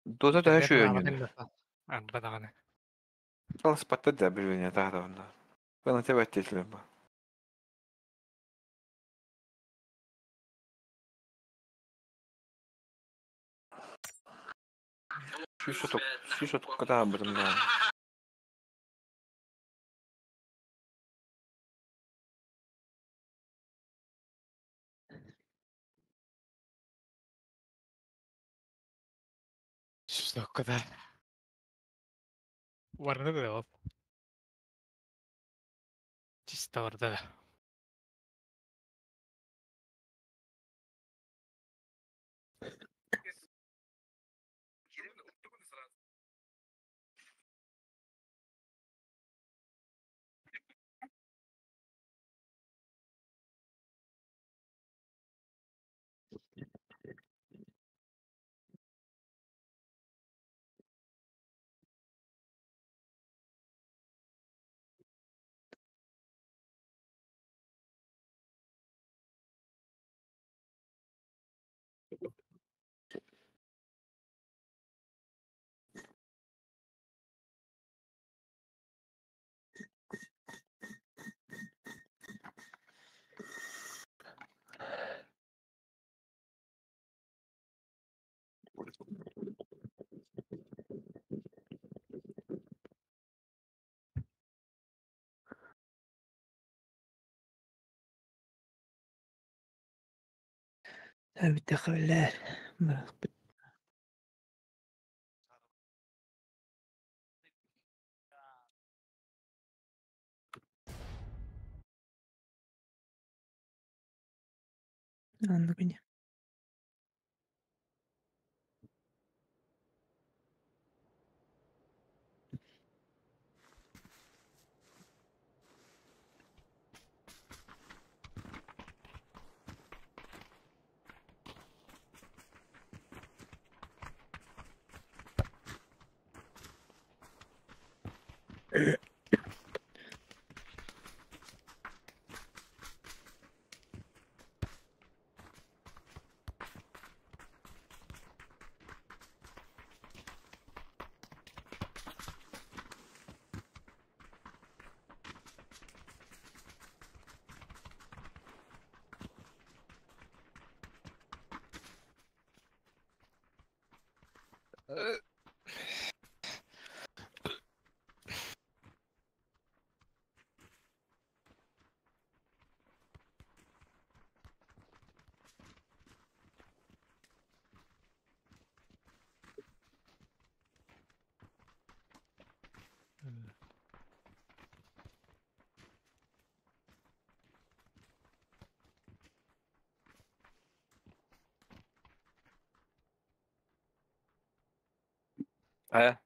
Дуота төһө Арбадаганы. Аласпатта да билбине таатабында. Бана тебеттилем ба. Сүүсоток, сүүсоток катаабытым да. Сүүсоток ката. Барда да ол. Чисто барда да. Бүттэххэ биллэр. Бырахпыт. Оннук ини. Э.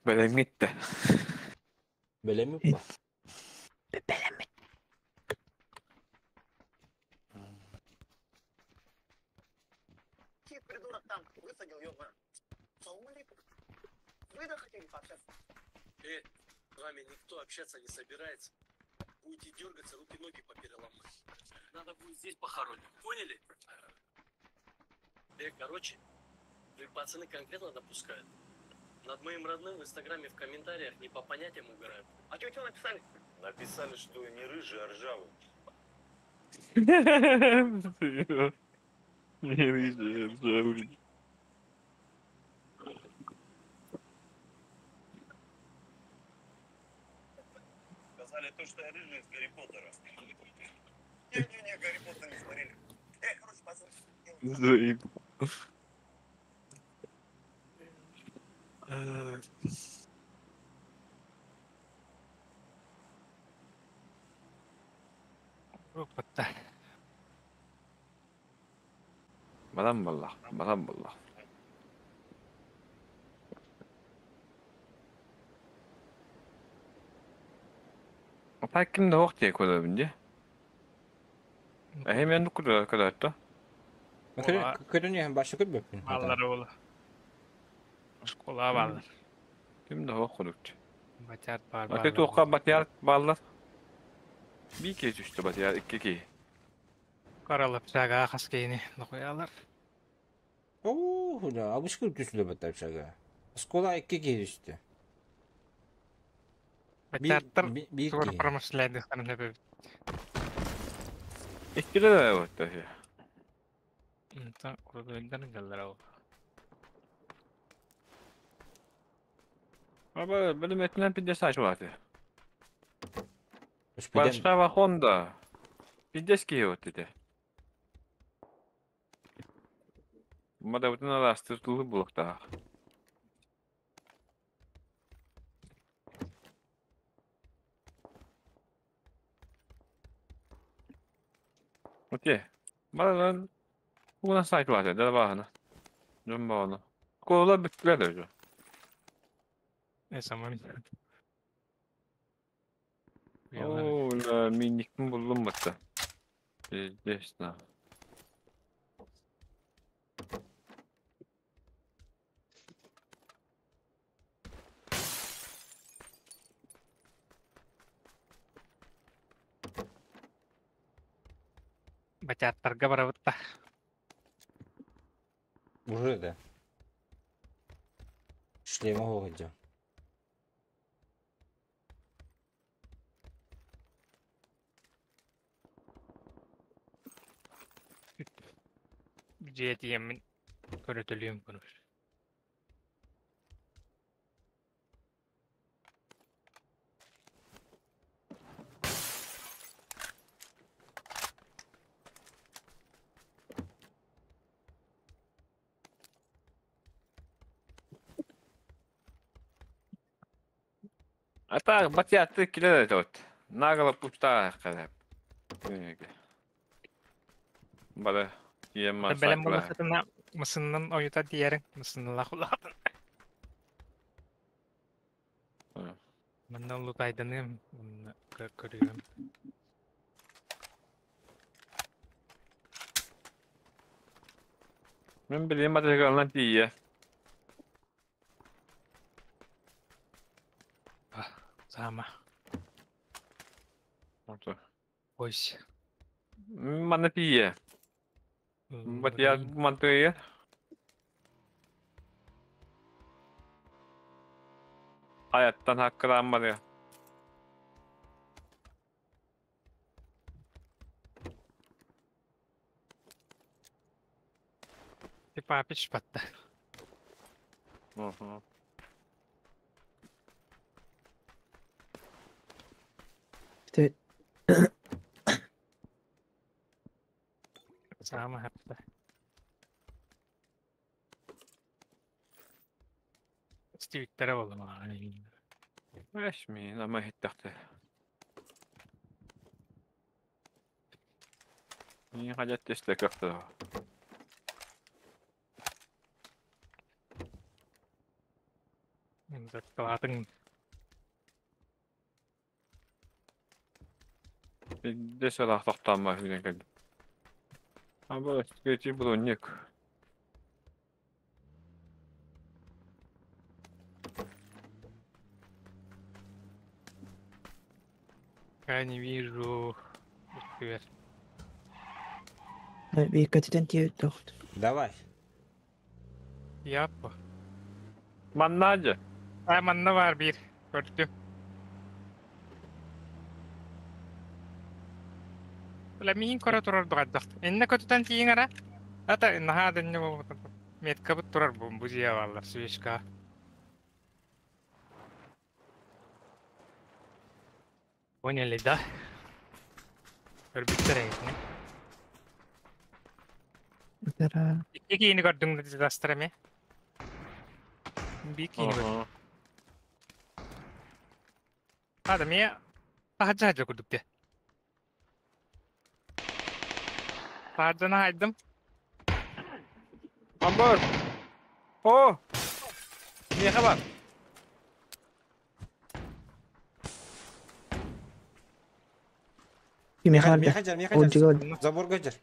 Бэлэм gitti. Бэлэм ба. Бэлэммит. Придурок там высадил, ёбана. Салам алейкум. Вы да хотели пообщаться? Э, с вами никто общаться не собирается. Будете дергаться, руки-ноги попереломать. Надо будет здесь похоронить. Поняли? Э, короче, вы пацаны конкретно допускают. Над моим родным в инстаграме в комментариях не по понятиям угорают. А что, что написали? Написали, что не рыжий, а ржавый. Не рыжий, ржавый. Сказали то, что я рыжий из Гарри Поттера. Не-не-не, Гарри Поттер не смотрели. Эй, короче, пацаны. Заебал. Опа-та. Баран буолла, баран буолла. А ким да ох дии көрөбүн дии. Эһи мен көрөөттө. Көрүн яһын башы көрбөппүн. Баллар ола. Оскола баллар. Ким да ох көрүктү. Батят бар Аты туохха батыяр баллар. Бии киһи түстэ батыяр икки киһи. Каралап сага хаскейни лохуялар. Оо, да, абышкы түстү баттап шага. Оскола икки киһи түстү. Батяттар Биир тугар киһи. промышленный ханна Иккиле да отто. Инта урдуйдан галлар ол. Аба билим этинен пиздец ачылаты. Үспеден Башка Honda. Пиздец киһи от ити. Мада бутын аластыр тулы булуктаах. Окей. Баран угунан сайтлаата, да баҕана. Дьон баҕана. Куолар бүттүлэр да уже. Э, самам. Оо, минникпин буллум батта. Пиздец, на. Бачааттарга барабыт да. Уже да. Шлема хоҕойдьо. Дьиэ тиийэммин көрөтөлүөм көнөр. А так, батятты килер это Нагло пустая калеп. Бары тиэмма Бэлэм буоллаххытына мысыннан ойута тиийэриҥ, мысынналаах улаатан. Манна улутайданыам, онно көрүөм. Мин билим атыгалан тиийэ. Саама. Ой. Манна тиийэ. Батия мантыйы. Аяттан хаккыраан барыа. Папич батта. Саама хапта. Стивиктэрэ буолла маҕан. Эш мин ама иһиттэхтэ. Мин хадьат тесте көхтө. Кылаатын Бидде салах тохтоoma хүнен кэлбит. Аба эти броник. Я не вижу. Привет. Бииккэтитэн тиэбит тохт. Давай. Яппа. Манна А манна бар биир. Көрдүм. Бля, миин көрө турар дугайдах. Инне көтүтэн тииҥ ара. Ата наһаа дэнне буолбут. Меткабыт турар бу бу дьиэ бааллар свечка. Поняли, да? Көрбүттэр эҥин. Утара. Икки киини көрдүҥ дастар эмиэ. Биир киини көрдүм. Ада эмиэ таһырдьа сылдьар курдук дии. Таһырдьаны аһайдым. Амбар! О! Миэхэ бар! Кимиэхэ барда? Миэхэ дьэр, миэхэ Олдьуга дьэр. барда. Заборга дьэр.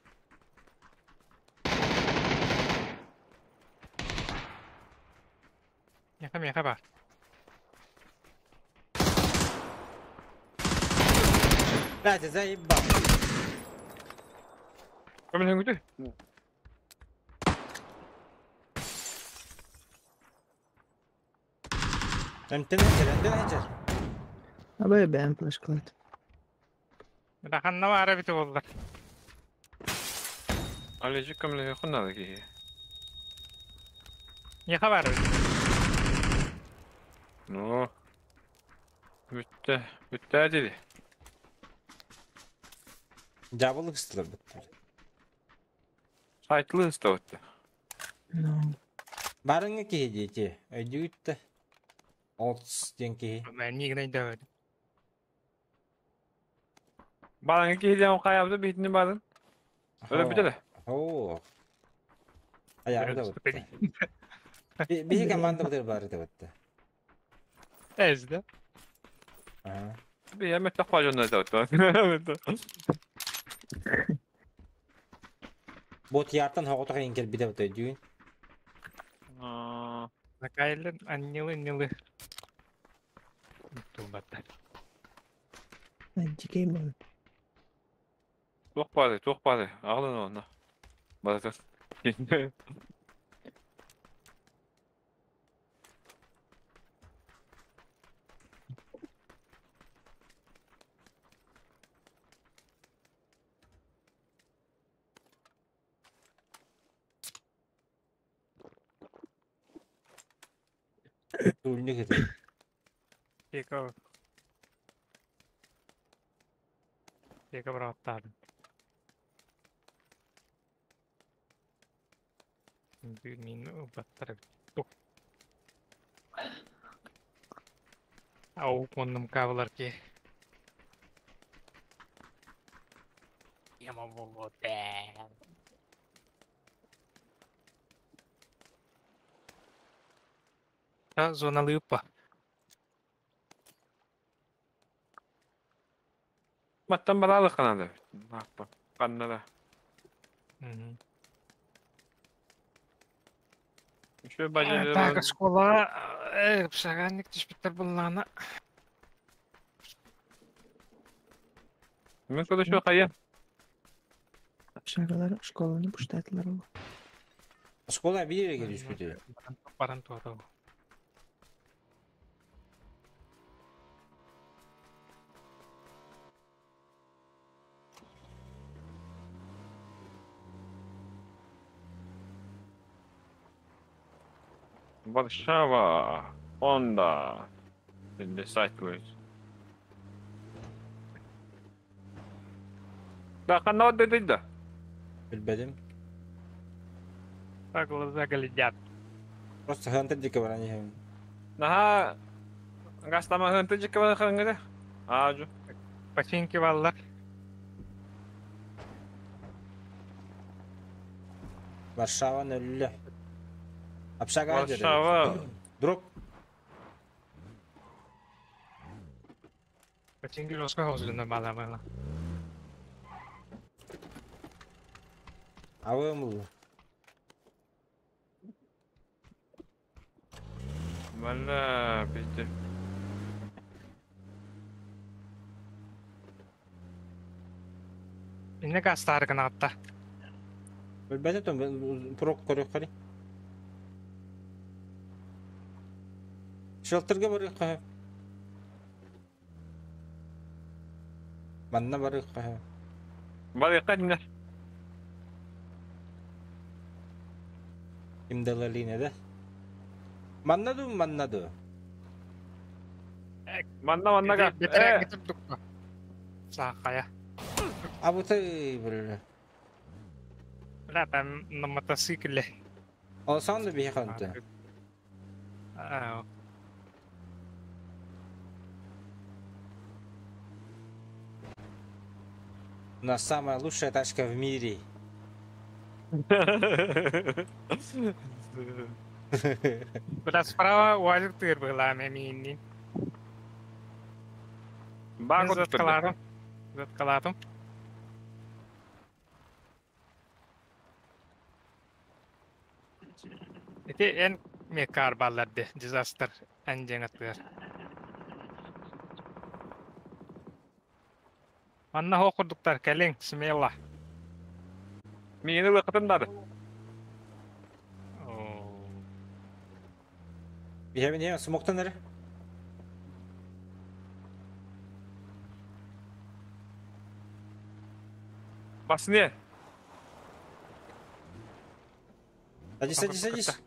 Миэхэ миэхэ бар. Блядь, заебал. Көмөлөһүҥүтүй? Эмтэн эчэр, эмтэн эчэр. Абай бэйэм флешкалаат. Ханна баара эбитэ буоллар. Алежик көмөлөһүөххүн наада киһи. Миэхэ баар эбит. Ну. Бүттэ. Бүттэ диди. Дьаабылык ыстылар бүттүлэр. Сайтлы ыстабытты. No. Барыҥҥа киһи диэти. Өйдүүт да. Олтс диэн киһи. Миигин өйдөөбөтүм. Балаңа киһи диэн хайабыта биһитини барын. Өлбүтэ. Оо. Аяғы да бытты. Биһи команда бытыр бары да бытты. Эзде. Ага. Би эме тахпа жонно да бытты. Бот яртан хоҕотох иин кэлбитэ быта өйдүүн. Накайлын аннилы-нилы. Тулбатта. Дикей был. Туох баары, туох баары. Аҕалын онно. Барытын. Тульник это. Тека. Тека быраттадым. Мин убаттар. Ау, оннум кабылар ки. Яма болот. Зоналыппа. Маттан баралы канады. Наппа. Каннада. Үшө бажы. Так, школа, пшаганник түшпүттер буллана. Мен куда шо кая? Шагалар школаны пуштатылар ол. Школа бир түшпүтү. Баран туатау. Варшава, Honda, in the sideways. Да, канал да. Билбедим. Так глаза глядят. Просто хантер дике бар они. Наха, гастама хантер дике бар хангыда. Ажу. Починки валлар. Варшава нөллө. Общага Варшава. Друг. Починки жестко хозлена мала мала. Авымыл. Валла, пизде. Инне гастар гынатта. Билбеде том прок көрөк кари. Шелтерге барык. Манна барык. Барык кадимдер. Имдалалине да. Манна ду, манна ду. Манна манна га. Сахая. А вот и бля. Бля, там на мотоцикле. Ол сан да биханты. А. У нас самая лучшая тачка в мире. Бля, справа уазик тыр была, мини. Баго заткалатым. Заткалатым. Ити эн мекар балларды, дизастер эн жеңаттыр. Манна хокурдуктар кэлиң, смело. Мени лыкытындады. Бихемин смоктан эре. Басны. Садись, садись, садись.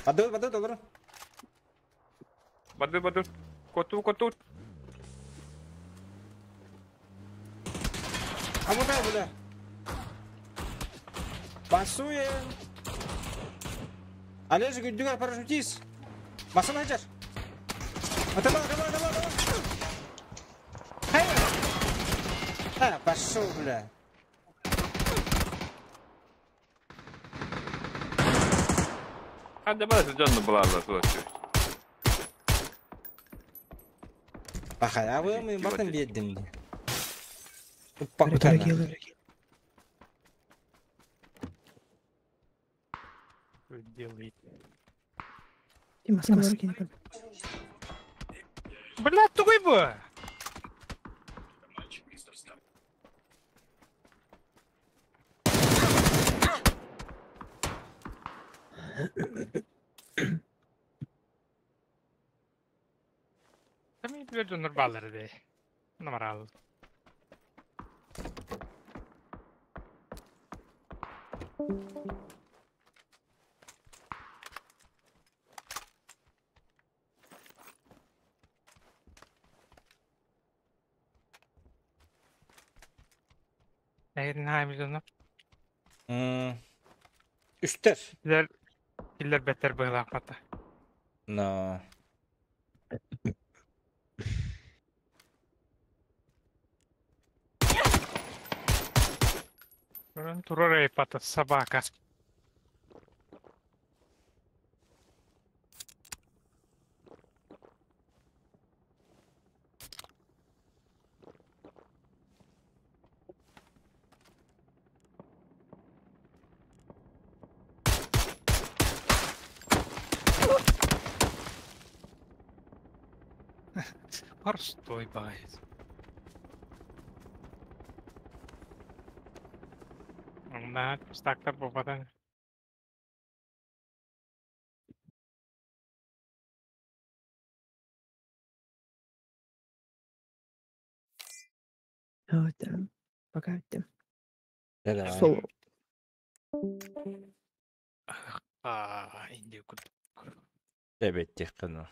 Бадыр, бадыр, доллар. Бадыр, бадыр. Коту, коту. А вот это, бля. Басуем. Олежек, үддүгэр парашютист. Басын айтар. Атама, атама, атама, атама. Хей! А, пошел, бля. Hadi bana canlı bularlar dolaşıyor. Пахая, мы бартан биэрдим дии. Бары Уппаккана. келер. Вы делаете? Тима, скоро кини. Блядь, тугой бы! Там билер дьоннор бааллар дии. Номарал. Эйрин хаайм дьоннор. Үстер. Билер киллер беттер быһылаах бата. Но. Турар пата собака. Простой байт. На, стактар попадание. Вот, пока это. Да-да. Соло. А, Индия кут. Evet, тихно.